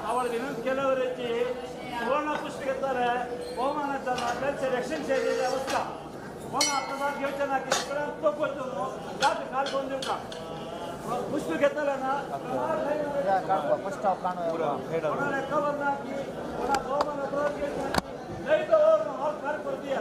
ಅವಳ ಇನ್ನೊಂದು ಕೆಲವರು ಹೆಚ್ಚಿ ಸುವರ್ಣ ಪುಷ್ಪಿಗೆತ್ತಾರೆ ಬಹುಮಾನ ಎಕ್ಸ್ಚೇಂಜ್ ಅವಸ್ಥೆ ಮೊನ್ನ ಪ್ರಸಾದ್ ಯೋಚನೆ ಹಾಕಿ ತಗೊಳ್ತು ಜಾತಿ ಕಾಲ್ಕೊಂದಿರ್ತ ಪುಷ್ಪಿಗೆತ್ತಲೇನ ಕವರ್ನ ಹಾಕಿ ಬಹುಮಾನ ಕಾಲ್ ಕೊಡ್ತೀಯ.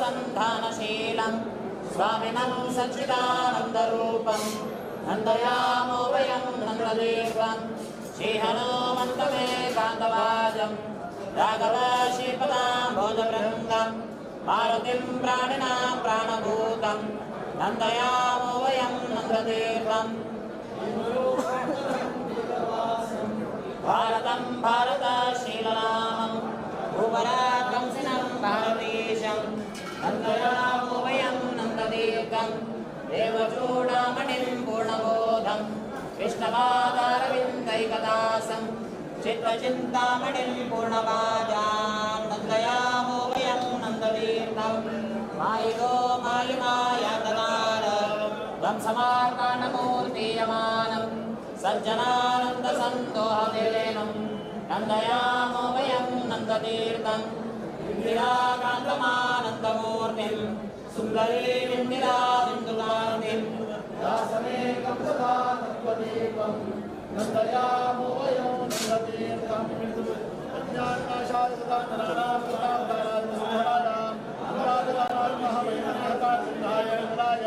नन्दसन्दोहसन्धानशीलं स्वामिनं सच्चिदानन्दरूपं नन्दयामो वयं नन्ददेवं श्रीहनुमन्तमेकान्तवाजं राघवश्रीपदां भोजवृन्दं मारुतिं प्राणिनां प्राणभूतं नन्दयामो वयं नन्ददेवं भारतं भारतशीलनामं भूवराकंसिनं भारतीशं नन्दयामो वयं नन्ददीर्घं देवचूडामणिं पूर्णबोधं विष्णवादारविन्दैकदासं चित्तचिन्तामणिं पूर्णवाजां नन्दयामो वयं नन्ददीर्घं मायिको मायुमायातनार ध्वंसमार्काणमूर्तीयमानं सज्जनानन्दसन्दोहदेनं नन्दयामो वयं नन्दतीर्थम् इन्दिराकान्तमानन्दमूर्तिं सुन्दरीमिन्दिराबिन्दुकान्तिं दासमेकं सदा तत्त्वदीपं नन्दयामो वयं नन्दतीर्थं अज्ञाननाशाय सदा नराणां कृतावताराय वसुधराय अनुराधराय महावैनहतासिद्धाय नराय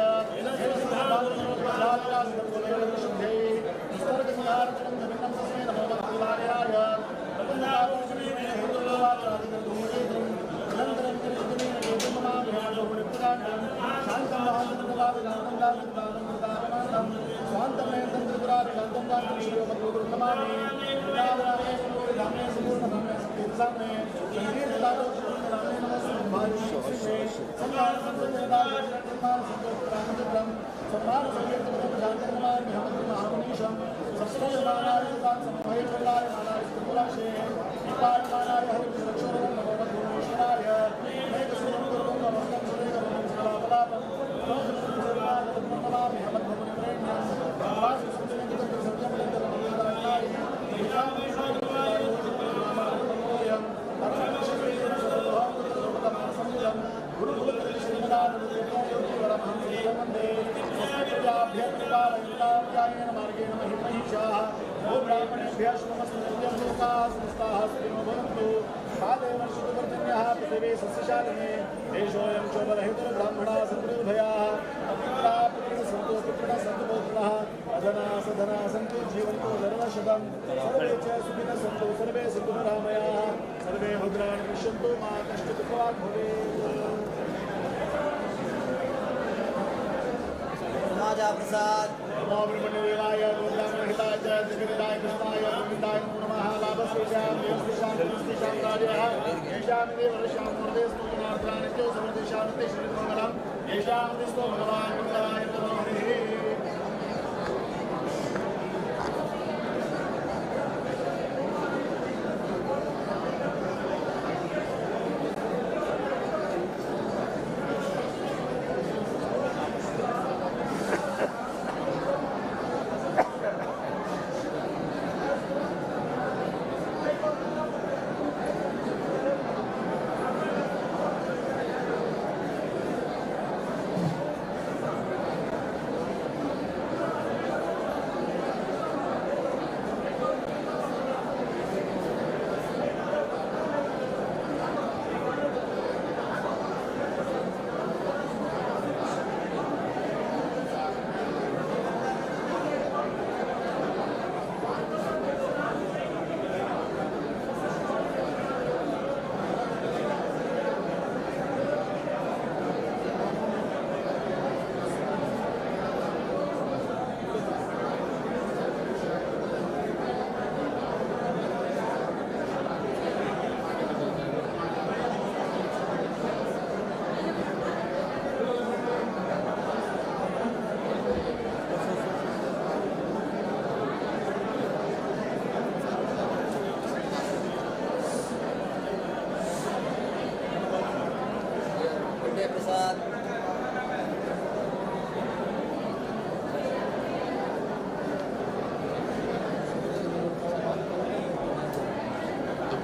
प्रसाद नमो ब्रह्मण्यदेवाय गोब्राह्मणहिताय च जगदिदाय कृष्णाय गोविन्दाय नमो नमः। लाभस्तेषां देवस्तेषां गुरुस्तेषां राजः येषां देवऋषां मूर्तेस्तु जनार्दनानित्यो समर्तेषां ते श्रीमङ्गलं येषां दिस्तो भगवान् मङ्गलाय नमो हरिः।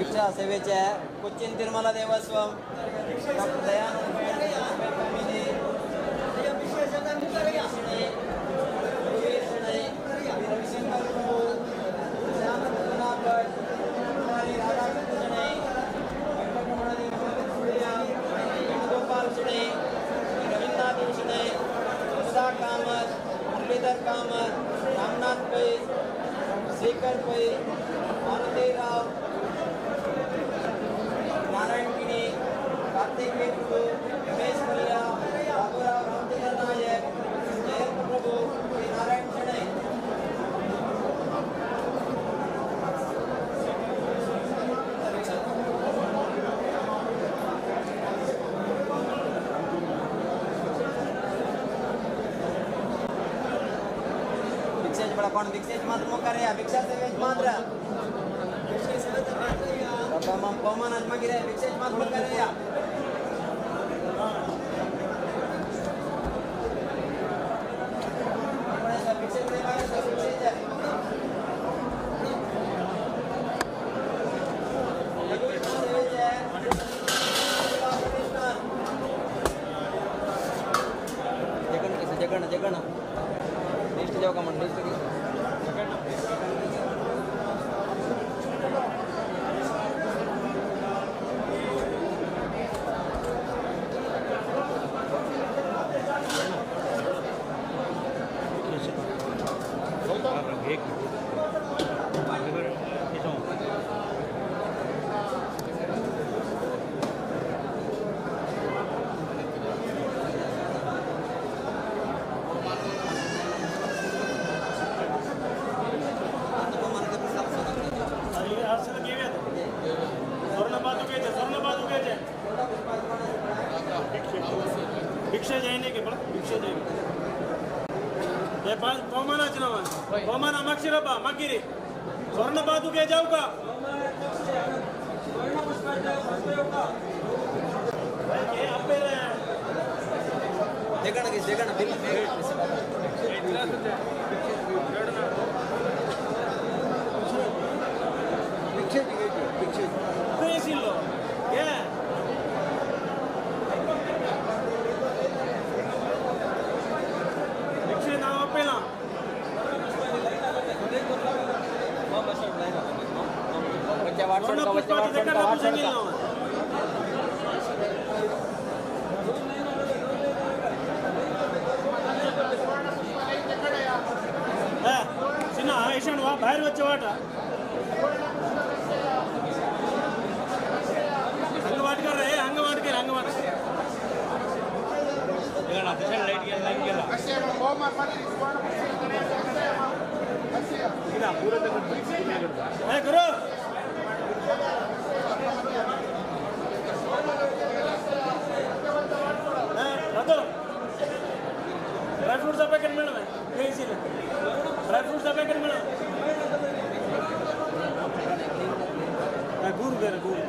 भिक्षा सेवेचे कोच्चीन तिरुमला देवस्वम डॉक्टर दयानंद रविशंकर प्रभु श्याम भट्ट कुमारी राधाकृष्ण शणै वेणुगोपाल शणै रवींद्रनाथ शणै सुधा कामत मुरलीधर कामत रामनाथ पै श्रीकर पै मारुती राव नारायण किणी कार्तिक प्रभु रमेश मल्ल्या बाबूराव रामचंद्र नायक जयंत प्रभु नारायण शणै। भिक्षेच बड़ा कोण भिक्षेच मात्र मुखार भिक्षा सेवेच मात्र पवमान आजमागिरे भिक्षेच मात्र मुखार या। जगण जगण लिस्ट जाओ का मन लिस्ट। एक भिक्षा जायने के बड़ा भिक्षा जायने ये पास पवमाना चुनाव पवमाना मक्षिरबा मगिरी स्वर्ण पादुके जाऊ का स्वर्ण पुष्प जाऊ का ये अपेरे जगण के जगण बिल भिक्षा भिक्षा पेसिलो ये बाहर बच्चे वाटा हंग वाट कर रहे हंग वाट कर हंग वाट गुरु dry fruits packet madam dry fruits packet madam गुरु बेरे गुरु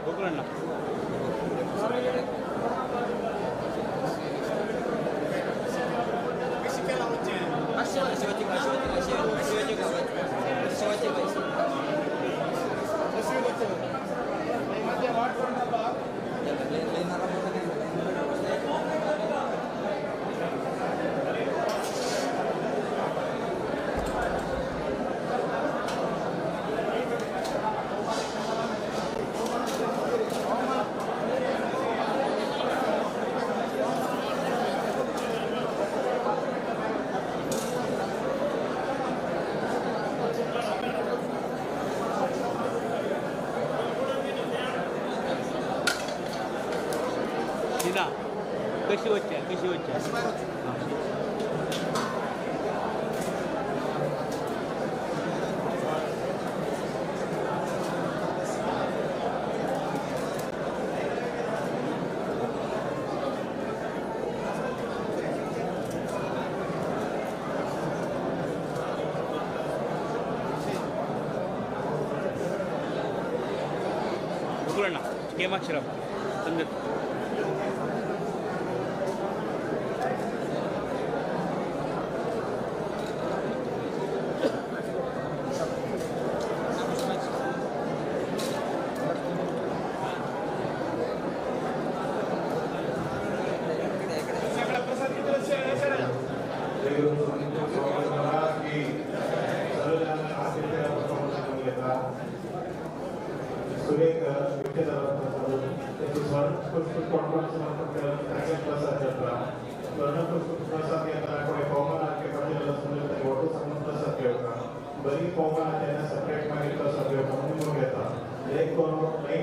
गोकुलण्णा कशी वच्चे कशी वच्चे केमाक्षरम समजत एक लाइन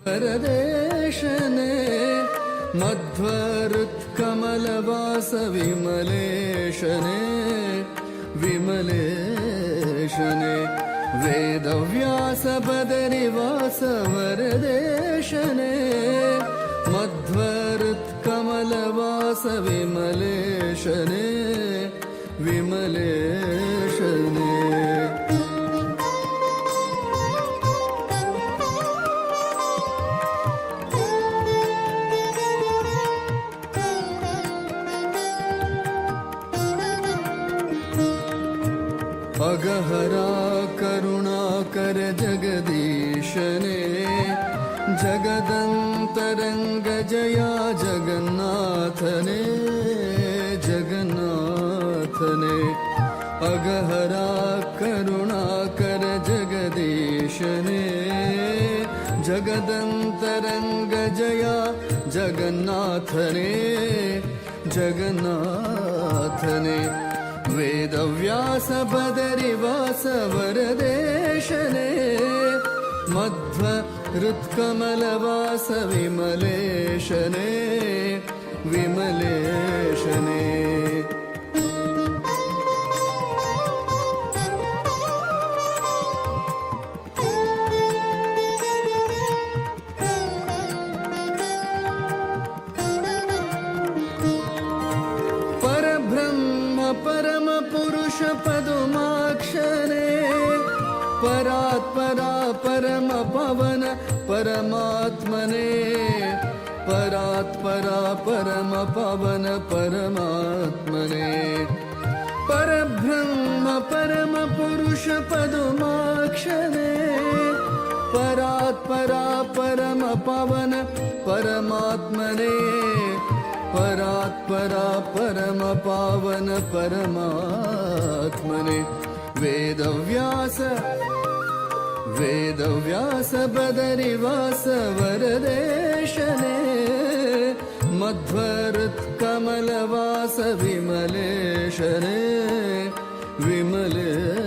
वरदेशने मध्वरुत्कमलवास विमलेशने विमलेशने वेदव्यास बदरिवास वरदेशने मध्वरुत्कमलवास विमलेशने विमलेशने। अगहरा करुणाकर जगदीशने जगदन्तरङ्ग जया जगन्नाथने जगन्नाथने। अगहरा करुणाकर जगदीशने जगदन्तरङ्ग जया जगन्नाथने जगन्नाथने। वेदव्यास बदरिवास वरदेशने मध्व हृत्कमलवास विमलेशने विमलेशने। परब्रह्म परम पुरुष पदुमाक्षरे परात्परा परम पवन परमात्मने परात्परा परम पवन परमात्मने। परब्रह्म परम पुरुष पदुमाक्षरे परात्परा परम पवन परमात्मने परात्परा परम पावन परमात्मने। वेदव्यास वेदव्यास बदरिवास वरदेशने मध्वहृत्कमलवास विमलेशने विमलेशने।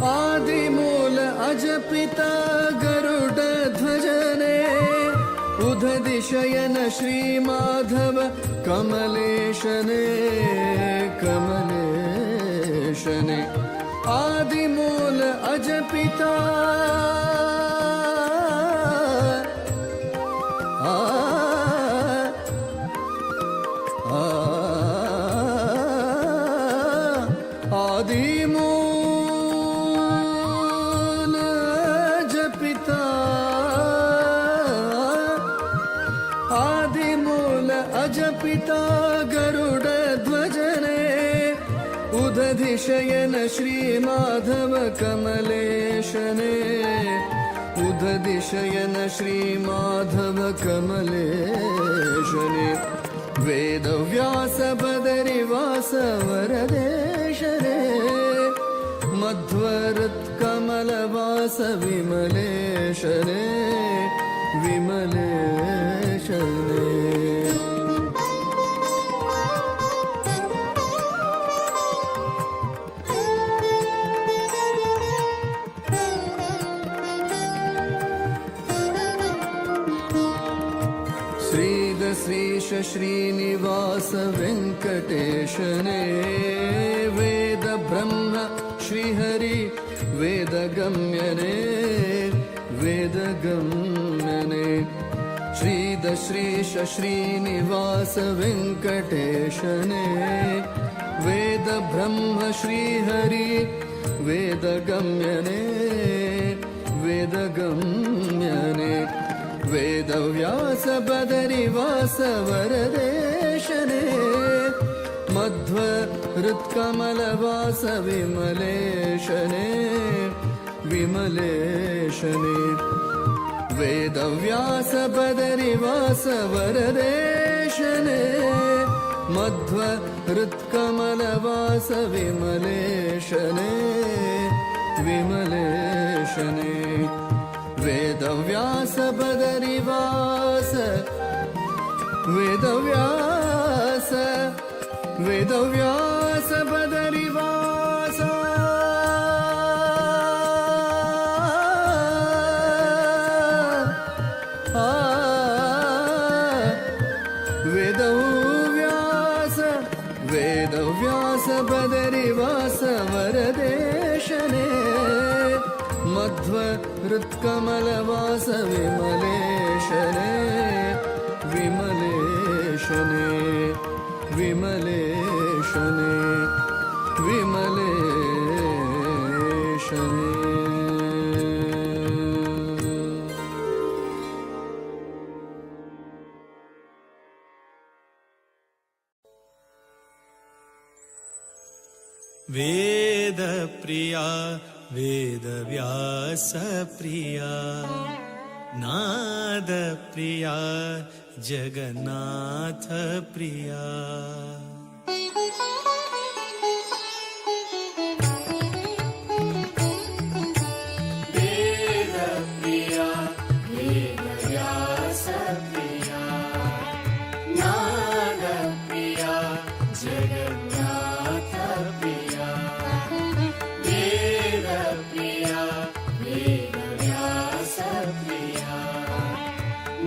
आदिमूल अजपिता गरुड ध्वजने उदधिशयन श्री माधव कमलेशने कमलेशने। आदिमूल अजपिता आदिमूल अजपिता आदिमूल अजपिता गरुड ध्वजने उदधिशयन श्री माधव कमलेशने उदधिशयन श्री माधव कमलेशने। वेदव्यास बदरिवास वरदेशने मध्वहृत्कमलवास विमलेशने विमलेशने। श्रीदश्रीश श्रीनिवास वेङ्कटेशने वेद ब्रह्म श्रीहरि वेदगम्यने वेदगम्यने। श्रीदश्रीश श्रीनिवास वेङ्कटेशने वेद ब्रह्म श्रीहरि वेदगम्यने वेदगम्यने। वेदव्यास बदरिवास वरदेशने मध्वहृत्कमलवास विमलेशने विमलेशने। वेदव्यास बदरिवास वरदेशने मध्वहृत्कमलवास विमलेशने विमलेशने। वेदव्यास बदरिवास वेदव्यास वेदव्यास बदरिवास वेदव्यास वेदव्यास बदरिवास वरदेशने। मध्व हृत्कमलवास विमलेशने विमलेशने विमलेशने विमलेशने। वेद प्रिया वेदव्यास प्रिया नाद प्रिया जगन्नाथ प्रिया। वेद प्रिया वेदव्यास प्रिया नाद प्रिया जगन्नाथ प्रिया। वेद प्रिया वेदव्यास प्रिया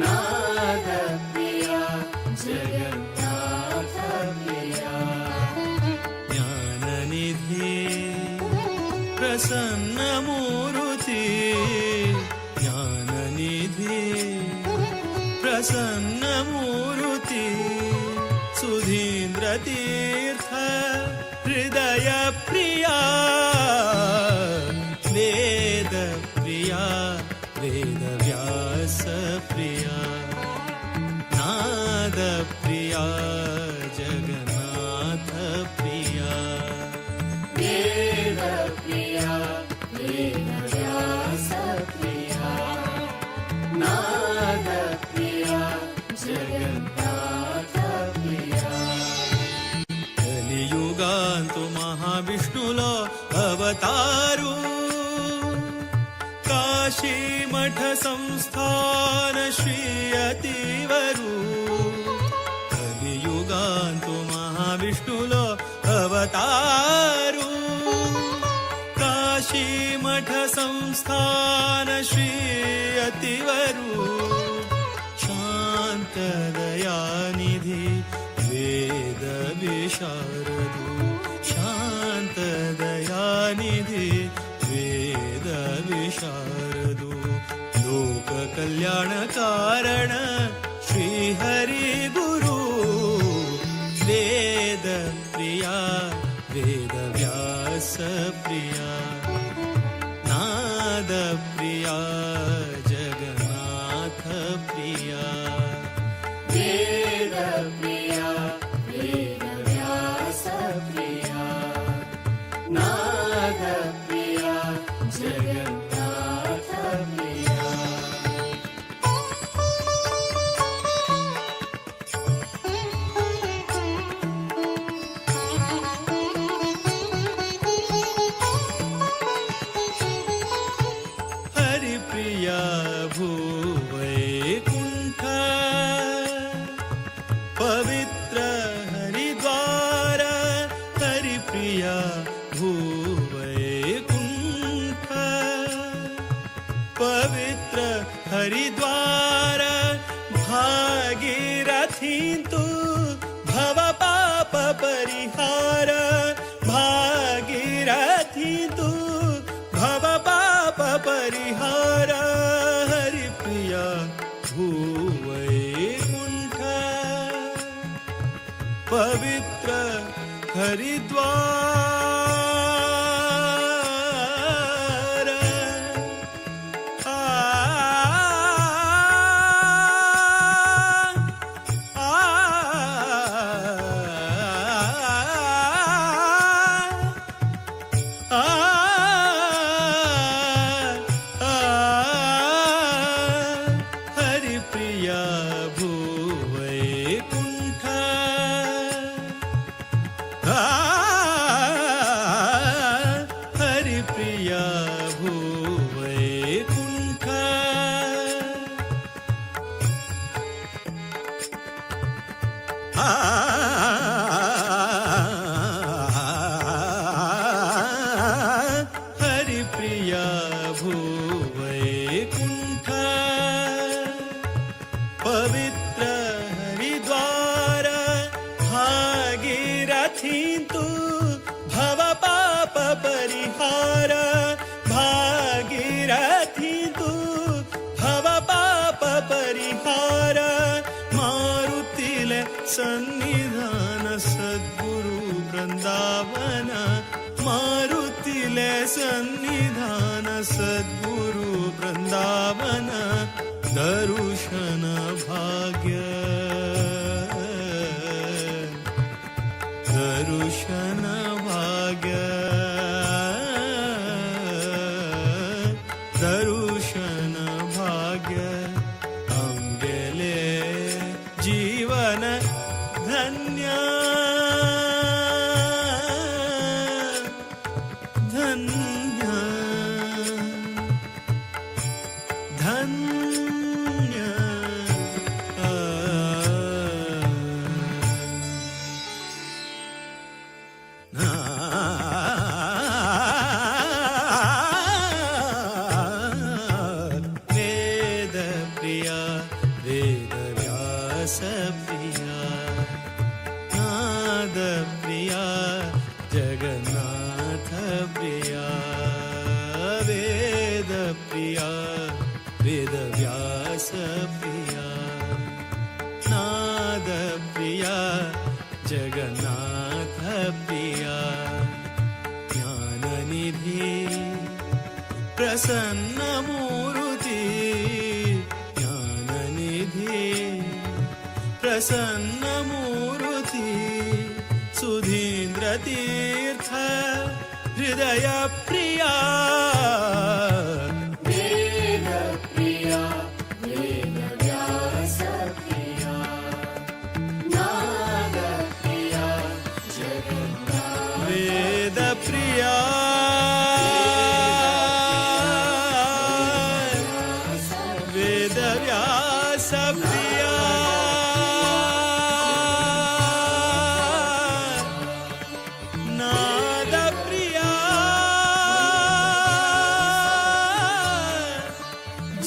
नाद प्रिया जगन्नाथ प्रिया। ज्ञाननिधि प्रसन्न मूर्ति ज्ञाननिधि प्रसन्न मूर्ति सुधीन्द्र तीर्थ हृदय प्रिया। वेद प्रिया वेदव्यास प्रिया नाद प्रिया जगन्नाथ प्रिया। वेद प्रिया वेदव्यास प्रिया नाद प्रिया जगन्नाथ प्रिया। कलियुगांतु महाविष्णुलो अवतारू काशी मठ संस्थान श्री अतिवरू। कलियुगांतु महाविष्णुलो अवतारू काशी मठ संस्थान श्री अतिवरू। शांत दयानिधि वेद विशारदु शांत दयानिधि वेद विशारदु। लोक कल्याण कारण श्री हरि गुरु। वेद प्रिया वेदव्यास प्रिया नाद प्रिया जगन्नाथ प्रिया। वेद प्रिया वेदव्यास प्रिया नाद प्रिया जगन्नाथ प्रिया। हरिप्रिया भूवैकुण्ठ पवित्र हरिद्वार। हरिप्रिया भूवैकुण्ठ पवित्र हरिद्वार। भागीरथीन्तु भव पाप परिहार। भागीरथीन्तु भव पाप परिहार। हरिप्रिया भूवैकुण्ठ पवित्र हरिद्वार। आ आ आ आ हरिप्रिया भूवैकुण्ठ। आ सन्निधान सद्गुरु वृंदावन मारुतीले सन्निधान सद्गुरु वृंदावन दर्शन भाग्य दर्शन भाग्य दर्शन भाग्य आमगेले जीवन धन्य धन्य धन्य. वेद प्रिया वेद व्यास प्रिया नाद प्रिया जगन्नाथ प्रिया वेद प्रिया वेद व्यास प्रिया नाद प्रिया जगन्नाथ प्रिया ज्ञाननिधि प्रसन्न मूर्ति ज्ञाननिधि प्रसन्न मूर्ति सुधीन्द्र तीर्थ हृदय प्रिया वेद प्रिया वेद व्यास प्रिया नाद प्रिया जगन्नाथ वेद प्रिया वेद व्यास प्रिया नाद प्रिया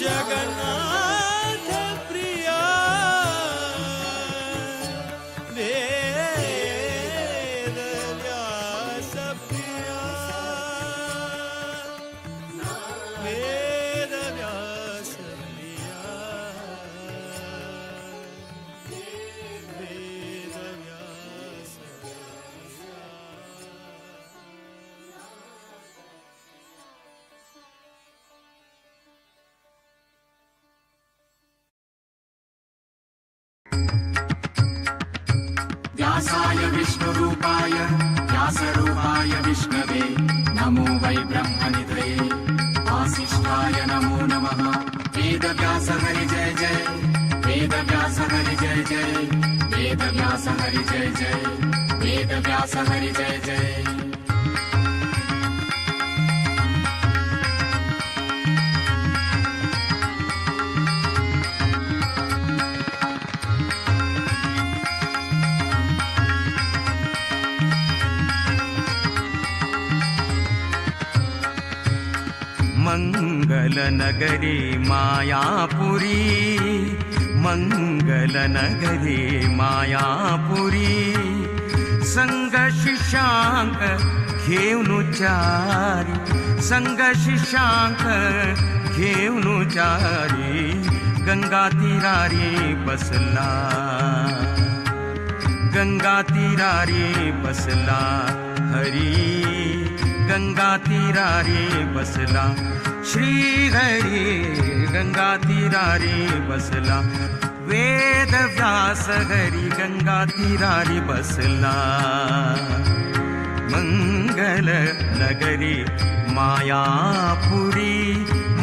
जगन्नाथ प्रिया वेद व्यास प्रिया वेद व्यास प्रिया वेद व्यास. व्यासाय विष्णुरूपाय व्यासरूपाय विष्णवे नमो वै ब्रह्मनिधये वासिष्ठाय नमो नमः. वेदव्यास हरि जय जय वेदव्यास हरि जय जय वेदव्यास हरि जय जय वेदव्यास हरि जय जय. मंगलनगरी मायापुरी मंगलनगरी मायापुरी संग शिष्यांक घेऊन चारी संग शिष्यांक घेऊन चारी गंगा तीरारी बसला गंगा तीरारी बसला हरी गंगा तीरारी बसला श्री हरी गंगा तीरारी बसला वेद व्यास हरी गंगा तीरारी बसला मंगल नगरी मायापुरी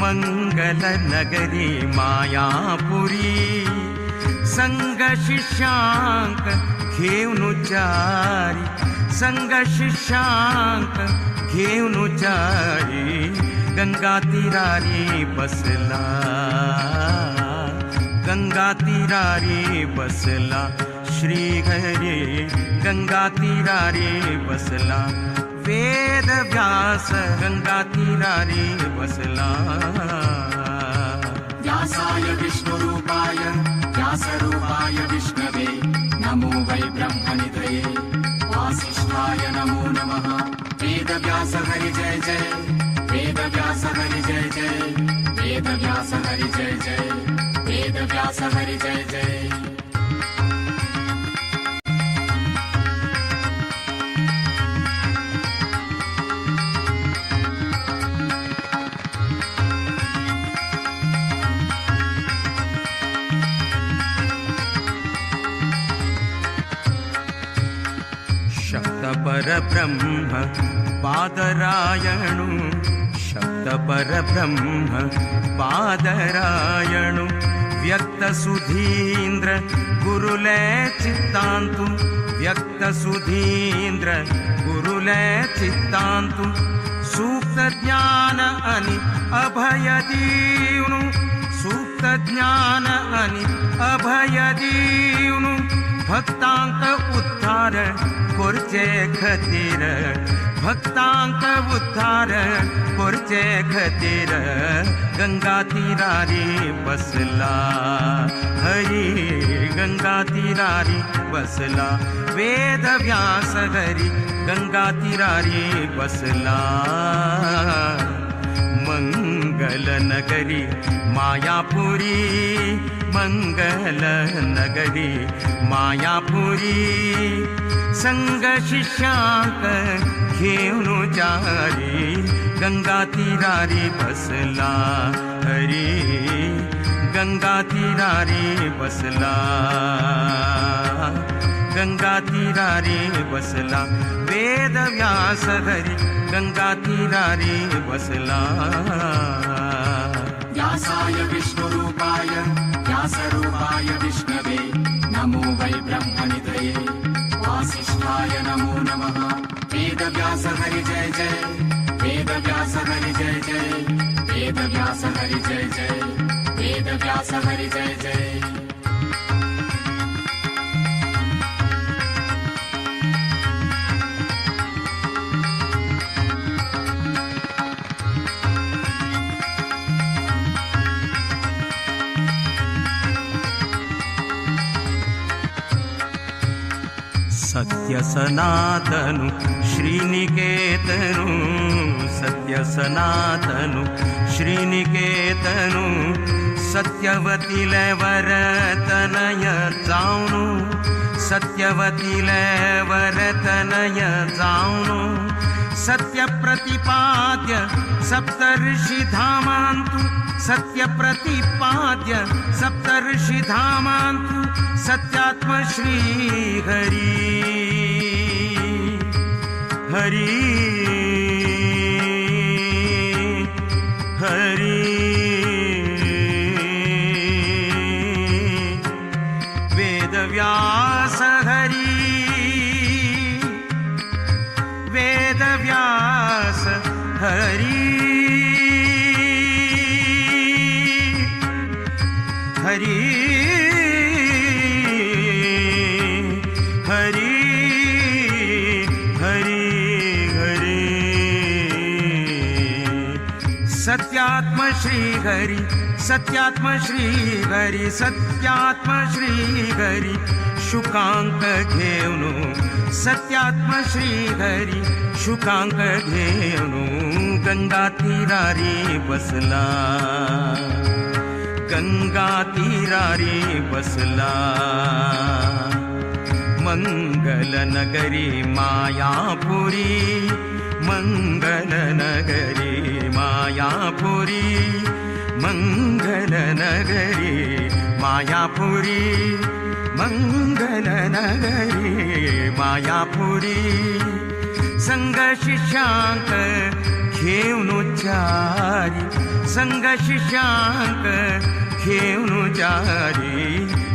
मंगल नगरी मायापुरी संग शिष्यांक घेऊन चारी संग शिष्यांक घेऊन चारी गंगा तीरारी बसला गंगा तीरारी बसला श्री हरी गंगा तीरारी बसला वेद व्यास गंगा तीरारी बसला. व्यासाय विष्णुरूपाय व्यासरूपाय विष्णवे नमो वै ब्रह्मनिधये वासिष्ठाय नमो नमः. वेदव्यास हरि जय जय वेदव्यास हरि जय जय वेदव्यास हरि जय जय वेदव्यास हरि जय जय. परब्रह्म पादरायणु शब्द परब्रह्म पादरायणु व्यक्त सुधींद्र गुरुले चित्तांतु व्यक्त सुधींद्र गुरुले चित्तांतु सूक्त ज्ञान अनि अभय दीवनु सूक्त ज्ञान अनि अभय दीवनु भक्तांक उद्धार कोरचे खातीर भक्तांक उद्धार कोरचे खातीर गंगा तीरारी बसला हरी गंगा तीरारी बसला वेद व्यास हरी गंगा तीरारी बसला मंगल नगरी मायापुरी मंगल नगरी मायापुरी संग शिष्यांक घेऊन चारी गंगा तीरारी बसला हरी गंगा तीरारी बसला गंगा तीरारी बसला वेद व्यास हरी गंगा तीरारी बसला। व्यासाय विष्णुरूपाय व्यासरूपाय विष्णवे नमो वै ब्रह्मनिधये वासिष्ठाय नमो नमः। वेद व्यास हरि जय जय वेद व्यास हरि जय जय वेद व्यास हरि जय जय वेद व्यास हरि जय जय। सत्य सनातनु श्रीनिकेतनु सत्य सनातनु श्रीनिकेतनु सत्यवतीले वरतनय जावनु सत्यवतीले वरतनय जावनु सत्य प्रतिपाद्य सप्तर्षिधामान्तु सत्य प्रतिपाद्य सप्तर्षिधामान्तु सत्यात्म श्री हरि हरि हरि वेद व्यास हरि वेद व्यास हरि हरि हरि हरि हरि सत्यात्म श्री हरि सत्यात्म श्री हरि सत्यात्म श्री हरि शुकांक घेऊनु सत्यात्म श्री हरि शुकांक घेऊनु गंगा तीरारी बसला गंगा तीरारी बसला मंगल नगरी मायापुरी मंगल नगरी मायापुरी मंगल नगरी मायापुरी मंगल नगरी मायापुरी संग शिष्यांक घेऊन चारी संग शिष्यांक घेऊन चारी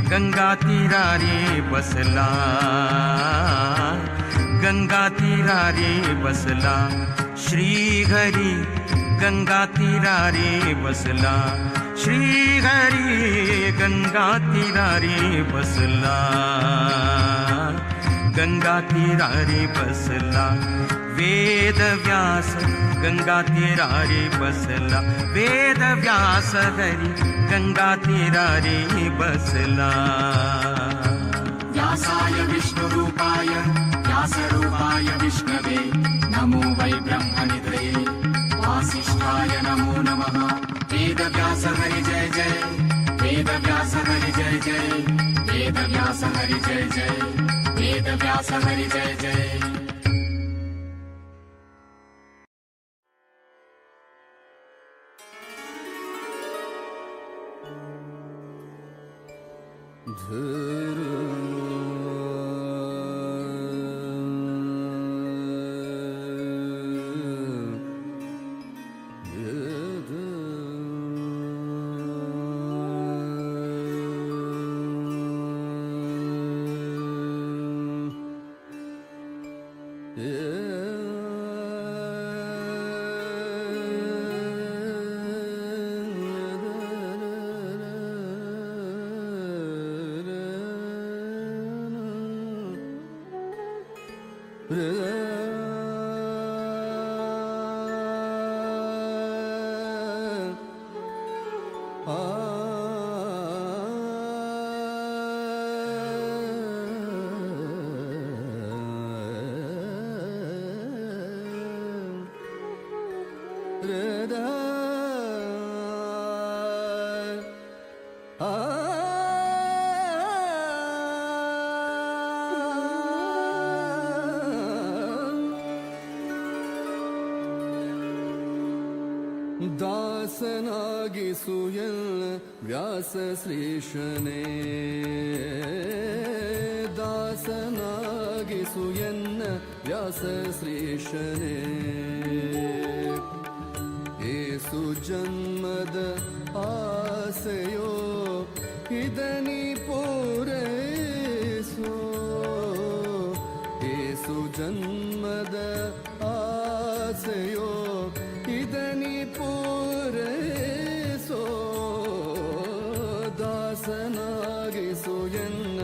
गंगा तीरारी बसला गंगा तीरारी बसला श्री हरी गंगा तीरारी बसला श्री हरी गंगा तीरारी बसला गंगा तीरारी बसला वेद व्यास गंगा तीरारी बसला वेद व्यास हरी गंगा तीरारी बसला। व्यासाय विष्णुरूपाय व्यासरूपाय विष्णवे नमो वै ब्रह्मनिधये वासिष्ठाय नमो नमः। वेद व्यास हरि जय जय वेद व्यास हरि जय जय वेद व्यास हरि जय जय वेद व्यास हरि जय जय। धर ದಾಸನಾಗಿಸು ಎನ್ನ ವ್ಯಾಸ ಶ್ರೀಶನೇ, ದಾಸನಾಗಿಸು ಎನ್ನ ವ್ಯಾಸ ಶ್ರೀಶನೇ. ಏಸು ಜನ್ಮದ ಆಸೆಯೋ ಇದನಿ ಪೂರೈಸೋ, ಏಸು ಜನ್ಮದ ಆಸೆಯೋ ಇದನಿ ಪೂರೈಸೋ, ದಾಸನಾಗಿಸು ಎನ್ನ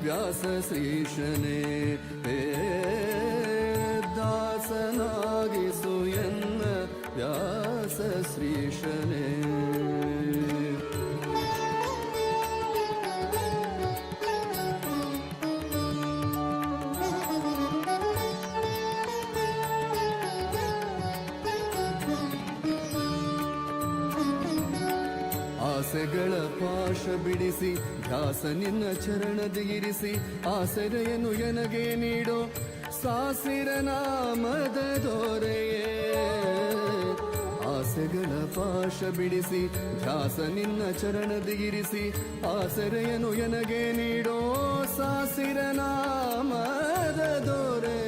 ವ್ಯಾಸ ಶ್ರೀಶನೇ, ದಾಸನಾಗಿಸು ಎನ್ನ ವ್ಯಾಸ ಶ್ರೀಶನೇ. ಆಸೆಗಳ ಪಾಶ ಬಿಡಿಸಿ ಧ್ಯಾಸ ನಿನ್ನ ಚರಣದಿ ಇರಿಸಿ, ಆಸರೆಯನ್ನು ಎನಗೆ ನೀಡೋ ಸಾಸಿರ ನಾಮದ ದೊರೆಯೇ. ಆಸೆಗಳ ಪಾಶ ಬಿಡಿಸಿ ಧ್ಯಾಸ ನಿನ್ನ ಚರಣದಿ ಇರಿಸಿ, ಆಸರೆಯನ್ನು ಎನಗೆ ನೀಡೋ ಸಾಸಿರ ನಾಮದ ದೊರೆ.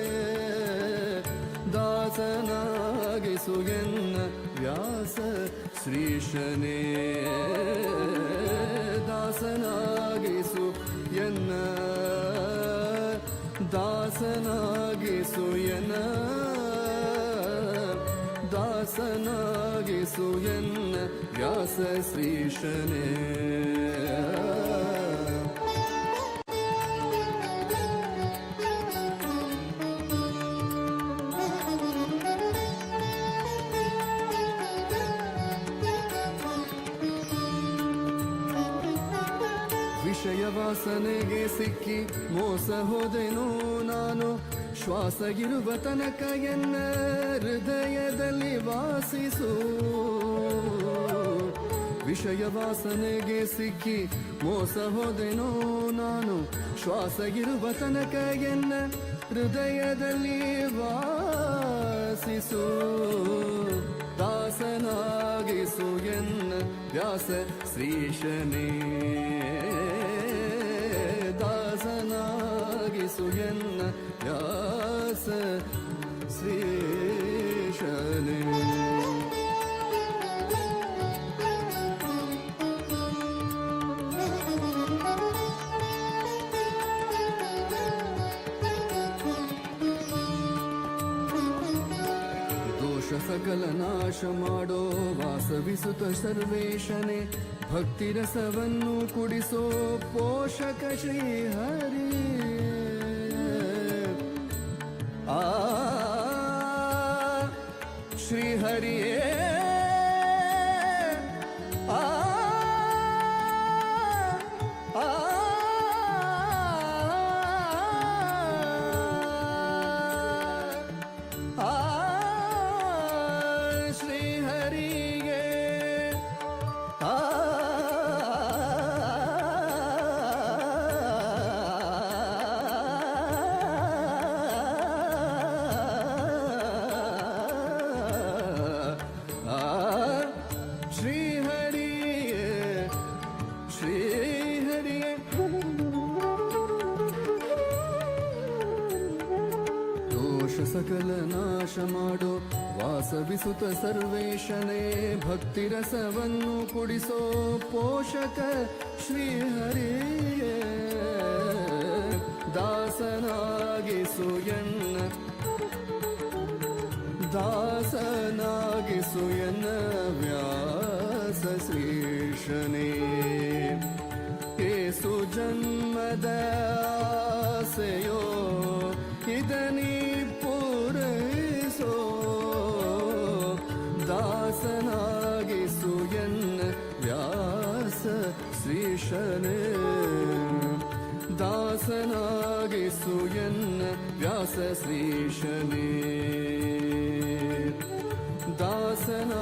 ದಾಸನಾಗಿಸು ಎನ್ನ ವ್ಯಾಸ ಶ್ರೀಶನೇ, ದಾಸನಾಗಿಸು ಎನ್ನ, ದಾಸನಾಗಿಸು ಎನ್ನ, ದಾಸನಾಗಿಸು ಎನ್ನ ವ್ಯಾಸ ಶ್ರೀಶನೇ. ವಿಷಯ ವಾಸನೆಗೆ ಸಿಕ್ಕಿ ಮೋಸ ಹೋದೆನು ನಾನು, ಶ್ವಾಸ ಇರುವ ತನಕ ಎನ್ನ ಹೃದಯದಲ್ಲಿ ವಾಸಿಸು. ವಿಷಯ ವಾಸನೆಗೆ ಸಿಕ್ಕಿ ಮೋಸ ಹೋದೆನು ನಾನು, ಶ್ವಾಸ ಇರುವ ತನಕ ಎನ್ನ ಹೃದಯದಲ್ಲಿ ವಾಸಿಸು. ದಾಸನಾಗಿಸು ಎನ್ನ ವ್ಯಾಸ ಶ್ರೀಶನೇ, ದಾಸನಾಗಿಸು ಎನ್ನ ವ್ಯಾಸ ಶ್ರೀಶನೇ. ದೋಷ ಸಕಲ ನಾಶ ಮಾಡೋ ವಾಸವಿಸುತ ಸರ್ವೇಶನೇ, ಭಕ್ತಿ ರಸವನ್ನು ಕುಡಿಸೋ ಪೋಷಕ ಶ್ರೀಹರಿ. ಆ ಶ್ರೀಹರಿಯೇ, ಆ ಆ ಆ ಶ್ರೀಹರಿಯೇ, ಆ ಶ್ರೀಹರಿಯೇ, ಶ್ರೀಹರಿಯೇ. ದೋಷ ಸಕಲ ನಾಶ ಮಾಡೋ ವಾಸವಿಸುತ ಸರ್ವೇಶನೇ, ಭಕ್ತಿ ರಸವನ್ನು ಕುಡಿಸೋ ಪೋಷಕ ಶ್ರೀಹರಿಯೇ. ದಾಸನಾಗಿಸು ಎನ್ನ, ದಾಸನಾಗಿಸು ಎನ್ನ ವ್ಯಾಸ ಶ್ರೀಶನೇ. ಏಸು ಜನ್ಮದ ಆಸೆಯೋ ಇದನಿ ಪೂರೈಸೋ, ದಾಸನಾಗಿಸು ಎನ್ನ ವ್ಯಾಸ ಶ್ರೀಶನೇ, ದಾಸನಾಗಿಸು ಎನ್ನ ವ್ಯಾಸ ಶ್ರೀಶನೇ, ದಾಸನಾಗಿಸು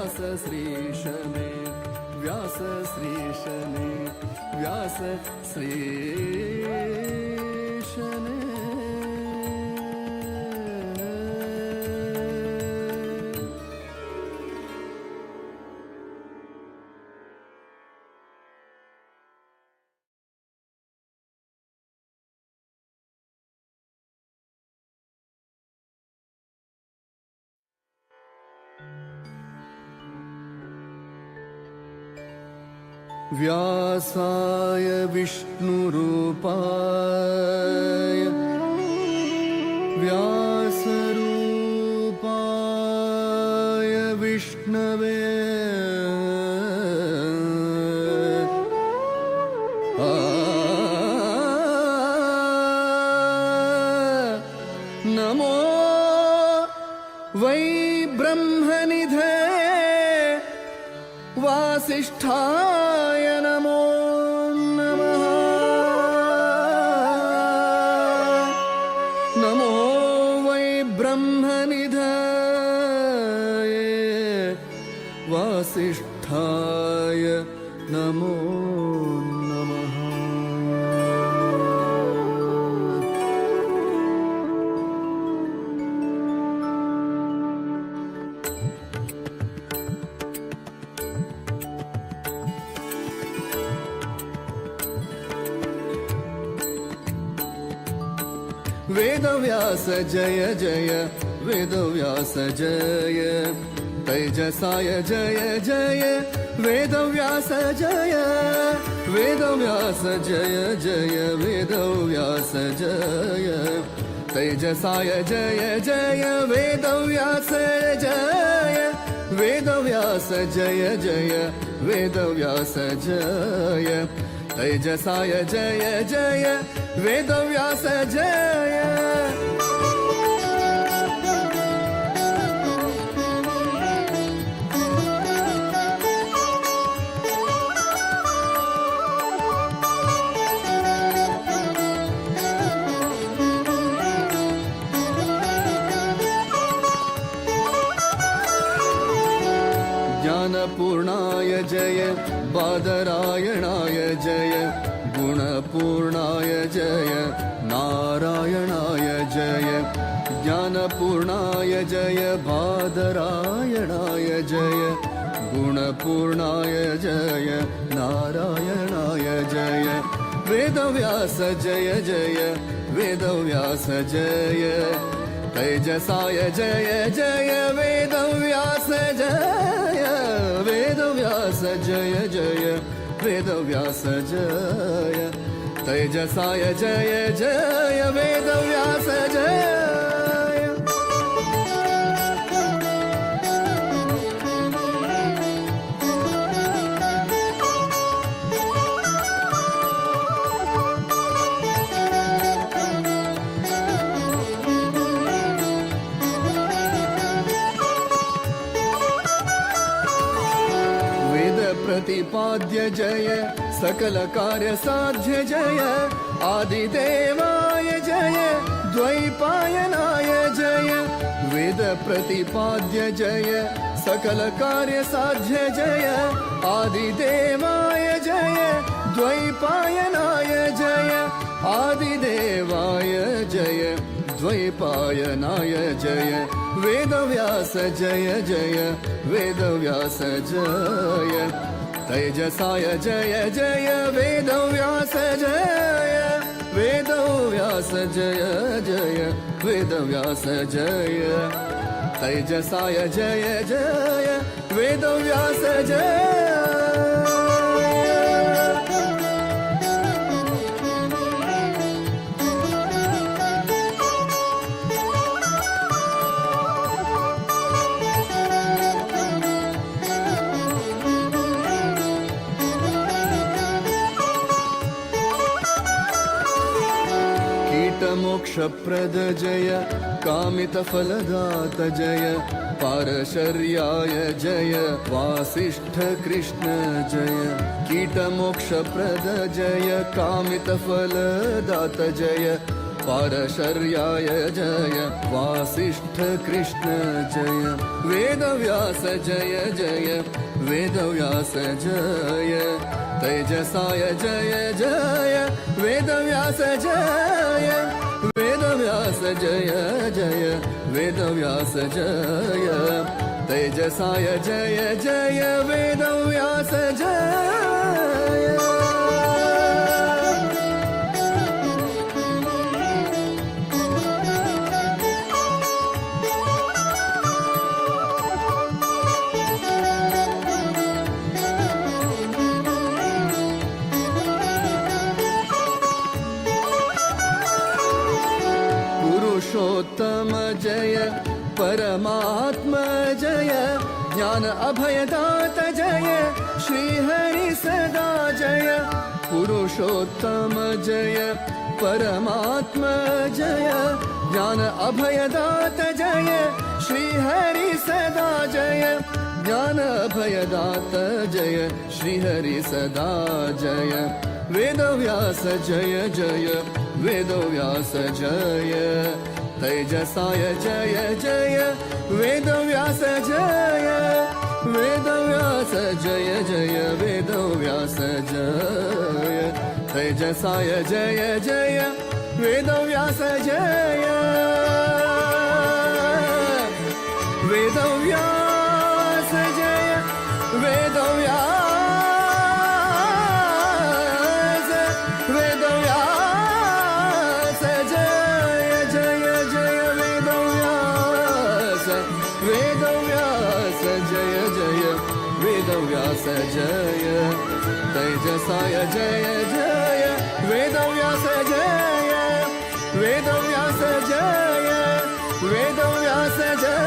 व्यास श्रीशने व्यास श्रीशने व्यास श्रीशने। व्यासाय विष्णुरूपाय व्यासरूपाय विष्णवे नमो वै ब्रह्मनिधे वासिष्ठाय नमो नमः। नमो वै ब्रह्मनिधये वासिष्ठाय नमो नमः। वेदव्यास जय जय वेदव्यास जय तैजसाय जय जय वेदव्यास जय वेदव्यास जय जय वेदव्यास जय तैजसाय जय जय वेदव्यास जय वेदव्यास जय जय वेदव्यास जय तैजसाय जय जय वेदव्यास जय। ज्ञानपूर्णाय जय बादरायणाय जय गुणपूर्णाय जय नारायणाय जय ज्ञानपूर्णाय जय बादरायणाय जय गुणपूर्णाय जय नारायणाय जय वेदव्यास जय जय वेदव्यास जय तैजसाय जय जय वेदव्यास जय वेदव्यास जय जय वेदव्यास जय तैजसाय जय जय वेदव्यास जय। प्रतिपाद्य जय सकल कार्य साध्य जय आदिदेवाय जय द्वैपायनाय जय वेद प्रतिपाद्य जय सकल कार्य साध्य जय आदिदेवाय जय द्वैपायनाय जय आदिदेवाय जय द्वैपायनाय जय वेदव्यास जय जय वेदव्यास जय तैजसाय जय जय वेदव्यास जय वेदव्यास जय जय वेदव्यास जय तैजसाय जय जय वेदव्यास जय। मोक्षप्रद जय कामितफलदात जय पारशर्याय जय वासिष्ठ कृष्ण जय कीटमोक्षप्रद जय कामितफलदात जय पारशर्याय जय वासिष्ठ कृष्ण जय वेदव्यास जय जय वेदव्यास जय तेजसाय जय जय वेदव्यास जय वेदव्यास जय जय वेदव्यास जय तेजसाय जय जय वेदव्यास जय। पुरुषोत्तम जय परमात्मा जय ज्ञान अभयदात जय श्री हरि सदा जय पुरुषोत्तम जय परमात्मा जय ज्ञान अभयदात जय श्री हरि सदा जय ज्ञान अभयदात जय श्री हरि सदा जय वेदव्यास जय जय वेदव्यास जय तेजसाय जय जय वेदव्यास जय वेदव्यास जय जय वेदव्यास जय तेजसाय जय जय वेदव्यास जय वेदव्यास जय वेदव्यास वेदव्यास जय जय जय वेदव्यास वेदव्यास जय जय वेदव्यास जय तेजसाय जय जय वेदव्यास जय वेदव्यास जय वेदव्यास जय।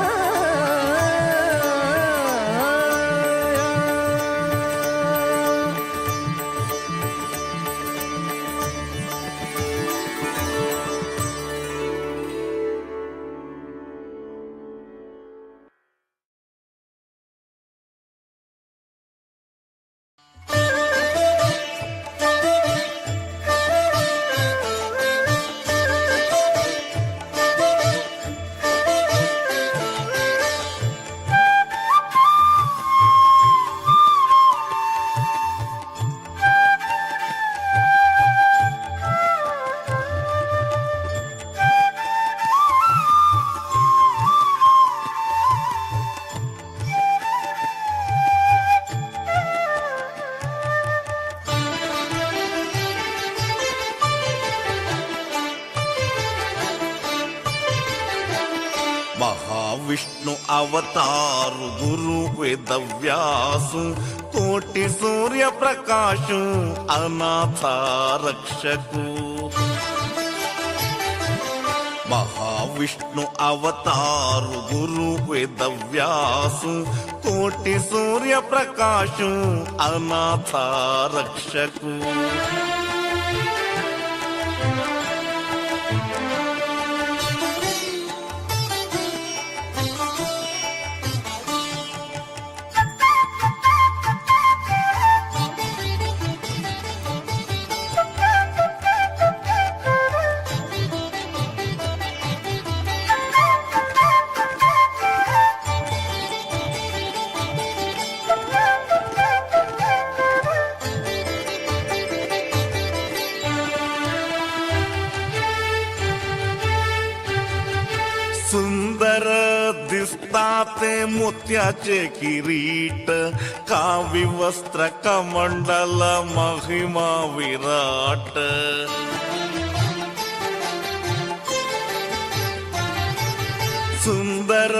महाविष्णु अवतार गुरु वेदव्यासु कोटि सूर्य प्रकाशु अनाथा रक्षकु। महाविष्णु अवतार गुरु वेदव्यासु कोटि सूर्य प्रकाशु अनाथा रक्षकु। सुंदर दिसतात मोत्याचे किरीट कावी वस्त्र कमंडल महिमा विराट। सुंदर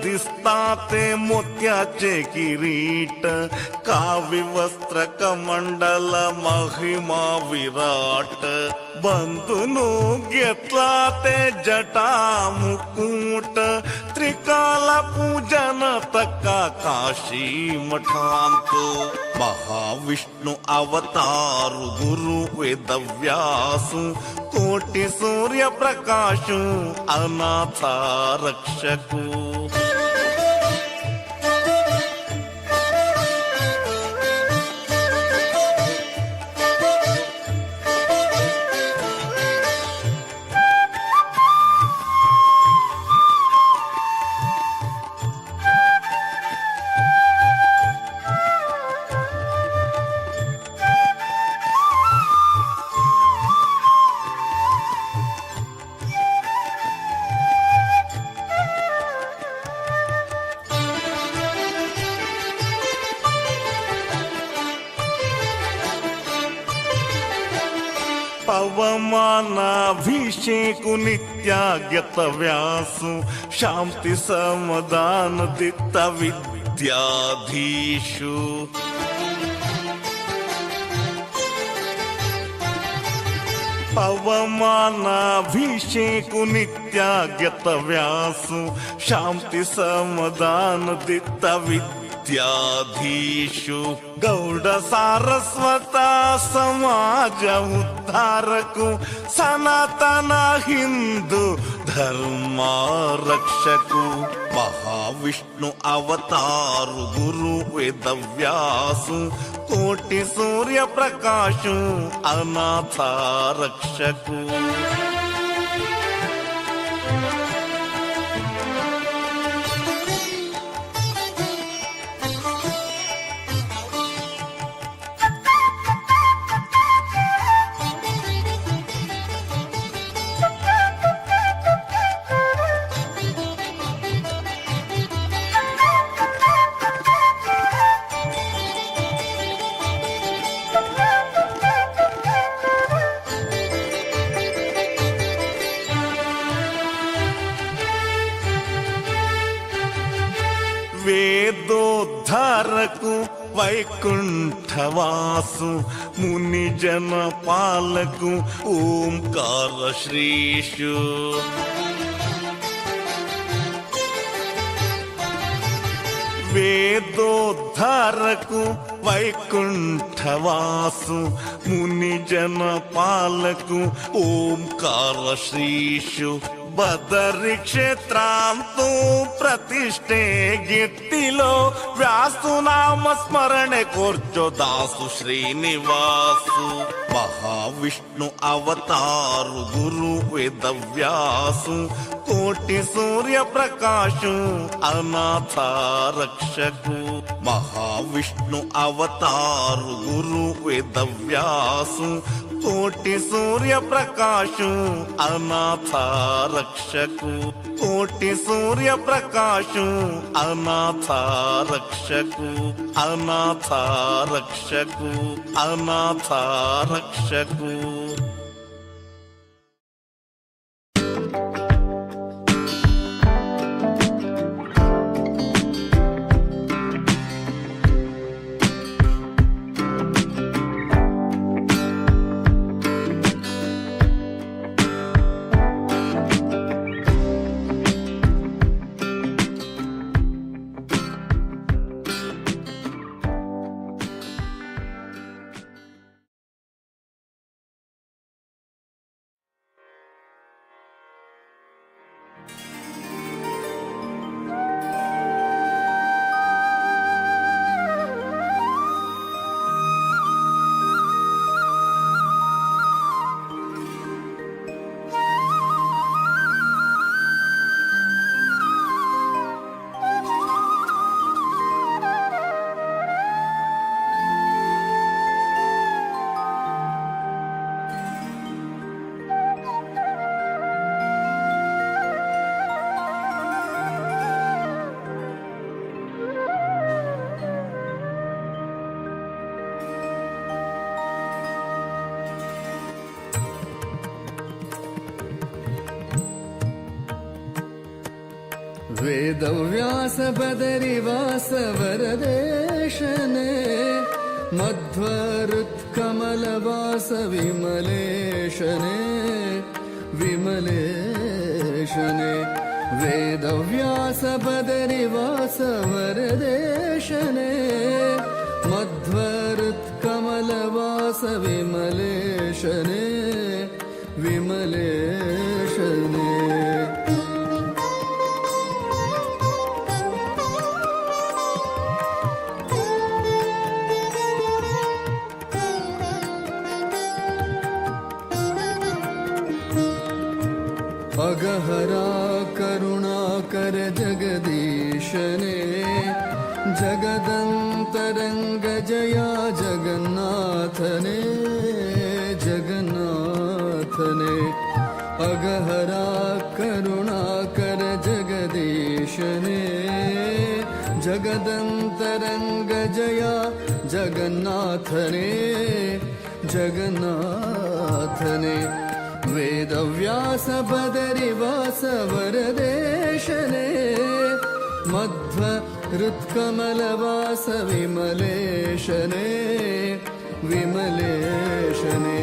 दिसतात मोत्याचे किरीट कावी वस्त्र कमंडल महिमा विराट। बंधुनु घेतला ते जटा मुकुट त्रिकाल पूजन तका काशी मठांत। महाविष्णु अवतार गुरु वेदव्यासु कोटि सूर्य प्रकाशु अनाथा रक्षकु। पवमानाभिषेकु नित्यागत व्यासु शांति समाधान दित्त विद्याधीशु। पवमानाभिषेकु नित्यागत व्यासु शांति समाधान दित्त विद्याधीशु। गौड़ सारस्वता समाज उद्धारकु सनातन हिंदू धर्म रक्षकु। महाविष्णु अवतार गुरु वेदव्यासु कोटि सूर्य प्रकाशु अनाथ रक्षकु। वेदोद्धारकु वैकुंठवासु मुनिजन पालकु ओंकार श्रीशु। वेदोद्धारकु वैकुंठवासु मुनिजन पालकु ओंकार श्रीशु। बदरी क्षेत्रांतु प्रतिष्ठे गित्तिलो व्यासु नाम स्मरणे कोर्चो दासु श्रीनिवासु। महाविष्णु अवतार गुरु वेदव्यासु कोटि सूर्य प्रकाशु अनाथ रक्षकु। महाविष्णु अवतार गुरु वेदव्यासु कोटि सूर्य प्रकाशु अनाथ रक्षकु। कोटि सूर्य प्रकाशु अनाथ रक्षकु अनाथ रक्षकु अनाथ रक्षकु। वेदव्यास बदरिवास वरदेशने मध्वरुत्कमलवास विमलेशने विमलेशने। वेदव्यास बदरिवास वरदेशने मध्वरुत्कमलवास विमलेशने विमलेशने। अगहरा करुणाकर जगदीशने जगदंतरंग जया जगन्नाथने जगन्नाथने। अगहरा करुणाकर जगदीशने जगदंतरंग जया जगन्नाथने जगन्नाथने वेदव्यास बदरिवास वरदेशने मध्व हृत्कमलवास विमलेशने विमलेशने।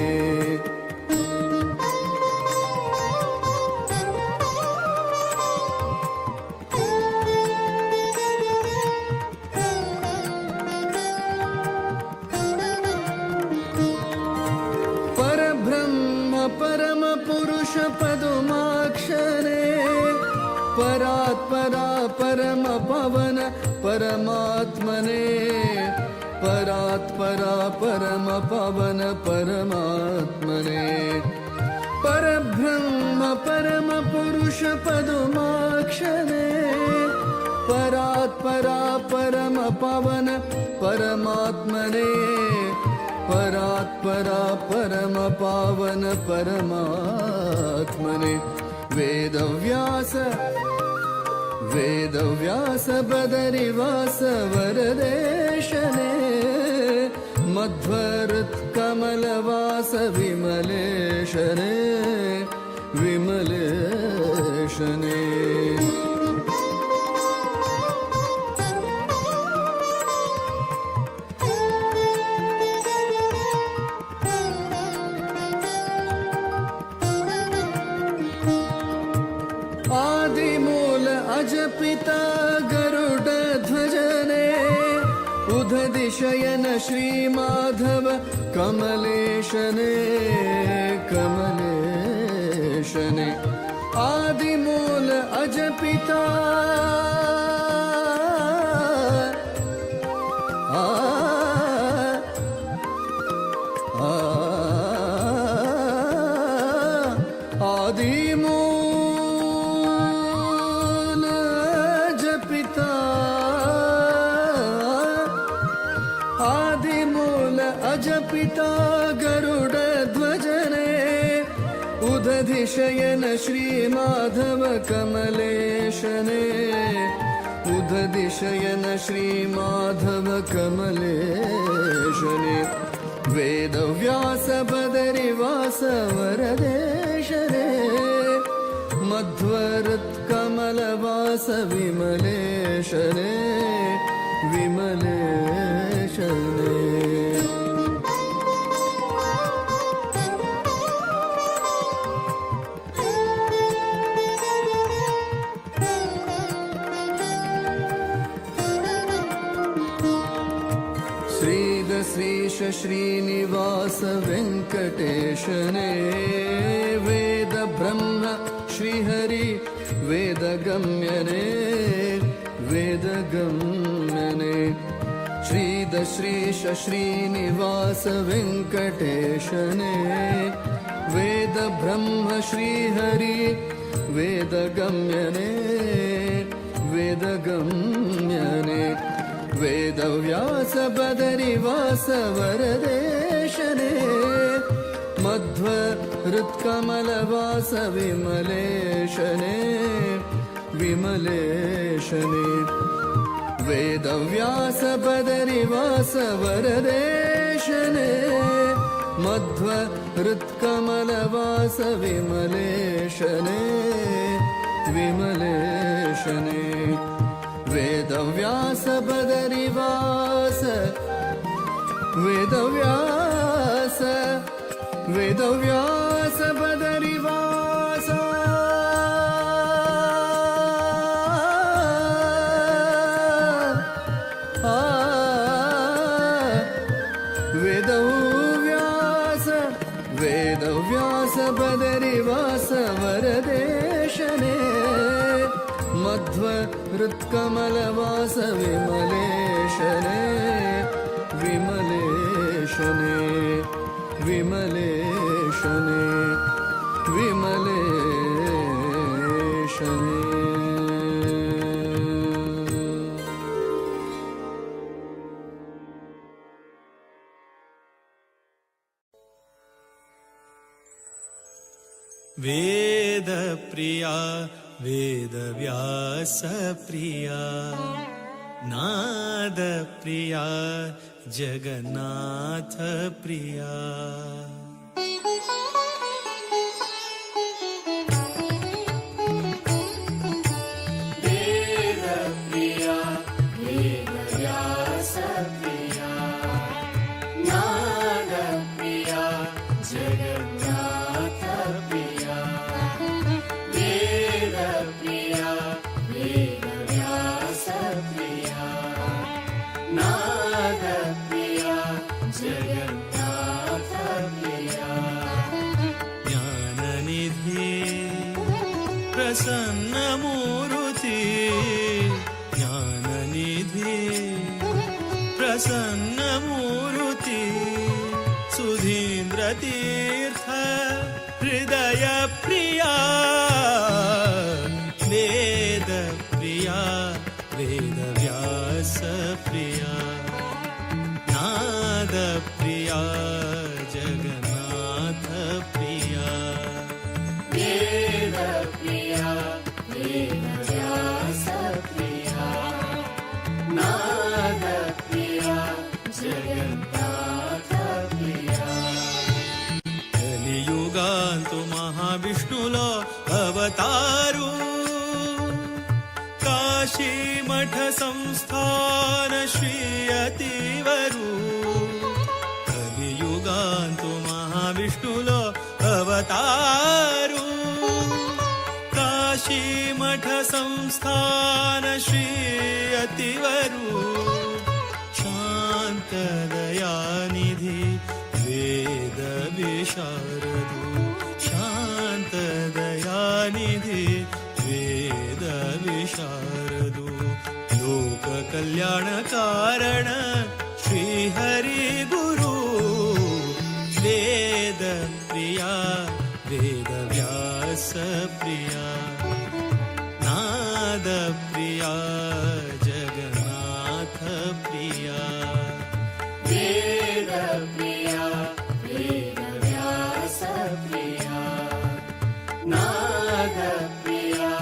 परब्रह्म परम पुरुष पदुमाक्षरे परात्परा परम पवन परमात्मने परात्परा परम पवन परमात्मने परब्रह्म परम पुरुष पदुमाक्षरे परात्परा परम पवन परमात्मने परात्परा परम पावन परमात्मने वेदव्यास वेदव्यास बदरिवास वरदेशने मध्वहृत्कमलवास विमलेशने विमलेशने। आदिमूल अजपिता गरुड ध्वजने उदधिशयन श्री माधव कमलेशने कमलेशने आदिमूल अजपिता आदिमूल अजपिता आदिमूल अजपिता गरुड ध्वजने उदधिशयन श्री माधव कमलेशने उदधिशयन श्री माधव कमलेशने वेदव्यास बदरिवास वरदेशने मध्वहृत्कमलवास विमलेशने विमलेशने। श्रीदश्रीश श्रीनिवास वेङ्कटेशने वेद ब्रह्म श्रीहरि वेदगम्यने वेदगम्यने श्रीदश्रीश श्रीनिवास वेङ्कटेशने वेद ब्रह्म श्रीहरि वेदगम्यने वेदगम्यने वेदव्यास बदरिवास वरदेशने मध्वहृत्कमलवास विमलेशने विमलेशने वेदव्यास बदरिवास वरदेशने मध्वहृत्कमलवास विमलेशने विमलेशने वेदव्यास बदरिवास वेदव्यास वेदव्यास बदरिवास वेदव्यास वेदव्यास बदरिवास वरदेशने मध्वहृत्कमलवास विमलेशने विमलेशने विमलेशने विमलेशने। वेद प्रिया वेद व्यास प्रिया नाद प्रिया जगन्नाथ प्रिया। वेद प्रिया वेद व्यास प्रिया नाद प्रिया जगन्नाथ प्रिया। वेद प्रिया वेद व्यास प्रिया नाद प्रिया जगन्नाथ प्रिया। ज्ञाननिधि प्रसन्न मूर्ति ज्ञाननिधि प्रसन्न मूर्ति सुधीन्द्र तीर्थ हृदय प्रिया वेद प्रिया वेद व्यास प्रिया नाद प्रिया जगन्नाथ प्रिया। वेद प्रिया वेद व्यास प्रिया नाद प्रिया जगन्नाथ प्रिया। कलियुगांतु महाविष्णुलो अवतारू काशी मठ संस्थान श्री अतिवरू। कलियुगांतु महाविष्णुलो अवतारू काशी मठ संस्थान श्री अतिवरू। शांत दयानिधि वेद विशारदु शांत दयानिधि वेद विशारदु। लोक कल्याण कारण श्री हरि गुरु वेद प्रिया वेद व्यास प्रिया नाद प्रिया जगन्नाथ प्रिया। वेद प्रिया वेद व्यास प्रिया नाद प्रिया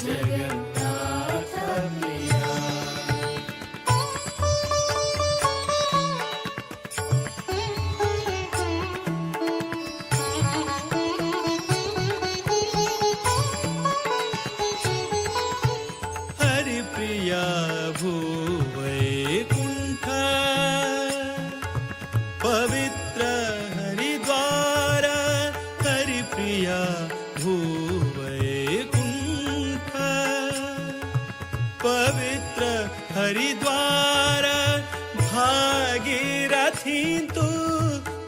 जगन्नाथ प्रिया। हरिप्रिया भूवैकुण्ठ पवित्र हरिद्वार हरिप्रिया भूवैकुण्ठ पवित्र हरिद्वार भागीरथीन्तु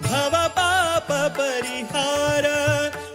भव पाप परिहार।